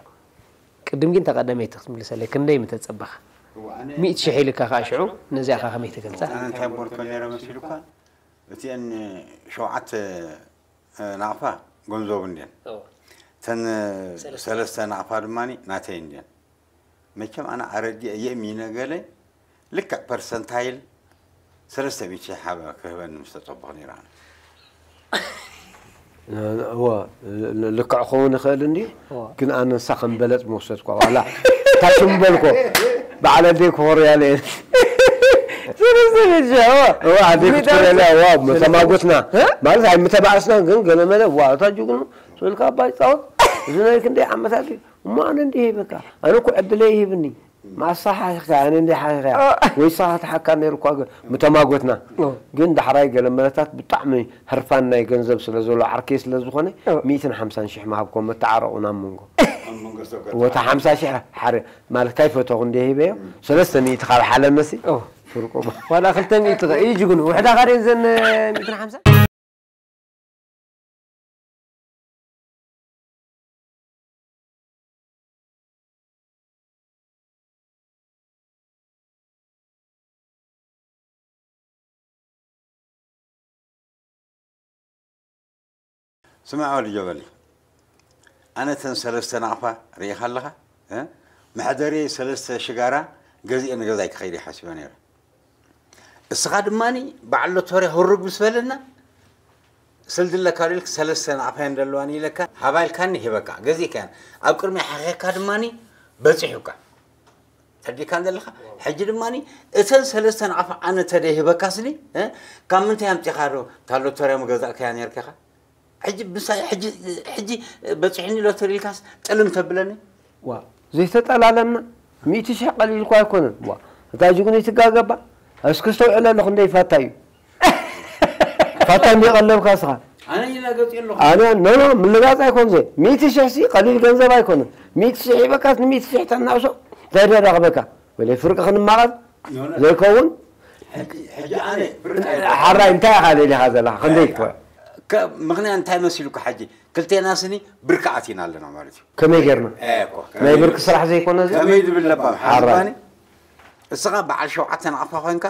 ቅድም ግን ተቐደመይቲ ክትምልሰለይ ክንደይ ምተጸበኻ? እዋ፣ ኣነ ሚእቲ ሽሕ ኢልካ ከዓ ሽዑ ነዚኣ ከዓ ከመይ ትገልጻ? ኣነ እንታይ ምበልኮ ነይረ መሲሉካ? እቲአን ሸውዓተ ናቕፋ ገንዘቡ እንድየን። እዋ። እተን ሰለስተ። ሰለስተ ናቕፋ ድማ ናተይ እንድየን። መቸም ኣነ ኣረዲአ የእሚነ ገለ ልክዕ ፐርሰንታይል ሰለስተ ሚእቲ ሓበ ክህበኒ ምስ ተጸበኹ ነይረ ኣነ። እወ፣ ልክዕ ክኸውን ይኽእል እንድዩ፣ እወ። ግን ኣነ ንሳ ከም በለጽ መውሰድኳ። ዋላ ታሽም በልኮ፣ በዓል ኣደይ ክኾርያ ለየ። ሰለስተ ሚእቲ፣ እወ። እወ፣ ኣደይ ክትኮርያ ለያ፣ እወ፣ ተማጎትና። እ? ማለት ኣይምተባእስናን፣ ግን ገለ መለ፣ እዋ፣ እታ ጅግኑ፣ ስልካ ኣባይ ጻወት፣ እዚ ናይ ክንደይ ዓመታት እዩ። እሞ ኣነ እንዲህ በቃ፣ ኣነ እኮ ዕድለይ ይህብኒ። ማሳ ሓኺኻ፣ ኣነ እንዲህ ሓኺኻ። ኦ። ወይ ሳኻ ተሓካ ነይሩ እኳ ገ-፣ ምተማጎትና። ኦ። ግን ዳሕራይ ገለ መለታት ብጣዕሚ ህርፋን ናይ ገንዘብ ስለ ዘሎ፣ ዓርከይ ስለ ዝኾነ፣ ኦ። ሚእትን ሓምሳን ሽሕ ምሃብኮ መተዓረቑ ናብ መንጎ። ኣብ መንጎ ዝተገጠመ። ወታ ሓምሳ ሽሕ ሓደ፣ ማለት ካይፈተኹ እንዲህ ሂበዮ፣ ሰለስተ ሚእቲ ካብ ሓለመሲ፣ ኦ። ፍርቁ። ዋላ ክልተ ሚእቲ ኸ፣ እዩ ጅግኑ። ውሕዳ ኻደን ዘን ሚእትን ሓምሳ? ስማዕ ወዲ ጀበሊ፣ ኣነ እተን ሰለስተ ናቕፋ ርኢኻ ኣለኻ፣ እ? መሕደሪ ሰለስተ ሽጋራ ገዚኤ ንገዛይ ክኸይድ እየ ሓሲበ ነይረ። እስኻ ድማኒ በዓል ሎቶርያ ህሩግ ምስ በለና፣ ስልዲ ኣለካ ዶ ኢልክ፣ ሰለስተ ናቕፋ እየን ዘለዋኒ ኢለካ፣ ሃባ ኢልካኒ ሂበካ፣ ገዚእካያን። ኣብ ቅድሚ ሓኺኽካ ድማኒ በጺሑካ። ተዲካን ዘለኻ፣ ሕጂ ድማኒ እተን ሰለስተ ናቕፋ ኣነ ተደይ ሂበካስኒ፣ እ? ካብ ምንታይ ኣምጺኻ ዶ እታ ሎቶርያ ምገዛእካያ ነይርካ ኢኻ? ሕጂ ምሳይ፣ ሕጂ፣ ሕጂ በጺሑኒ ሎተሪ ኢልካስ ጥልም ተብለኒ? ዋ፣ ዘይተጠላለምና፣ ሚእቲ ሽሕ ቀሊል እኳ ኣይኮነን። ዋ፣ እታ ጅግኑ ይትጋገባ። እስኪ ኣስተውዕለሉ ክንደይ ፋታ እዩ። ፋታ እንዲቀለብካ እስኻ። ኣነ ይላገጽ ኣለኹ። ኣነ፣ ኖ፣ ኖ፣ ምልጋጽ ኣይኮን ዘይ። ሚእቲ ሽሕ ሲ ቀሊል ገንዘብ ኣይኮነን። ሚእቲ ሽሕ ይበካስ ንሚእቲ ሽሕ ተናእሶ እንታይ ደረኽበካ? ወለይ ፍርቂ ክንማቐል ኖ፣ ኖ። ዘይከውን? ሕጂ፣ ሕጂ ኣነ ፍርቂ ኣይኮን። ሓራይ እንታይ ኢኻ ደሊኻ ዘለኻ? ክንደይ እኮ? ከ-፣ ምኽንያት እንታይ መሲሉካ ሕጂ? ክልቴና ስኒ ብርኪ ኣቲና ኣለና ማለት እዩ። ከመይ ጌርና? ኤ፣ እኮ፣ ናይ ከመይ ብርኪ ብል-፣ ስራሕ ዘይኮነ እዚ? ከመይ ዝብል ለባም ሓራይ። ሓዝባኒ? እስኻ በዓል ሸውዓተ ናቕፋ ኮንካ፣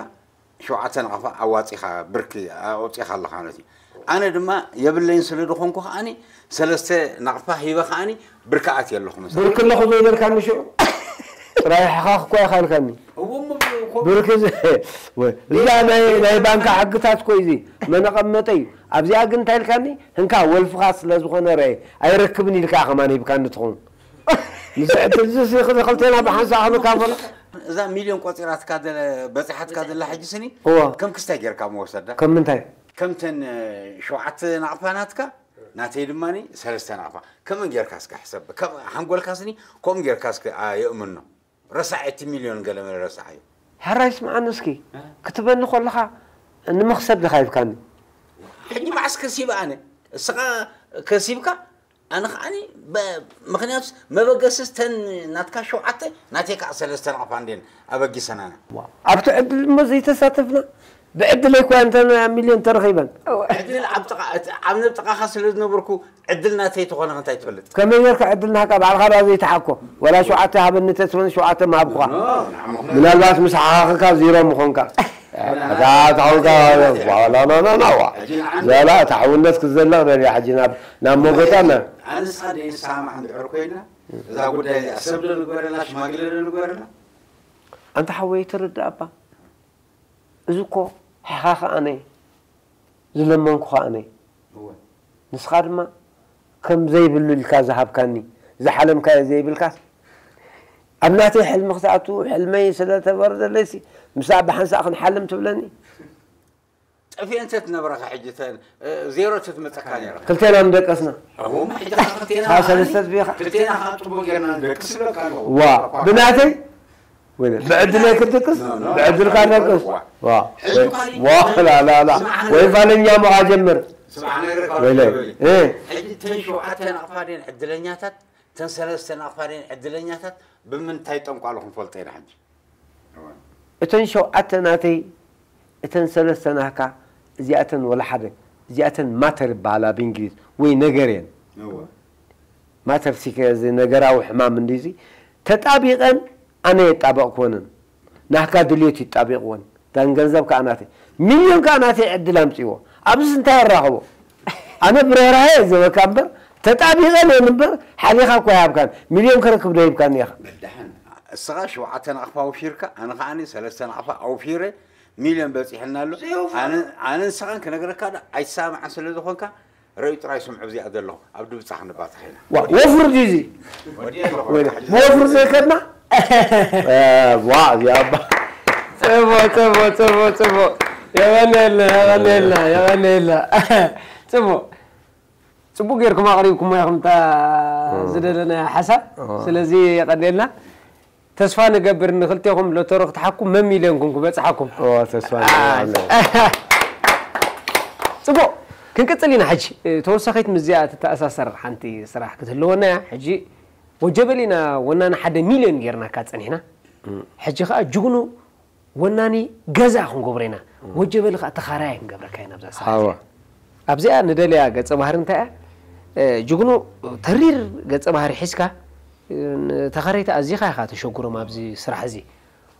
ሸውዓተ ናቕፋ ኣዋጺኻ፣ ብርኪ ኣውጺኻ ኣለኻ ማለት እዩ። ኣነ ድማ የብለይን ስለ ዝኾንኩ ከኣኒ፣ ሰለስተ ናቕፋ ሂበ ከኣኒ፣ ብርኪ ኣትየ ኣለኹ መሰለኝ። ብርኪ ኣለኹ ዘይበልካኒ ሽዑ? ጥራይ ሕኻኽ እኳ ኢኻ ኢልካኒ። እዎ፣ እሞ እኮ ብርኪ ዘ-፣ ወይ፣ እዚኣ ናይ፣ ናይ ባንካ ሕግታት እኮ እዩ እዚ። መነቐመጠ እዩ። ኣብዚኣ ግን እንታይ ኢልካኒ? ህንካ ወልፍኻ ስለ ዝኾነ ረአ፣ ኣይረክብን ኢልካ ከማን ሂብካኒ ትኸውን። ንስዕቲ እዚ ሲ ክልቴና ብሓንሳእ ክንካፈሎ። እዛ ሚልዮን ቆጺራትካ ዘለ-፣ በጺሓትካ ዘላ ሕጂ ስኒ፣ እዋ። ከም ክስታይ ጌርካ ምወሰዳ። ከም ምንታይ? ከምተን፣ እ፣ ሸውዓተ ናቕፋ ናትካ፣ ናተይ ድማኒ ሰለስተ ናቕፋ። ከመን ጌርካ እስከ ሕሰብ። ከም ሓንጎልካ ስኒ፣ ከምኡ ጌርካ እስከ፣ ኣ፣ የእምኖ። ረሳዕ እቲ ሚልዮን ገለ መለ ረሳዕ እዩ። ሕራይ ስምዓኒ እስኪ፣ እ? ክትበኒ ከለኻ ንምኽሰብ ዲኻ ሂብካኒ? ሕጂ መዓስ ከሲበ ኣነ? እስኻ ከሲብካ፣ ኣነ ከዓኒ በ-፣ ምኽንያቱስ መበገሲ እተን ናትካ ሸውዓተ፣ ናተይ ከዓ ሰለስተ ናቕፋ እንድየን ኣበጊሰናና። ዋ፣ ኣብቲ ዕድል እሞ ዘይተሳተፍና፣ ብዕድለይ እኳ እንተ ሚልዮን ተረኺበን። እወ። ዕድል ኣብ ጥቓ-፣ እቲ ኣብ ጥቓኻ ስለ ዝነበርኩ፣ ዕድል ናተይ ተኾነ እንታይ ትፈልጥ? ከመይ ጌርካ ዕድል ናህካ ባዕልኻ ዳ ዘይተሓኮ? ወላ ሸውዓተ ሃበኒ ተትብለኒ ሸውዓተ ምሃብኩኻ። ኖ፣ ኖ፣ ምናልባት ምስ ሓኻኽካ ዚሮ ምኾንካ። እታ ተሓውልካ፣ ዋ፣ ላ፣ ላ፣ ላ፣ ላ፣ ዋ። ዘላ እታ ሕውነት ክትዘልቕ ደልያ ሕጂ ናብ፣ ናብ ሞጎታ ና። ኣንሳ ደይንሳማዕ እንድሕር ኮይና፣ እዛ ጉዳይ እዚኣ ሰብ ዶ ንግበረላ፣ ሽማግለ ዶ ንግበረላ? ኣንታ ሓወይ ትርዳእ እባ። እዚ እኮ ሕኻ ከኣነ ዝለመንኩ ከኣነ። እወ። ንስኻ ድማ ከም ዘይብሉ ኢልካ ዝሃብካኒ፣ ዝሓለምካዮ ዘይብልካስ፣ ኣብ ናተይ ሕልሚ ክትኣቱ፣ ሕልመይ ስለ ተበርደለይሲ፣ ምስኣ ብሓንሳእ ክንሓልም ትብለኒ? ጠፊኤ እንተ ትነብረኻ ሕጂ ተ-፣ እ፣ ዜሮ እተ ትመጸካ ነይራ። ክልቴና ምደቀስና። እሞ ሕጂ ኸዓ ክልቴና እታ ሰለስተ ኸዓ፣ ዝብኻ። ክልቴና ኸዓ ጽቡቕ ጌርና ንደቅስ ይብለካ ኣለኹ። ዋ፣ ብናተይ? ወይለ፣ ብዕድለይ ክድቅስ? ኖ፣ ኖ፣ ብዕድልካ ኖ፣ ደቅስ? ዋ። ዋ። ሕጂ ዋ፣ ኸዓ ላ፣ ላ፣ ላ። ስምዓ፣ ወይ ፋለኛ ሞኻ ጀምር። ስምዓ፣ ነግረካ ወይለ። ኣለኹ። እ። ሕጂ እተን ሸውዓተ ናቕፋ ድየን ዕድለኛታት፣ እተን ሰለስተ ናቕፋ ድየን ዕድለኛታት፣ ብምንታይ ጠንቋሉ ክንፈልጦ ኢና ሕጂ? እተን ሸውዓተ ናተይ፣ እተን ሰለስተ ናህካ፣ እዚኣተን ወላ ሓደ። እዚኣተን ማተር ይበሃላ ብእንግሊዝ፣ ወይ ነገር እየን። ማተር ሲከ እዚ ነገራዊ ሕማም እንዲዚ ተጣቢቐን ኣነ የጣበቕክወንን። ናህካ ድልዮት ይጣቢቕወን። ዳን ገንዘብ ከኣ ናተይ። ሚልዮን ከኣ ናተይ ዕድል ኣምጺዎ። ኣብዚ እንታይ የራኽቦ? ኣነ ብርህራሄ እየ ዝበካ እምበር፣ ተጣቢቐን እየን እምበር፣ ሓሊኻ እኮ ኣይሃብካን። ሚልዮን ከረክብ ዶ ሂብካኒ ኢኻ? በዳሕን፣ እስኻ ሸውዓተ ናቕፋ ኣውፊርካ፣ ኣነ ከኣ ሰለስተ ናቕፋ ኣውፊረ፣ ሚልዮን በጺሕና ኣሎ። ኣነ፣ ኣነ ንስኻን ክነግረካ ዶ ኣይሰማዕን ስለ ዝኾንካ፣ ረዩ ጥራይ ስምዑ እዚኣ ዘለኹ። ኣብ ድብጻ ክንባጽሕ ኢና። ዋ፣ ወፍር ዲዚ? ወዲ ኣለኹ። ወዲ፣ ወፍር ዘይከድና? እ፣ ዋ፣ እዚኣ እባ። ጽቡቕ፣ ጽቡቕ፣ ጽቡቕ፣ ጽቡቕ። የቐንየልና፣ የቐንየልና፣ የቐንየልና። ጽቡቕ። ጽቡቕ ጌርኩም ኣቕሪብኩሞ ኢኹም እታ ዝደለናዮ ሓሳብ። እዎ። ስለዚ የቐንየልና። ተስፋ ንገብር ንኽልቴኹም ሎተሪ ክትሓኩም መን ሚልዮን ኩን ክበጽሓኩም። እዎ፣ ተስፋ ንገብር። ጽቡቕ። ክንቅጽል ኢና ሕጂ። ተወሳኺት ምስ እዚኣ ትተኣሳሰር ሓንቲ ስራሕ ክትህልወና እያ። ሕጂ ወጀበል ኢና ወናኒ ሓደ ሚልዮን ጌርናካ ጸኒሕና። ሕጂ ኸኣ ጅግኑ ወናኒ ገዛ ክንገብሮ ኢና። ወጀበል ኸኣ ተኻራያይ ክንገብረካ ኢና ኣብዛ ስራሕ እዋ። እዚኣ። ኣብዚኣ ንደልያ ገጸ ባህሪ እንታይ እያ? እ፣ ጅግኑ ተሪር ገጸ ባህሪ ሒዝካ፣ እ፣ ንተኻረይቲ ኣዚኻ ኢኻ ተሸጉሮም ኣብዚ ስራሕ እዚ።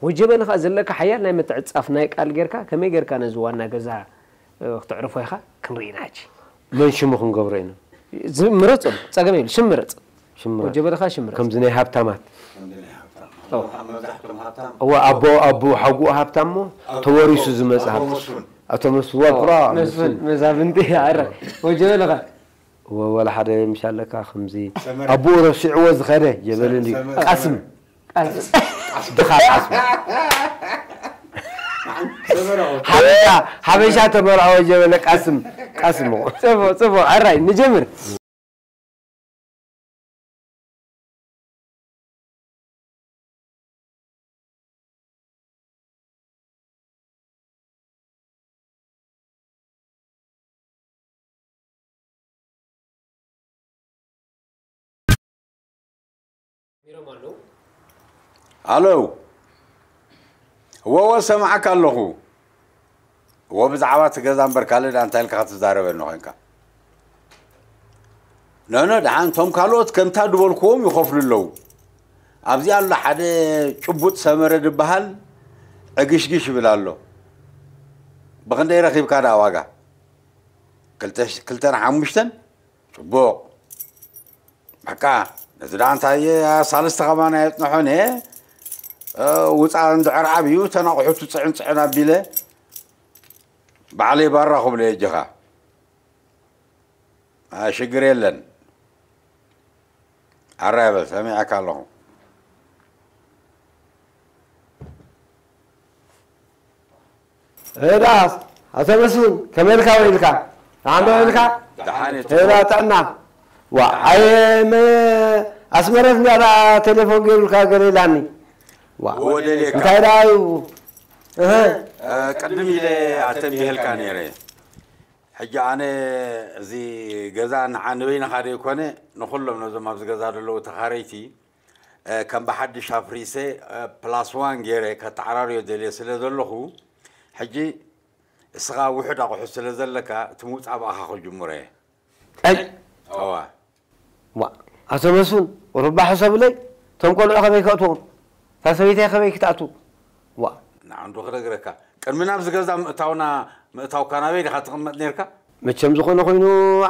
ወጀበል ኸኣ ዘለካ ሓያል ናይ ምትዕጻፍ ናይ ቃል ጌርካ፣ ከመይ ጌርካ ነዚ ዋና ገዛ፣ እ፣ ክተዕርፎ ኢኻ ክንርኢ ኢና ሕጂ። መን ሽሙ ክንገብሮ ኢና? ዝ-፣ ምረጽ ኣሎ፣ ጸገም የብሉ፣ ሽም ምረጽ። ሽም ምረጽ። ወጀበልኻ ሽም ምረጽ። ከምዚ ናይ ሃብታማት። ኦ። መብዛሕትኦም ሃብታም። እወ፣ ኣቦ፣ ኣቦ ሓጉኡ ሃብታም እሞ ኣቦ፣ ተወሪሱ ዝመጽእ ኣቦ ሃብታም። መስፍን። ኣቶ መስፍን፣ ኦ፣ ዋቅራ፣ መስፍን፣ መስፍን። መዛብንቲ፣ ኣረ፣ ወጀበልኻ። እወ፣ ወላ ሓደ ምሽ ኣለካ፣ ከምዚ ሰመረ። ኣቦኡ ረሲዕዎ ዝኸደ ጀበል እንዲ ሰመረ። ቃስም። ቃስም። ድኻ ቃስም። ሰመረ። ሓበሻ፣ ሓበሻ ተመርዖ ጀበለ ቃስም፣ ቃስም። ጽቡቕ፣ ጽቡቕ። ኣራይ፣ ንጀምር። ኣለዉ። እወ፣ እወ፣ ሰማዕካ ኣለኹ። እወ፣ ብዛዕባ እቲ ገዛ እምበር ካልእ ደኣ እንታይ ኢልካ ክትዛረበኒ ኮይንካ? ኖኖ፣ ደሓን እቶም ካልኦት ከምታ ዝበልክዎም ይኸፍሉ ኣለዉ። ኣብዚ ኣሎ ሓደ ጭቡጥ ሰመረ ዝበሃል ዕግሽግሽ ይብል ኣሎ። ብኽንደይ ረኺብካ ደኣ ዋጋ? ክልተ ሽ-፣ ክልተን ሓሙሽተን? ጽቡቕ። በቃ፣ ነዚ ደኣ እንታይ እየ፣ ሳልስቲ ከማን ኣየጽንሖን እየ። እ፣ ውጻእ እንድሕር ኣብዩ፣ እተን ኣቑሑቱ ጽዕን ጽዕን ኣቢለ፣ ባዕለይ ባራ ክብሎ እየ ኣጆኻ። አ፣ ሽግር የለን። ኣራይ በል፣ ሰሚዐካ ኣለኹ። እዳ ኣቶ መስፍን፣ ከመይ ኢልካ ውዒልካ? ደሓን ዶ ውዒልካ? ደሓን እየ፣ እዳ ጥዕና? ዋ፣ ኣየ፣ መ-፣ ኣስመረት እንድያ ደኣ ቴሌፎን ገይሩልካ ገለ ኢላኒ። ዋ፣ እወ፣ ደልየካ። እንታይ ደኣ እዩ? እህ። እ፣ ቅድም ኢለ ኣተንቢሀልካ ነይረ። ሕጂ ኣነ እዚ ገዛ ንዓ ንበይንኻ ዘይኮነ፣ ንኹሎም ነዞም ኣብዚ ገዛ ዘለዉ ተኻረይቲ፣ እ፣ ከም ብሓድሽ ኣፍሪሰ፣ እ፣ ፕላስ ዋን ገይረ ከተዓራርዮ ደልየ ስለ ዘለኹ፣ ሕጂ እስኻ ውሑድ ኣቑሑ ስለ ዘለካ፣ እቲ ምውጻእ ብኣኻ ክጅምሮ እየ። ኣይ! እዋ። ዋ፣ ኣቶ መስፍን፣ ሩባ ሕሰብለይ፣ እቶም ቆልዑ ከመይ ከእትዎም? እታ ሰበይተይ ከመይ ክትኣቱ? ዋ። ንዓንዱ ክነግረካ፣ ቅድሚ ናብዚ ገዛ ምእታውና፣ ምእታውካ ናበይ ዲኻ ትቕመጥ ነይርካ? መቸም ዝኾነ ኮይኑ፣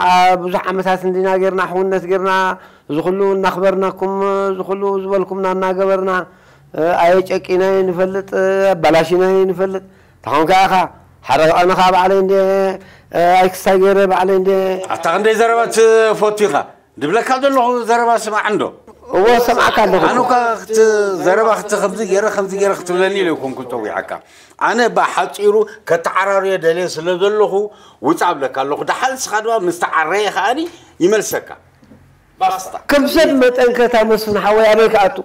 ኣ፣ ብዙሕ ዓመታት እንዲና ጌርና፣ ሕውነት ጌርና፣ እዚ ኩሉ እናኽበርናኩም፣ እዚ ኩሉ ዝበልኩምና እናገበርና፣ እ፣ ኣየጨቂና ይንፈልጥ፣ ኣባላሽና ይንፈልጥ። ተኾንካ ኢኻ፣ ሓደ ቀንኻ ባዕለይ እንደ፣ እ፣ ኣይክስታይ ገይረ ባዕለይ እንደ ኣታ ክንደይ ዘረባ ትፈቱ ኢኻ? ድብለካ ዘለኹ ዘረባ ስማዕ እንዶ። እዎ፣ ሰማዕካ ኣለኹ። ኣነ እኳ ክት-፣ ዘረባ ክት-፣ ከምዚ ገይረ፣ ከምዚ ገይረ ክትብለኒ ኢለ ኣይኮንኩን ጸዊዓካ። ኣነ ብሓጺሩ ከተዓራርዮ ደልየ ስለ ዘለኹ ውጻእ እብለካ ኣለኹ። ደሓር ንስኻ ድማ ምስ ተዓረየ ከኣኒ ይመልሰካ። ባስታ። ከም ሰብ መጠንከ እታ መስፍን ሓወይ ኣበይ ክኣቱ?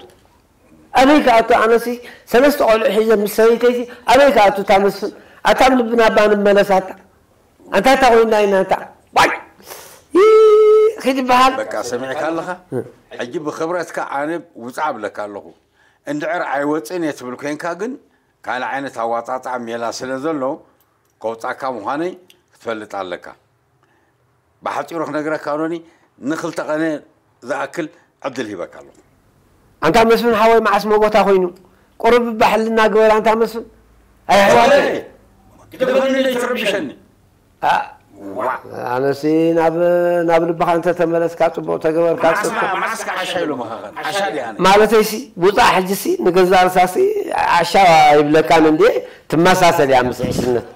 ኣበይ ክኣቱ? ኣነሲ ሰለስተ ቆልዑ ሒዘ ምስ ሰበይተይሲ ኣበይ ክኣቱ እታ መስፍን? ኣታ ኣብ ልብና እባ ንመለስ ኣታ። ኣንታ እታ ኮይና ኢና ኣንታ። ዋይ! ይ-፣ ኺድ ይበሃል። በቃ ሰሚዕካ ኣለኻ? ሕጂ ብኽብረትካ ኣነ ውጻእ እብለካ ኣለኹ። እንድዕር ኣይወጽእን እየ ትብል ኮይንካ ግን ካልእ ዓይነት ኣዋጻጽኣ ሜላ ስለ ዘሎ ከውጻካ ምዃነይ ክትፈልጥ ኣለካ። ኣፂሮ ክነግረካ ኖኒ ንክልተ ቀነ ዝኣክል ዕድል ሂበካ ኣለኹ። ኣንታ መስፍን ሓወይ መዓስ መጎታ ኮይኑ ቁሩብ ባሕልና ግበር ኣንታ መስፍን ኣይ ኣሕዋተይ ግደፈኒ ዘይትረብሸኒ ኣነሲ ናብ ናብ ልብኻ እንተ ተመለስካ ጽቡቕ ተገበርካ ጽቡቕ መዓስካ ዓሻ ኢሉ መኻኸን ዓሻ ዲኣነ ማለተይሲ ውፃእ ሕጂሲ ንገዛእ ርሳሲ ዓሻ ይብለካን እንዴ ትመሳሰል እያ ምስ ዕሽነት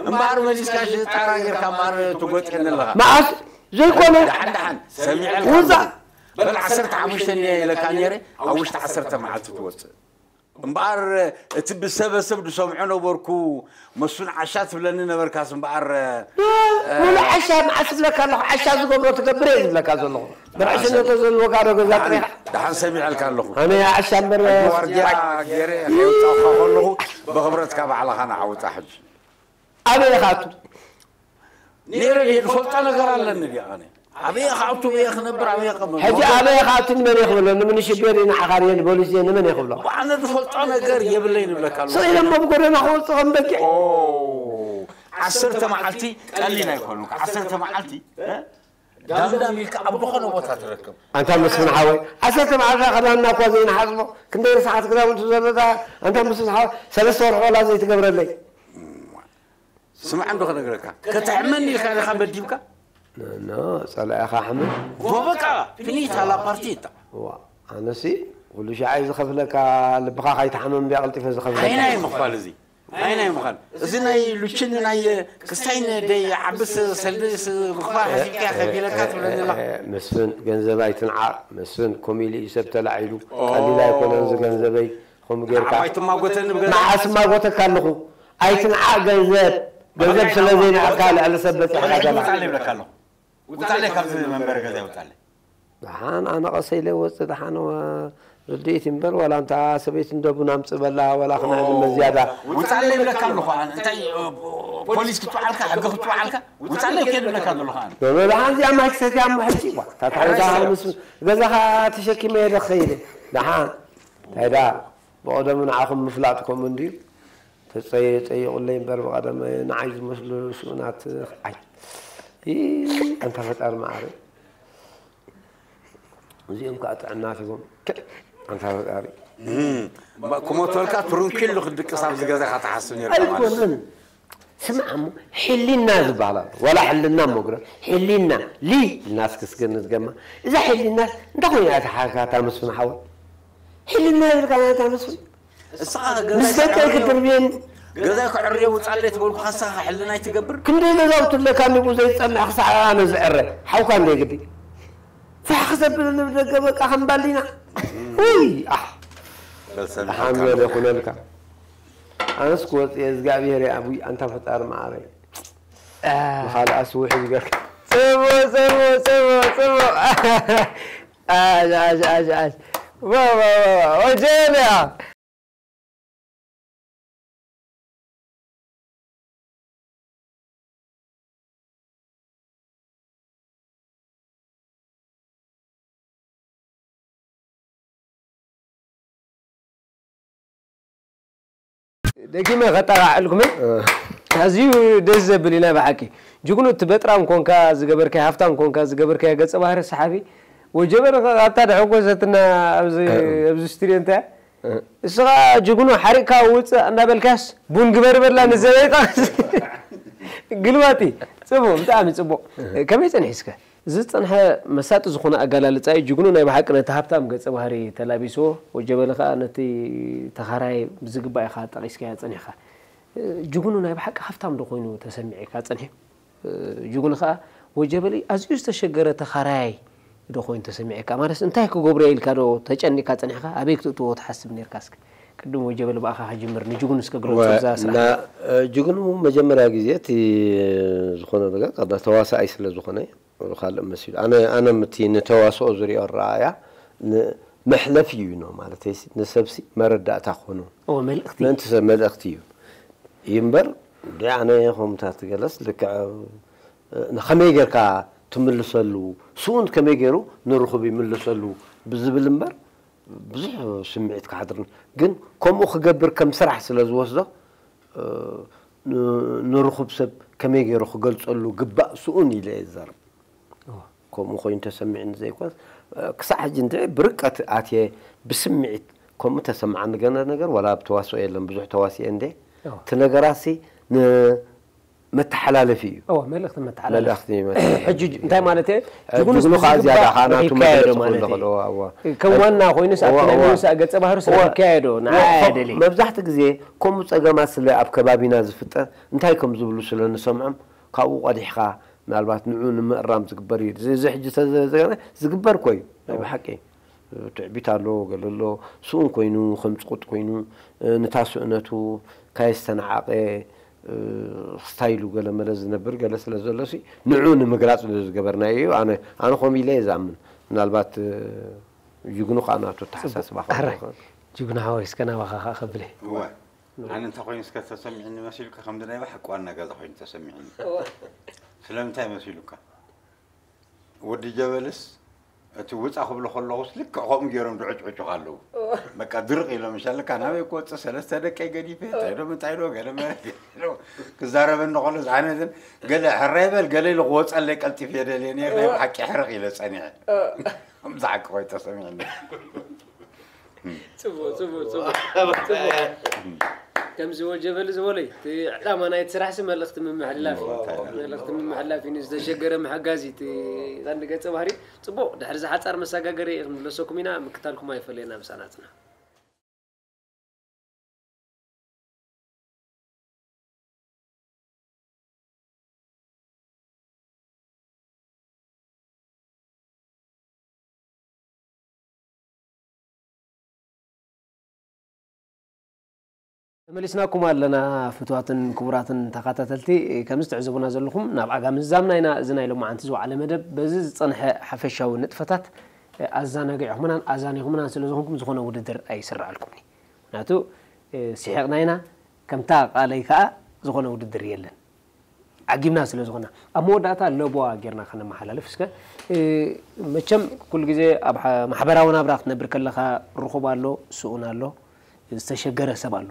እምበኣር መሊስካ ጣራ ጌርካ እምበኣር ትጎጥየኒ ኣለኻ መዓስ ዘይኮነ ደሓን ደሓን ሰሚዐልካ ውፃእ በል ዓሰርተ ሓሙሽተ እየ ኢለካ ነይረ ኣብ ውሽጢ ዓሰርተ መዓልቲ ትወፅእ እምበኣር እቲ ብሰበ ሰብ ዝሰምዖ ነበርኩ መስፍን ዓሻ ትብለኒ ነበርካስ እምበኣር ሙሉ ዓሻ መዓስ ዝብለካ ኣለኹ ዓሻ ዝገብሮ ትገብር እየ ዝብለካ ዘለኹ ብርዕሽነተ ዘለወካ ዶ ገዛ ጥሪኻ ደሓን ሰሚዐልካ ኣለኹ ኣነ ዓሻ እምበር ዋርድያ ገይረ ከየውፃእካ ከለኹ ብኽብረትካ ባዕልኻ ንዓውፃ ሕጂ ኣበይ ኢኻ ኣቱ ነይረ ድየ ዝፈልጦ ነገር ኣለኒ ድየ ኣነ ኣበየ ክኣቱ በየ ክነብር ኣበየ ከመ ሕጂ ኣበይ ኢኻ ኣቱ ንመን እየ ክብሎ ንምንሽቤር እዩ ንዓኻ ድየ ንፖሊስ ድየ ንመን እየ ክብሎ ኣነ ዝፈልጦ ነገር የብለይ ንብለካ ኣለኹ ስቕ ኢለ እሞ ብጎደና ክወፅእ ከም በጊዕ ዓሰርተ መዓልቲ ቀሊል ኣይኮኑን ዓሰርተ መዓልቲ ዳምዳም ኢልካ ኣብ ዝኾነ ቦታ ትረክብ ኣንታ መስፍን ሓወይ ዓሰርተ መዓልታ ክዳንና እኳ ዘይንሓፅቦ ክንደይ ርሳሓት ክዳውንቲ ዘለታ ኣንታ መስፍን ሓወይ ሰለስተ ወርሒ ወላ ዘይትገብረለይ ስማዕ እንዶ ክነግረካ ከተሕመኒ ኢልካ ዲኻ መዲብካ ኖ ጸላኢኻ ሕመም ጎበቃ ፊኒታ ላ ፓርቲታ ዋ ኣነሲ ኩሉ ሻዓይ ዝኸፍለካ ልብኻ ካይትሓመም እንድያ ቀልጢፈ ዝኸፍለካ ኣይናይ ምኽፋል እዚ ኣይናይ ምዃን እዚ ናይ ሉችን ናይ ክስታይን ደይ ዓብስ ሰልድስ ምኽፋል ሓሲብካ ከፊለካ ትብለኒ ኣለኻ መስፍን ገንዘብ ኣይትንዓቕ መስፍን ከምኡ ኢሉ እዩ ሰብ ተላዒሉ ቀሊል ኣይኮነን እዚ ገንዘበይ ከምኡ ጌርካ ዓባይ ትማጎተኒ ብገዛ መዓስ ማጎተካ ኣለኹ ኣይትንዓቕ ገንዘብ ገንዘብ ስለ ዘይንዓቕካ ልዕሊ ሰብ በፂሕካ ዘለኻ ውፃለይ ይብለካ ኣለኹ ውፃለይ ካብዚ መንበሪ ገዛ ይውፃለይ ደሓን ኣነ ቀሰ ኢለ ወፅእ ደሓን ርድኢት እምበር ዋላ እንታ ሰበይቲ እንደ ቡና ምፅእ በላ ዋላ ክና ልመ ዝያዳ ውፃለይ ይብለካ ኣለኹ ኣነ እንታይ ፖሊስ ክትውዓልካ ሕጊ ክትውዓልካ ውፃለይ ከይድ ይብለካ ዘለኹ ኣነ ደሓን እዚኣ ማይ ክሰትያ እሞ ሕጂ ዋ ታታወታ ምስ ገዛኻ ተሸኪመ እየ ዶ ክኸይድ ደሓን እንታይ ዳ ብቐደሙ ንዓኹም ምፍላጥ ከምኡ እንድዩ ተፀይቑለይ እምበር ብቐደም ንዓይ ዝመስሉ ስኡናት ኣይ ኣንታ ፈጣሪ መዓረ እዚኦም ከዓ ጥዕና ሂቦም ኣንታ ፈጣሪ ክሞተልካ ትሩንኪሉ ክትድቅስ ኣብዚ ገዛኻ ትሓስብ ነርካ ማለት እዩ። ኣይኮነን ስማዕ እሞ ሕሊና ዝበሃል ኣሎ ዋላ ሕልና እሞ ግረ ሕሊና ሊ ኢልና እስኪ እስኪ ንድገማ እዛ ሕሊናስ እንታይ ኮይና እያ ተሓርካታ መስፍን ሓወይ ሕልና ይብልካ ናታ መስፍን እስኻ ምስ ደቀይ ክትርብየኒ ገዛይ ክዕርዮ ውፃለይ ትበልኩ ካሳኻ ሕልና ኣይትገብር ክንደይ ገዛውቲ ኣለካ ንብኡ ዘይፀንሕ ክሳዕ ኣነ ዝዕረ ሓውካ እንደ ግዲ ፋሕ ክሰብል ንብደገ በቃ ከም ባሊና ውይ ኣሕ ሓምለ ይኹነልካ ኣነስ ክወፅእ እየ እግዚኣብሔር ኣቡይ ኣንታ ፈጣሪ መዓረይ ንኻልኣ ስውሕ ይግበርካ ጽቡቕ ጽቡቕ ጽቡቕ ጽቡቕ ኣሽ ኣሽ ኣሽ ኣሽ ወጀለ ደጊመ ከጠቓዕልኩመ ኣዝዩ ደስ ዘብል እዩ ናይ ብሓቂ ጅግኑ እቲ በጥራም ኮንካ ዝገበርካዮ ሃፍታም ኮንካ ዝገበርካዮ ገፀ ባህሪ ሰሓቢ ወጀበ ካብታ ደሐጎሰትና ኣብዚ ስቱድዮ እንታይ እሱ ከዓ ጅግኑ ሓሪቕካ ውፅእ እናበልካስ ቡን ግበር በላ ንዘበይጣ ግልባጢ ፅቡቅ ብጣዕሚ ፅቡቅ ከመይ ፀኒሑ እስከ ዝፀንሐ መሳጢ ዝኾነ ኣገላልፃ እዩ ጅግኑ ናይ ብሓቂ ነቲ ሃብታም ገፀ ባህሪ ተላቢስዎ ወጀበሊ ከዓ ነቲ ተኻራይ ብዝግባእ ኢኻ ጠቒስካያ ፀኒሕካ ጅግኑ ናይ ብሓቂ ሃብታም ዶ ኮይኑ ተሰሚዕካ ፀኒሑ ጅግኑ ከዓ ወጀበሊ ኣዝዩ ዝተሸገረ ተኻራያይ ዶ ኮይኑ ተሰሚዕካ ማለት እንታይ ክገብሮ ኢልካ ዶ ተጨኒካ ፀኒሕካ ኣበይ ክትእትዎ ትሓስብ ነርካ እስከ ቅድም ወጀበሊ ብኣኻ ክጅምር ንጅግኑ እስከ ግለፆ እዛ ስራሕ ጅግኑ መጀመርያ ግዜ እቲ ዝኾነ ነገር ተዋሳኣይ ስለ ዝኾነ ካልእ መሲሉ ኣነ ኣነ እቲ ንተዋስኦ ዝሪኦ ኣረኣያ መሕለፊ እዩ ነው ማለት ንሰብሲ መረዳእታ ክኾኑ መልእክቲ ምእንቲ ሰብ መልእክቲ እዩ እዩ እምበር እንዲ ኣነ ከምታት ገለስ ልክዕ ንኸመይ ጌርካ ትምልሰሉ ስኡን ከመይ ገይሩ ንርኹብ ይምልሰሉ ብዝብል እምበር ብዙሕ ስምዒት ክሓድር ግን ከምኡ ክገብር ከም ስራሕ ስለ ዝወስዶ ንርኹብ ሰብ ከመይ ገይሩ ክገልጸሉ ግባእ ስኡን ኢለ እየ ዝዛረብ። ከምኡ ኮይኑ ተሰሚዕኒ ዘይኮነስ ክሳዕ ሕጂ እንድዒ ብርቀት ኣትየ ብስምዒት ከምኡ ተሰምዓኒ ገለ ነገር ዋላ ኣብ ተዋስኦ የለን ብዙሕ ተዋሲኤ እንደ እቲ ነገራሲ ንመተሓላለፊ እዩ። እዎ መልእኽቲ መተሓላለፊ። መልእኽቲ መተሓላለፊ ሕጂ እንታይ ማለት እየ? ጅግኑ ጅግኑ ከዓ ዝግባእ ዝያዳ ከዓ ናቱ ይካየዶ መግለፂ ማለት ክህሉ እዩ። ኣለዎ። ከም ዋና ኮይኑስ ኣብቲ ናይ እዎ። መንግስቲ ገጸ ባህሪ ስለ እዎ። ይካየዶ ንዓይ ኣየደልይ። መብዛሕትኡ ግዜ ከምኡ ፀገማት ስለ ኣብ ከባቢና ዝፍጠር እንታይ ከም ዝብሉ ስለ ንሰምዖም ካብኡ ቀዲሕኻ ምናልባት ንዑ ንምእራም ዝግበር እዩ። እዚ ሕጂ ተዘገነ ዝግበር ኮዩ ናይ ብሓቂ ትዕቢት ኣሎ ገለ ኣሎ ስኡን ኮይኑ ከም ፅቁጥ ኮይኑ ንታ ስእነቱ ካየስተናዓቀ ስታይሉ ገለ መለ ዝነብር ገለ ስለ ዘሎ ሲ ንዑ ንምግራፅ ዝገበርናዮ እዩ። ኣነ ኣነ ከምኡ ኢለ እየ ዝኣምን። ምናልባት ጅግኑ ከዓ ናቱ ተሓሳስባ ኣራይ ጅግኑ ሓወይ እስከ ናባኻ ከዓ ከብለ እወ ኣነ እንተ ኮይኑ እስከ ተሰሚዕኒ መሲሉካ ከምዚ ናይ ብሓቂ ዋና ገዛ ኮይኑ ተሰሚዕኒ። ስለምንታይ መሲሉካ? ወዲ ጀበልስ እቲ ውፃ ክብሎ ከለኹስ ልክዕ ከምኡ ገይሮም ድዕጭዕጩ ኣለዉ። በቃ ድርቕ ኢሎም ሻለካ ናበይ ክወፅእ ሰለስተ ደቀይ ገዲፈ እንታይ ዶ ምንታይ ዶ ገለ መለ ክዛረበኒ ከሎ ዝዓነትን ገለ ሕራይ በል ገለ ኢሉ ክወፀለይ ቀልጢፍ የደልየ ነር ናይ ብሓቂ ሕርቕ ኢለ ፀኒዐ። ከምዚ ሓቂ ኮይኑ ተሰሚዕኒ። ጽቡቅ ጽቡቅ ጽቡቅ ከምዚ ወጀበል ዝበለይ እቲ ዕላማ ናይቲ ስራሕሲ መልእኽቲ ምምሕልላፍ እዩ። መልእኽቲ ምምሕልላፍ እዩ ንዝተሸገረ ምሕጋዝ እዩ እቲ ቀንዲ ገጸ ባህሪ። ጽቡቅ ድሕሪ ዝሓጻር መሰጋገሪ ክንምለሰኩም ኢና። ምክታልኩም ኣይፈለየና ምሳና ጽና። ተመሊስናኩም ኣለና ፍትዋትን ክቡራትን ተኸታተልቲ። ከምዚ ትዕዘቡና ዘለኹም ናብ ዓጋመ ዝዛምና ኢና። እዚ ናይ ሎማዓንቲ ዝወዓለ መደብ በዚ ዝጸንሐ ሓፈሻዊ ንጥፈታት ኣዘናጊዕኹምናን ኣዛኒኹምናን ስለ ዝኾንኩም ዝኾነ ውድድር ኣይስረዐልኩምን እዩ። ምክንያቱ ስሒቕና ኢና። ከምታ ቃለይ ከኣ ዝኾነ ውድድር የለን። ዓጊብና ስለ ዝኾና ኣብ መወዳእታ ለቦዋ ጌርና ከነመሓላልፍ እስከ። መቸም ኩሉ ግዜ ኣብ ማሕበራዊ ናብራ ክትነብር ከለኻ ርኹብ ኣሎ፣ ስኡን ኣሎ፣ ዝተሸገረ ሰብ ኣሎ።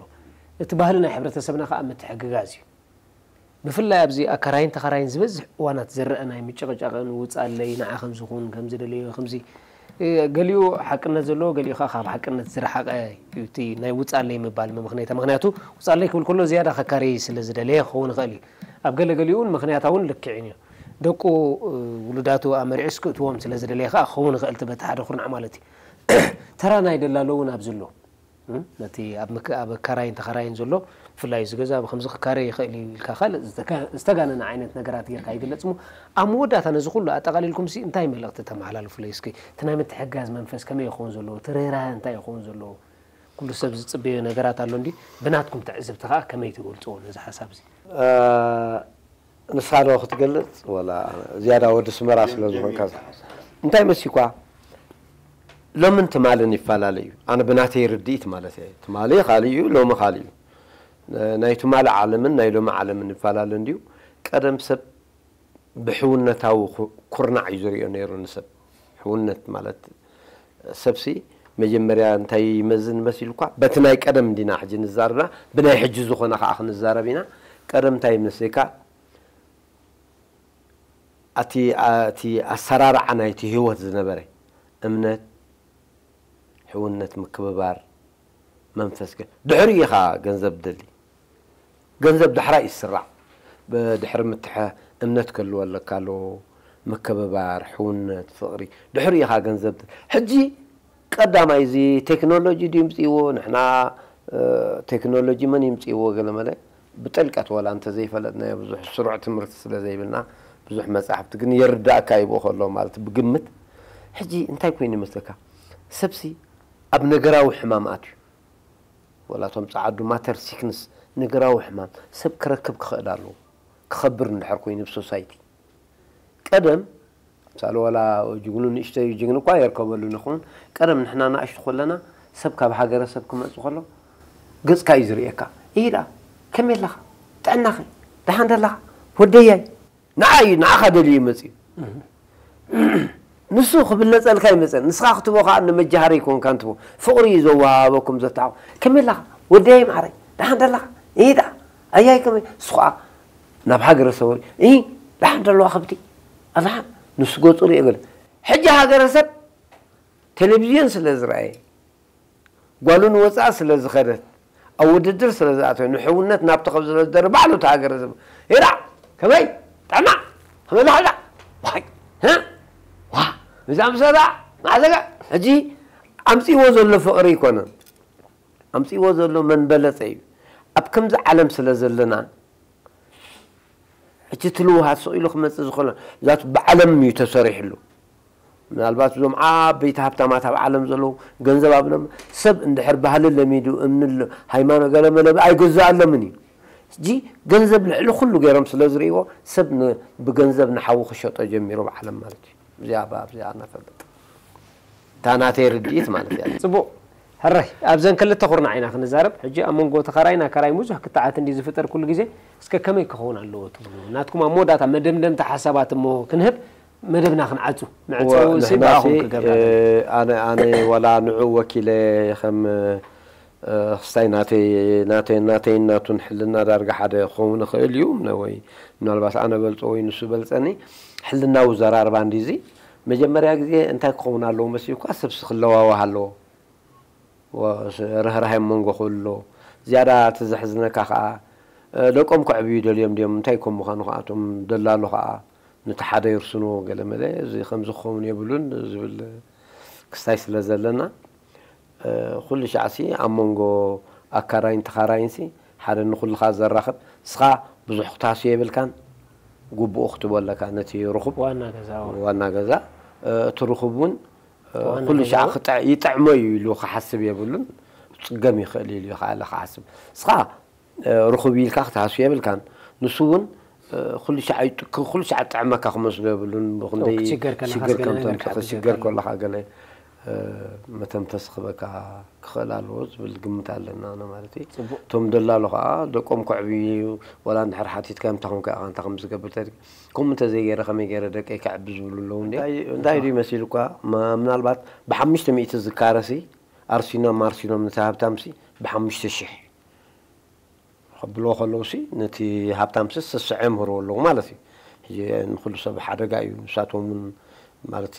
እቲ ባህሊ ናይ ሕብረተሰብና ከዓ ምትሕግጋዝ እዩ። ብፍላይ ኣብዚ ኣከራይን ተኸራይን ዝበዝሕ እዋናት ዝረአ ናይ ምጭቕጫቕን ውፃለይ ንዓ ከምዚ ኩን ከምዚ ደለዮ ከምዚ ገሊኡ ሓቅነት ዘለዎ ገሊኡ ከዓ ካብ ሓቅነት ዝረሓቐ እዩ እቲ ናይ ውፃለይ ምባል መምኽነይታ። ምኽንያቱ ውፃለይ ክብል ከሎ ዝያዳ ከካሪ ስለ ዝደለየ ክኸውን ይኽእል እዩ። ኣብ ገለ ገሊኡ እውን ምኽንያታውን ልክዕን እዩ። ደቁ ውሉዳቱ ኣመሪዑስ ክእትዎም ስለ ዝደለየ ከዓ ክኸውን ይኽእል እቲ በቲ ሓደ ኩርናዕ ማለት እዩ። ተራ ናይ ደላሎ እውን ኣብዚ ኣሎ። ነቲ ኣብ ኣካራይን ተኻራይን ዘሎ ብፍላይ እዚ ገዛ ብከምዚ ክካረ ይኽእል እዩ ኢልካ ካልእ ዝተጋነነ ዓይነት ነገራት ጌርካ ይግለጽ እሞ ኣብ መወዳእታ ነዚ ኩሉ ኣጠቓሊልኩም ሲ እንታይ መልእኽቲ ተመሓላልፉለይ እስኪ እቲ ናይ ምትሕጋዝ መንፈስ ከመይ ይኸውን ዘለዎ እቲ ርህራሀ እንታይ ይኸውን ዘለዎ ኩሉ ሰብ ዝጽበዮ ነገራት ኣሎ እንዲ ብናትኩም ትዕዝብቲ ከዓ ከመይ ትገልጽዎ ነዚ ሓሳብ እዚ ንስኻ ዶ ክትገልጽ ወላ ዝያዳ ወዲ ስመራ ስለ ዝኾንካ እንታይ መሲኳ ሎምን ትማልን ይፈላለ እዩ። ኣነ ብናተይ ርድኢት ማለት እየ። ትማሊ ካልእ እዩ፣ ሎሚ ካልእ እዩ። ናይ ትማሊ ዓለምን ናይ ሎሚ ዓለምን ይፈላለ እንድዩ። ቀደም ሰብ ብሕውነታዊ ኩርናዕ እዩ ዝሪኦ ነይሩ ንሰብ። ሕውነት ማለት ሰብሲ መጀመርያ እንታይ ይመዝን መሲልኳ በቲ ናይ ቀደም እንዲና ሕጂ ንዛረብና ብናይ ሕጂ ዝኾነ ከዓ ክንዛረብ ኢና። ቀደም እንታይ ይመስለካ ኣቲ ኣቲ ኣሰራርዓ ናይቲ ህይወት ዝነበረ እምነት ሕውነት ምክብባር መንፈስ ገ ድሕሪ ኢኻ ገንዘብ ደሊ ገንዘብ ዳሕራይ ይስራዕ ብድሕሪ ምትሐ እምነት ክህልወለካ ኣለዎ ምክብባር ሕውነት ፍቕሪ ድሕሪ ኢኻ ገንዘብ ሕጂ ቀዳማይ እዚ ቴክኖሎጂ ድዩ ምፅእዎ ንሕና ቴክኖሎጂ መን ይምፅእዎ ገለመለ ብጥልቀት ወላ እንተዘይፈለጥናዮ ብዙሕ ስሩዕ ትምህርቲ ስለ ዘይብልና ብዙሕ መፅሓፍቲ ግን የርዳእካ ይብኦ ከሎ ማለት ብግምት ሕጂ እንታይ ኮይኑ ይመስለካ ሰብሲ ኣብ ነገራዊ ሕማም ኣትዩ ወላ እቶም ፀዓዱ ማተር ሲክንስ ነገራዊ ሕማም ሰብ ክረክብ ክኽእል ኣለዎ ክኸብር እንድሕር ኮይኑ ብሶሳይቲ ቀደም ምሳሌ ዋላ ጅግኑ ንእሽተይ ጅግኒ እኳ የርከበሉን ይኸውን ቀደም ንሕና ንኣሽቱ ከለና ሰብ ካብ ሃገረሰብ ክመፅእ ከሎ ገፅካ እዩ ዝርእየካ ኢዳ ከመይ ኣለኻ ጥዕናኸ ደሓን ደለኻ ወደያይ ንዓ እዩ ንዓኻ ደልዩ መፅዩ ንሱ ክብለፀልካ ይመፀን ንስኻ ክትቦ ከዓ ንመጃሃሪ ይኮንካ እንትቦ ፍቕሪ እዩ ዘወሃበኩም ዘተሓቑ ከመይ ኣለኻ ወደያይ ማዕረይ ደሓን ደለኻ ኢዳ ኣያይ ከመይ ንሱ ከዓ ናብ ሃገረሰብ ኢ ደሓን ዘለዋ ከብቲ ኣድሓን ንሱ ገፁ ሪኦ ገለ ሕጂ ሃገረሰብ ቴሌቪዝዮን ስለ ዝረኣየ ጓሉ ንወፃኢ ስለ ዝኸደት ኣብ ውድድር ስለ ዝኣተወ ንሕውነት ናብቲ ከም ዝረደር ባዕሉ እቲ ሃገረሰብ ሄራ ከመይ ጥዕና ከመይ ዳሕዳ ዋይ ዋ እዛ ምሰዳ ማዕዘጋ ሕጂ ኣምፅዎ ዘሎ ፍቕሪ ይኮነ ኣምፅዎ ዘሎ መን በለፀ እዩ ኣብ ከምዚ ዓለም ስለ ዘለና ሕጂ እቲ ልውሃት ስቕ ኢሉ ክመፅእ ዝኽእሎ ዛት ብዓለም እዩ ተሰሪሕሉ ምናልባት እዞም ዓበይቲ ሃብታማት ኣብ ዓለም ዘለዉ ገንዘብ ኣብሎም ሰብ እንድሕር ባህሊ ለሚዱ እምኒ ሃይማኖት ገለመለ ኣይገዛኣሎምን እዩ ሕጂ ገንዘብ ልዕሊ ኩሉ ገይሮም ስለ ዝርእዎ ሰብ ብገንዘብ ንሓዉ ክሸጦ ጀሚሩ ብዓለም ማለት እዩ እዚኣ ብኣብዚኣ እናፈልጥ እታ ናተይ ርድኢት ማለት እያ። ጽቡቕ። ሕራይ ኣብዘን ክልተ ኩርናዕ ኢና ክንዛረብ። ሕጂ ኣብ መንጎ ተኻራይን ኣካራይን ብዙሕ ክትዓት እንዲ ዝፍጠር ኩሉ ግዜ እስከ ከመይ ክኸውን ኣለዎ ትብሉ? ናትኩም ኣብ መወዳእታ መደምደምታ ሓሳባት እሞ ክንህብ መደብና ክንዓጹ። መዕጸዊ እሲ ብኣኹም ክገብር ኣለዎ። ኣነ ኣነ ዋላ ንዑ ወኪለ ከም ክስታይ ናተይ ናተይ ናተይ ናቱን ሕልና ዳርጋ ሓደ ክኸውን ይኽእል እዩ ወይ ምናልባት ኣነ በልጾ ወይ ንሱ በልጸኒ ሕልናዊ ዘራርባ እንዲዚ መጀመርያ ግዜ እንታይ ክኸውን ኣለዎ መሲልኳ ሰብሲ ክለዋዋህ ኣለዎ ርህራሃይ መንጎ ክህሉ ዝያዳ እቲ ዘሕዝነካ ከዓ ደቆም ከዕብዩ ደልዮም ድዮም እንታይ ከም ምዃኑ ከዓ እቶም ደላሎ ከዓ ነቲ ሓደ ይርስንዎ ገለ መለ እዚ ከምዚ ክኸውን የብሉን ዝብል ክስታይ ስለ ዘለና ኩሉ ሻዕሲ ኣብ መንጎ ኣካራይን ተኻራይንሲ ሓደ ንኩልኻ ዘራኽብ እስኻ ብዙሕ ክትሃስዮ የብልካን ግቡኡ ክትቦ ኣለካ ነቲ ርኹብ ዋና ገዛ ዋና ገዛ እቲ ርኹብ እውን ኩሉ ሻዕ ይጥዕሞ እዩ ኢሉ ክሓስብ የብሉን ጽገም ይኽእል ኢሉ ይኽኣለ ክሓስብ እስኻ ርኹብ ኢልካ ክትሃሱ የብልካን ንሱ እውን ኩሉ ሻዕ ጥዕመካ ክመስሎ የብሉን ብክንደይ ሽግር ከምተምፅእ ሽግር ከለካ ገለ መተንፈስ ክበካ ክኽእል ኣለዎ ዝብል ግምት ኣለና ማለት እዩ እቶም ደላሎ ከዓ ደቆም ከዕብዩ ዋላ እንድሕር ሓቲትካ ምታ ኮንካ ኢኻ እንታ ከም ዝገብር ተድ ከምኡ እንተዘይገይረ ከመይ ገይረ ደቀይ ከዕቢ ዝብሉ ኣለዉ እንዲ እንታይ ድዩ መሲሉ እኳ ምናልባት ብሓሙሽተ ሚእቲ ዝካረሲ ኣርሲኖም ኣርሲኖም ነቲ ሃብታምሲ ብሓሙሽተ ሽሕ ከብልዎ ከለውሲ ነቲ ሃብታምሲ ሰስዐ ምህርዎ ኣለዉ ማለት እዩ። ሕጂ ንኩሉ ሰብ ሓደጋ እዩ። ንሳቶም እውን ማለት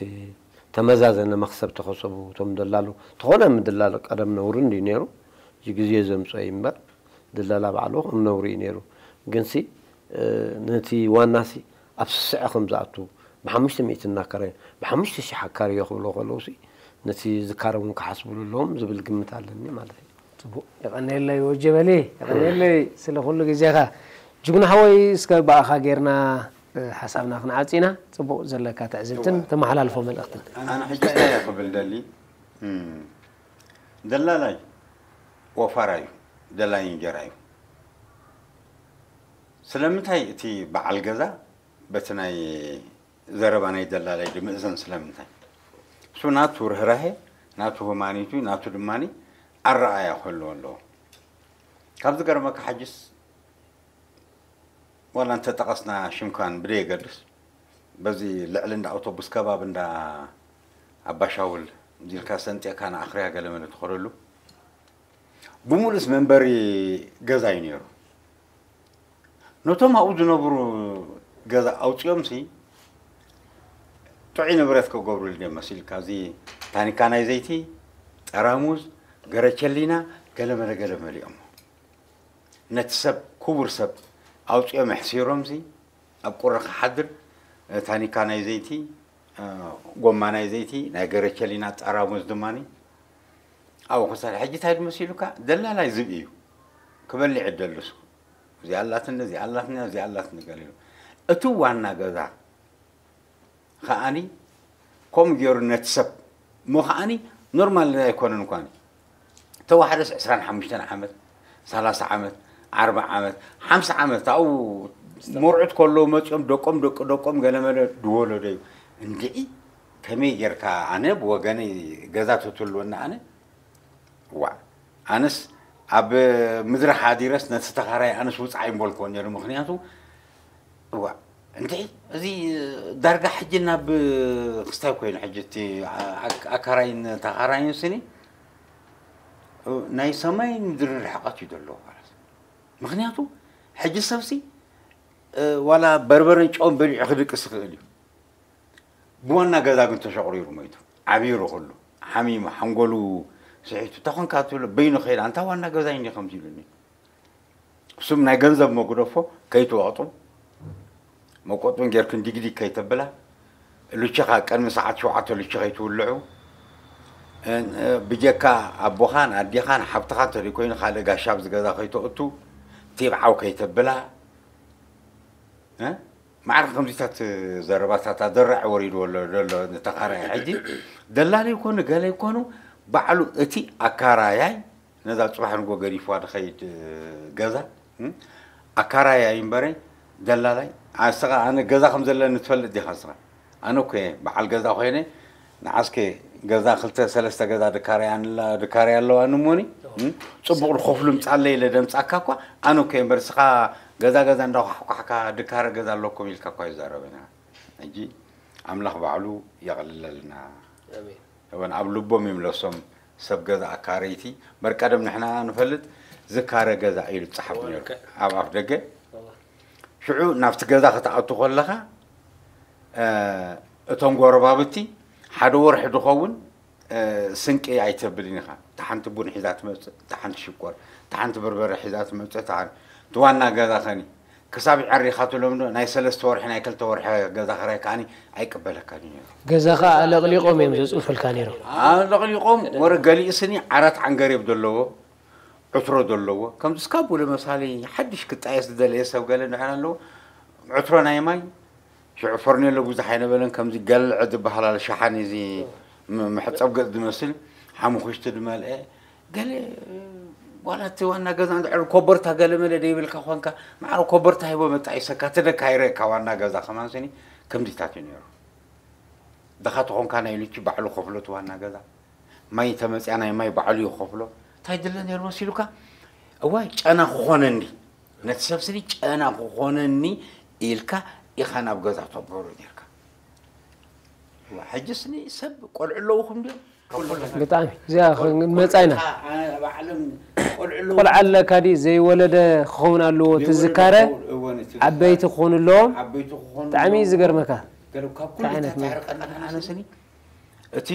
ተመዛዘነ መክሰብ ተኸሰቡ እቶም ደላሎ ተኾነ ምድላሎ ቀደም ነውሪ እንዲ ነይሩ እዚ ግዜ ዘምፅኦ እዩ እምበር ድለላ ባዕሉ ከም ነውሪ እዩ ነይሩ። ግንሲ ነቲ ዋናሲ ኣብ ስስዐ ከም ዝኣቱ ብሓሙሽተ ሚእቲ እናከረዮ ብሓሙሽተ ሺሕ ኣካርዮ ክብሎ ከለውሲ ነቲ ዝካረ እውን ክሓስብሉ ኣለዎም ዝብል ግምት ኣለኒ ማለት እዩ። ጽቡቕ የቐንየለይ ወጀበሊ የቐንየለይ ስለ ኩሉ ግዜኻ ጅግና ሓወይ እስከ ብኣኻ ጌርና ሓሳብና ክንዓጺና ጽቡቕ ዘለካ ትዕዝብትን ተመሓላልፎ መልእኽትን ኣነ ሕጂ እንታይ እየ ክብል ደሊ ደላላይ ወፋራ እዩ ደላይ እንጀራ እዩ ስለምንታይ እቲ በዓል ገዛ በቲ ናይ ዘረባ ናይ ደላላይ ድምእዘን ስለምንታይ እሱ ናቱ ርህራሄ ናቱ ሁማኒቱ ናቱ ድማ ኣረኣያ ክህልዎ ኣለዎ ካብ ዝገርመካ ሕጅስ ዋላ እንተጠቐስና ሽምካን ብደየገድስ በዚ ልዕሊ እንዳ ኣውቶቡስ ከባቢ እንዳ ኣባሻውል ዚልካ ሰንጢቕካ ንኣኽርያ ገለ መለ ትኸደሉ ብሙሉስ መንበሪ ገዛ እዩ ነይሩ ነቶም ኣብኡ ዝነብሩ ገዛ ኣውፅኦም ሲ ጥዑይ ንብረት ክገብሩሉ ድዮም መሲልካ እዚ ታኒካ ናይ ዘይቲ ጠራሙዝ ገረቸሊና ገለመለ ገለመለ እዮም ነቲ ሰብ ክቡር ሰብ ኣውፅኦም ኣሕሲሮም ሲ ኣብ ቁሪ ክሓድር ታኒካ ናይ ዘይቲ ጎማ ናይ ዘይቲ ናይ ገረቸሊና ጠራሙዝ ድማ ኣብኡ ክሰርሕ ሕጂ እንታይ ድመሲሉካ ደላላይ ዝብኢ እዩ ክበልዕ ደልሱ እዚኣ ኣላትኒ እዚኣ ኣላትኒ እዚኣ ኣላትኒ ገሊሉ እቲ ዋና ገዛ ከዓኒ ከምኡ ገይሩ ነቲ ሰብ እሞ ከዓኒ ኖርማል ኣይኮነን እኳ ተዋሕደስ ዕስራን ሓሙሽተን ዓመት ሰላሳ ዓመት ዓርባ ዓመት ሓምሳ ዓመት ኣብኡ መርዑት ከለዉ መፂኦም ደቆም ደቂ ደቆም ገለመለ ድወለዶ እዩ እንድዒ ከመይ ጌርካ ኣነ ብወገነይ ገዛ ተትህልወና ኣነ ዋዕ ኣነስ ኣብ ምድሪ ሓዲረስ ነቲ ተኻራይ ኣነስ ውፃዕ ኣይምበልክዎ ነይሩ ምክንያቱ ዋዕ እንድዒ እዚ ዳርጋ ሕጂ ናብ ክስታይ ኮይኑ ሕጂ እቲ ኣካራይን ተኻራይን ስኒ ናይ ሰማይን ምድርን ርሕቐት እዩ ዘለዎ ማለት ምክንያቱ ሕጂ ሰብሲ ዋላ በርበረን ጨውን በሊዑ ክድቅስ ይኽእል እዩ። ብዋና ገዛ ግን ተሸቑሪሩ ሞይቱ፣ ዓቢሩ፣ ኩሉ ሓሚሙ ሓንጎሉ ስሒቱ። እንታ ኾንካ ትብሎ በይኑ ከይዳ፣ እንታ ዋና ገዛይ እንዲ ከምዚ ኢሉኒ። እሱም ናይ ገንዘብ መጉደፎ ከይትወቕጡ፣ መቆጥን ጌርክን ዲግዲግ ከይተብላ፣ ሉችኻ ቅድሚ ሰዓት ሸውዓተ ሉች ከይትውልዑ፣ ብጀካ ኣቦኻን ኣዴኻን ሓብትኻ እንተደይኮይኑ ካልእ ጋሻ ኣብዚ ገዛ ከይተእቱ፣ ቲብዓው ከይተብላ። ማዕረ ከምዚታት ዘረባታት ኣደራዕ ወሪድዎ ኣሎ ዘሎ ንተኻራይ። ሕጂ ደላሊ ይኮኑ ገለ ይኮኑ፣ ባዕሉ እቲ ኣካራያይ ነዛ ጽባሕ ንጎ ገዲፍዋ ድኸይድ ገዛ ኣካራያይ እምበረይ ደላላይ። ኣስኻ ኣነ ገዛ ከም ዘለኒ ትፈልጥ ዲኻ ኣስኻ? ኣነ እኮ እየ በዓል ገዛ ኮይነ፣ ንዓስከ ገዛ ክልተ ሰለስተ ገዛ ድካረያ ኣለዋ ንሞኒ፣ ጽቡቕ ንኸፍሉ ምጻለይ ኢለ ደምጻካ እኳ ኣነ እኮ እየ እምበር፣ ስኻ ገዛ ገዛ እንዳኳሕኳሕካ ድካረ ገዛ ኣለኩም ኢልካ እኳ ይዛረበና። ሕጂ ኣምላኽ ባዕሉ የቕልለልና። እወን ኣብ ልቦም ይምለሶም። ሰብ ገዛ ኣካረይቲ በርቀደም ንሕና ንፈልጥ ዝካረ ገዛ ኢሉ ዝጸሓፍ ነይሩ ኣብ ኣፍ ደገ። ሽዑ ናብቲ ገዛ ክትኣቱ ከለኻ እቶም ጎረባብቲ ሓደ ወርሒ ድኸውን ስንቂ ኣይተብልን ኢኻ። እታ ሓንቲ ቡን ሒዛ ትመጽእ፣ እታ ሓንቲ ሽኮር፣ እታ ሓንቲ በርበረ ሒዛ ትመጽእ፣ እታ ሓንቲ ትዋና ገዛ ኸኒ ክሳብ ይዐሪኻ ትብሎም ዶ ናይ ሰለስተ ወርሒ ናይ ክልተ ወርሒ ገዛ ኽራይ ከዓኒ ኣይቅበለካን እዩ ነይሩ። ገዛ ኸዓ ኣለቕሊቖም እዮም ዘጽንሑልካ ነይሮም። ኣለቕሊቖም ወረ ገሊኡ ስኒ ዓራት ዓንገሬብ ዘለዎ ዕትሮ ዘለዎ ከምዚ እስካብ ውለ መሳሊ ሓድሽ ክጣየስ ዝደለየ ሰብ ገለ እንድሕር ኣለዎ ዕትሮ ናይ ማይ ሽዑ ፈርኔሎ ብዙሕ ኣይነበለን ከምዚ ገልዕ ዝበሃል ኣሎ ሸሓኒ እዚ ም- መሕጸብ ገጽ ዝመስል ሓሙኽሽቲ ዝመልአ ገለ ዋላ እቲ ዋና ገዛ እንድሕር ኮበርታ ገለ መለ ደይብልካ ኮንካ ማዕረ ኮበርታ ሂቦ መጣይሰካ ተደካይረካ ዋና ገዛ ከማን ስኒ ከምዚታት እዩ ነይሩ። ድኻ ተኾንካ ናይ ልቺ ባዕሉ ከፍሎ እቲ ዋና ገዛ ማይ ተመጽያ ናይ ማይ ባዕሉ ይኸፍሎ እንታይ ድለ ነይሩ መሲሉካ? እዋይ ጨና ክኾነኒ ነቲ ሰብ ስኒ ጨና ክኾነኒ ኢልካ ኢኻ ናብ ገዛ ተበሩ ነርካ። ሕጂ ስኒ ሰብ ቆልዑ ኣለውኹም ድዮም? ብጣዕሚ እዚኣ ክንመፃ ኢና። ቆልዓ ኣለካ ድዩ ዘይወለደ ክኸውን ኣለዎ ትዝካረ ዓበይቲ ክኾኑ ኣለዎም። ብጣዕሚ እዩ ዝገርመካ። እንታይ ዓይነት መ- ኣነ ስኒ እቲ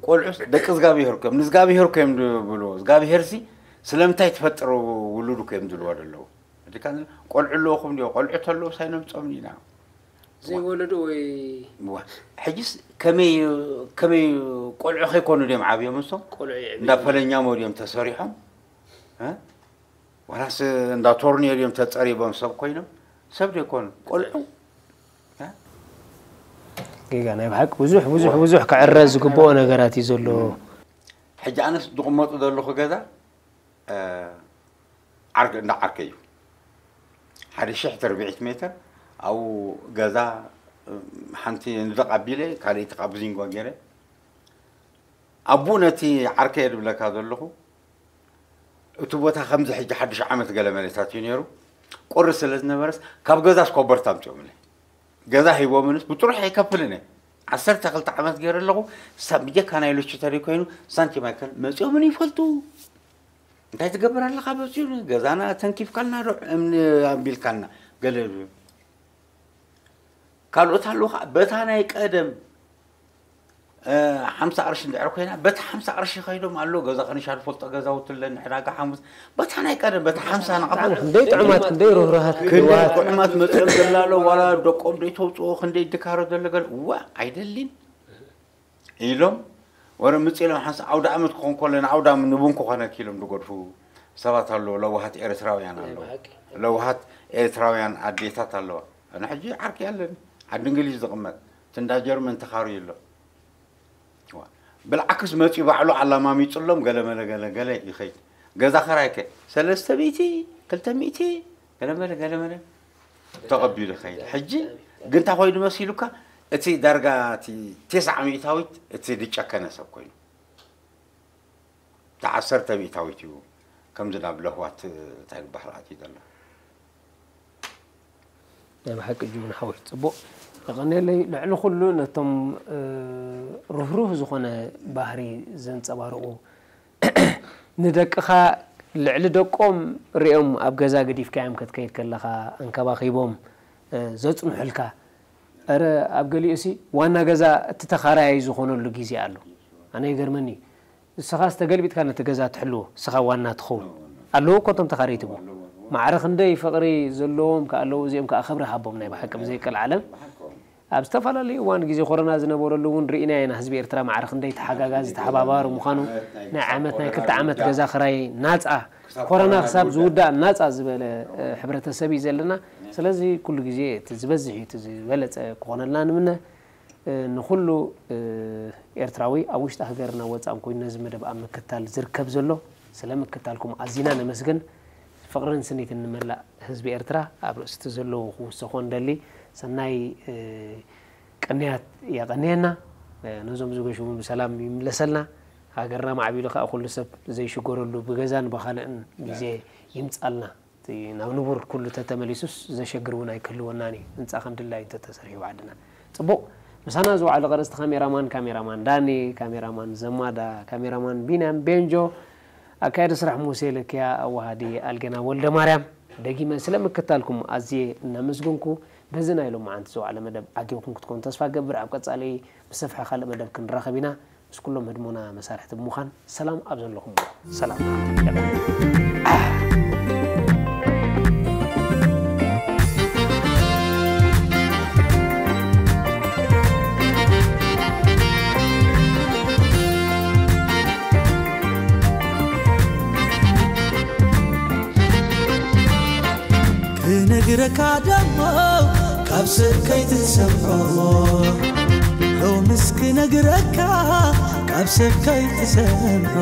ቆልዑስ ደቂ እግዚኣብሄር እኮ እዮም ንእግዚኣብሄር እኮ እዮም ዝብልዎ እግዚኣብሄር ሲ ስለምንታይ ትፈጥር ውሉድ እኮ እዮም ዝብልዎ ዘለዉ። ቆልዑ ኣለውኹም ድዮ ቆልዑ ተለዉ ሳይኖምፆም ኢና ዘይወለዱ ወይ ሕጅስ ከመይ ከመይ ቆልዑ ከይኮኑ ድዮም ዓብዮም እሶም እንዳ ፈለኛሞ ድዮም ተሰሪሖም ዋላስ እንዳ ቶርኒዮ ድዮም ተፀሪቦም ሰብ ኮይኖም ሰብ ዘይኮኑ ቆልዑ ጌጋ ናይ ብሓቂ ብዙሕ ብዙሕ ብዙሕ ክዕረ ዝግብኦ ነገራት እዩ ዘሎ። ሕጂ ኣነስ ዝቕመጡ ዘለኹ ገዛ ዓርክ እንዳ ዓርከ እዩ። ሓደ ሽሕ ተርቢዒት ሜትር ኣብኡ ገዛ ሓንቲ ንደቕ ኣቢለ ካልኣይቲ ካብ ዚንጎ ገይረ ኣብኡ ነቲ ዓርከየ ዝብለካ ዘለኹ እቲ ቦታ ከምዚ ሕጂ ሓድሽ ዓመት ገለ መለታት እዩ ነይሩ። ቁሪ ስለ ዝነበረስ ካብ ገዛስ ኮበርታ ኣምፅኦምለይ። ገዛ ሂቦምንስ ብጥሩሕ ኣይከፍልን እየ። ዓሰርተ ክልተ ዓመት ገይረ ኣለኹ። ሳብ ብጀካ ናይ ሎችተሪ ኮይኑ ሳንቲም ኣይከል መፂኦምን ይፈልጡ። እንታይ ትገብር ኣለኻ መፂኡ ገዛና ተንኪፍካልና ዶ እምኒ ኣቢልካልና ገለ ካልኦት ኣለዉ ከዓ በታ ናይ ቀደም ሓምሳ ቅርሺ እንድሕር ኮይና በቲ ሓምሳ ቅርሺ ከይዶም ኣሎ ገዛ ከንሻ ዝፈልጦ ገዛውቲ ኣለኒ ዕዳጋ ሓሙስ በታ ናይ ቀደም በቲ ሓምሳ ንቐፋ ክንደይ ጥዑማት ክንደይ ርህሩሃት ክንደይ ጥዑማት መፅኦም ዘላ ኣሎ ዋላ ደቆም ደይተውፅኦ ክንደይ ድካሮ ዘሎ ገለ እዋ ኣይደሊን ኢሎም ወረ ምፅ ኢሎም ሓንሳ ዓውደ ዓመት ክኾን ከሎ ንዓውደ ዓመት ንቡን ክኾነኪ ኢሎም ዝገድፉ ሰባት ኣለዉ ለዋሃት ኤርትራውያን ኣለዉ ለዋሃት ኤርትራውያን ኣዴታት ኣለዋ ኣነ ሕጂ ዓርኪ ኣለኒ ዓዲ እንግሊዝ ዝቕመጥ ትንዳ ጀርመን ተኻርዩ ኣሎ ብልዓክስ መፂኡ ባዕሉ ኣላማሚፅሎም ገለመለ ገለገለ ይኸይድ ገዛ ኸራይከ ሰለስተ ሚእቲ ክልተ ሚእቲ ገለመለ ገለመለ ተቐቢሉ ይኸይድ ሕጂ ግን እንታይ ኮይኑ መሲሉካ እቲ ዳርጋ እቲ ቴስዓ ሚእታዊት እቲ ዝጨከነ ሰብ ኮይኑ እቲ ዓሰርተ ሚእታዊት እዩ ከምዚ ናብ ለህዋት እንታይ ዝበሃል ኣትዩ ዘሎ ናይ ብሓቂ ጅቡን ሓወይ ፅቡቕ የቐንየለይ ልዕሊ ኩሉ ነቶም ርህሩህ ዝኾነ ባህሪ ዘንፀባርቑ ንደቅኻ ልዕሊ ደቆም ሪኦም ኣብ ገዛ ገዲፍካዮም ክትከይድ ከለኻ፣ ኣንከባኺቦም ዘጽንሑልካ፣ ኧረ ኣብ ገሊኡ ሲ ዋና ገዛ እቲ ተኻራያይ ዝኾነሉ ግዜ ኣሎ። ኣነ ይገርመኒ። ንስኻስ ተገልቢጥካ ነቲ ገዛ ትሕልዎ፣ ንስኻ ዋና ትኸውን። ኣለዉ እኮ እቶም ተኻረይቲ እሞ። ማዕረ ክንደይ ፍቕሪ ዘለዎም ከ ኣለዉ፣ እዚኦም ከኣ ክብሪ ሃቦም። ናይ ብሓቂ ብዘይቀልዓለም ኣብ ዝተፈላለዩ እዋን ግዜ ኮሮና ዝነበረሉ እውን ርኢናዮ ኢና። ህዝቢ ኤርትራ ማዕረ ክንደይ ተሓጋጋዚ ተሓባባሪ ምዃኑ፣ ናይ ዓመት ናይ ክልተ ዓመት ገዛ ክራይ ናጻ፣ ኮሮና ክሳብ ዝውዳእ ናጻ ዝበለ ሕብረተሰብ እዩ ዘለና። ስለዚ ኩሉ ግዜ እቲ ዝበዝሕ እዩ፣ እቲ ዝበለጸ ክኾነልና ንምነ። ንኹሉ ኤርትራዊ ኣብ ውሽጢ ሃገርና ወጻእን ኮይኑ ነዚ መደብ ኣብ ምክታል ዝርከብ ዘሎ፣ ስለ ምክታልኩም ኣዚና ነመስግን። ፍቕርን ስኒትን ንመላእ ህዝቢ ኤርትራ ኣብ ርእስቲ ዘለዎ ክውስኾ ንደሊ። ሰናይ ቅንያት የቐንየና። ነዞም ዝገሹ እውን ብሰላም ይምለሰልና። ሃገርና ማዕቢሉ ከኣ ኩሉ ሰብ ዘይሽገረሉ ብገዛን ብኻልእን ግዜ ይምጻልና። እቲ ናብ ንቡር ኩሉ ተተመሊሱስ ዘሸግር እውን ኣይክህልወናን እዩ። ህንጻ ከም ድላዩ እንተተሰሪሑ ዓድና። ጽቡቕ። ምሳና ዝወዓሉ ቀረጽቲ ካሜራማን፣ ካሜራማን ዳኒ፣ ካሜራማን ዘማዳ፣ ካሜራማን ቢንያም ቤንጆ፣ ኣካያዲ ስራሕ ሙሴ ለኪያ፣ ኣዋሃዲ ኣልገና ወልደ ማርያም፣ ደጊመ ስለ ምክታልኩም ኣዝየ እናመስገንኩ፣ በዚ ናይ ሎማዓንቲ ዝወዓለ መደብ ዓጊብኩም ክትኮኑ ተስፋ ገብር። ኣብ ቀጻሊ ብሰፍሐ ካልእ መደብ ክንራኸብ ኢና። ምስ ኩሎም ህድሞና መሳርሕቲ ብምዃን ሰላም ኣብ ዘለኹምዎ ሰላም። ክነግረካ ደሞ ካብ ሰብ ከይትሰምዖ፣ ሎምስ ክነግረካ ካብ ሰብ ከይትሰምዖ።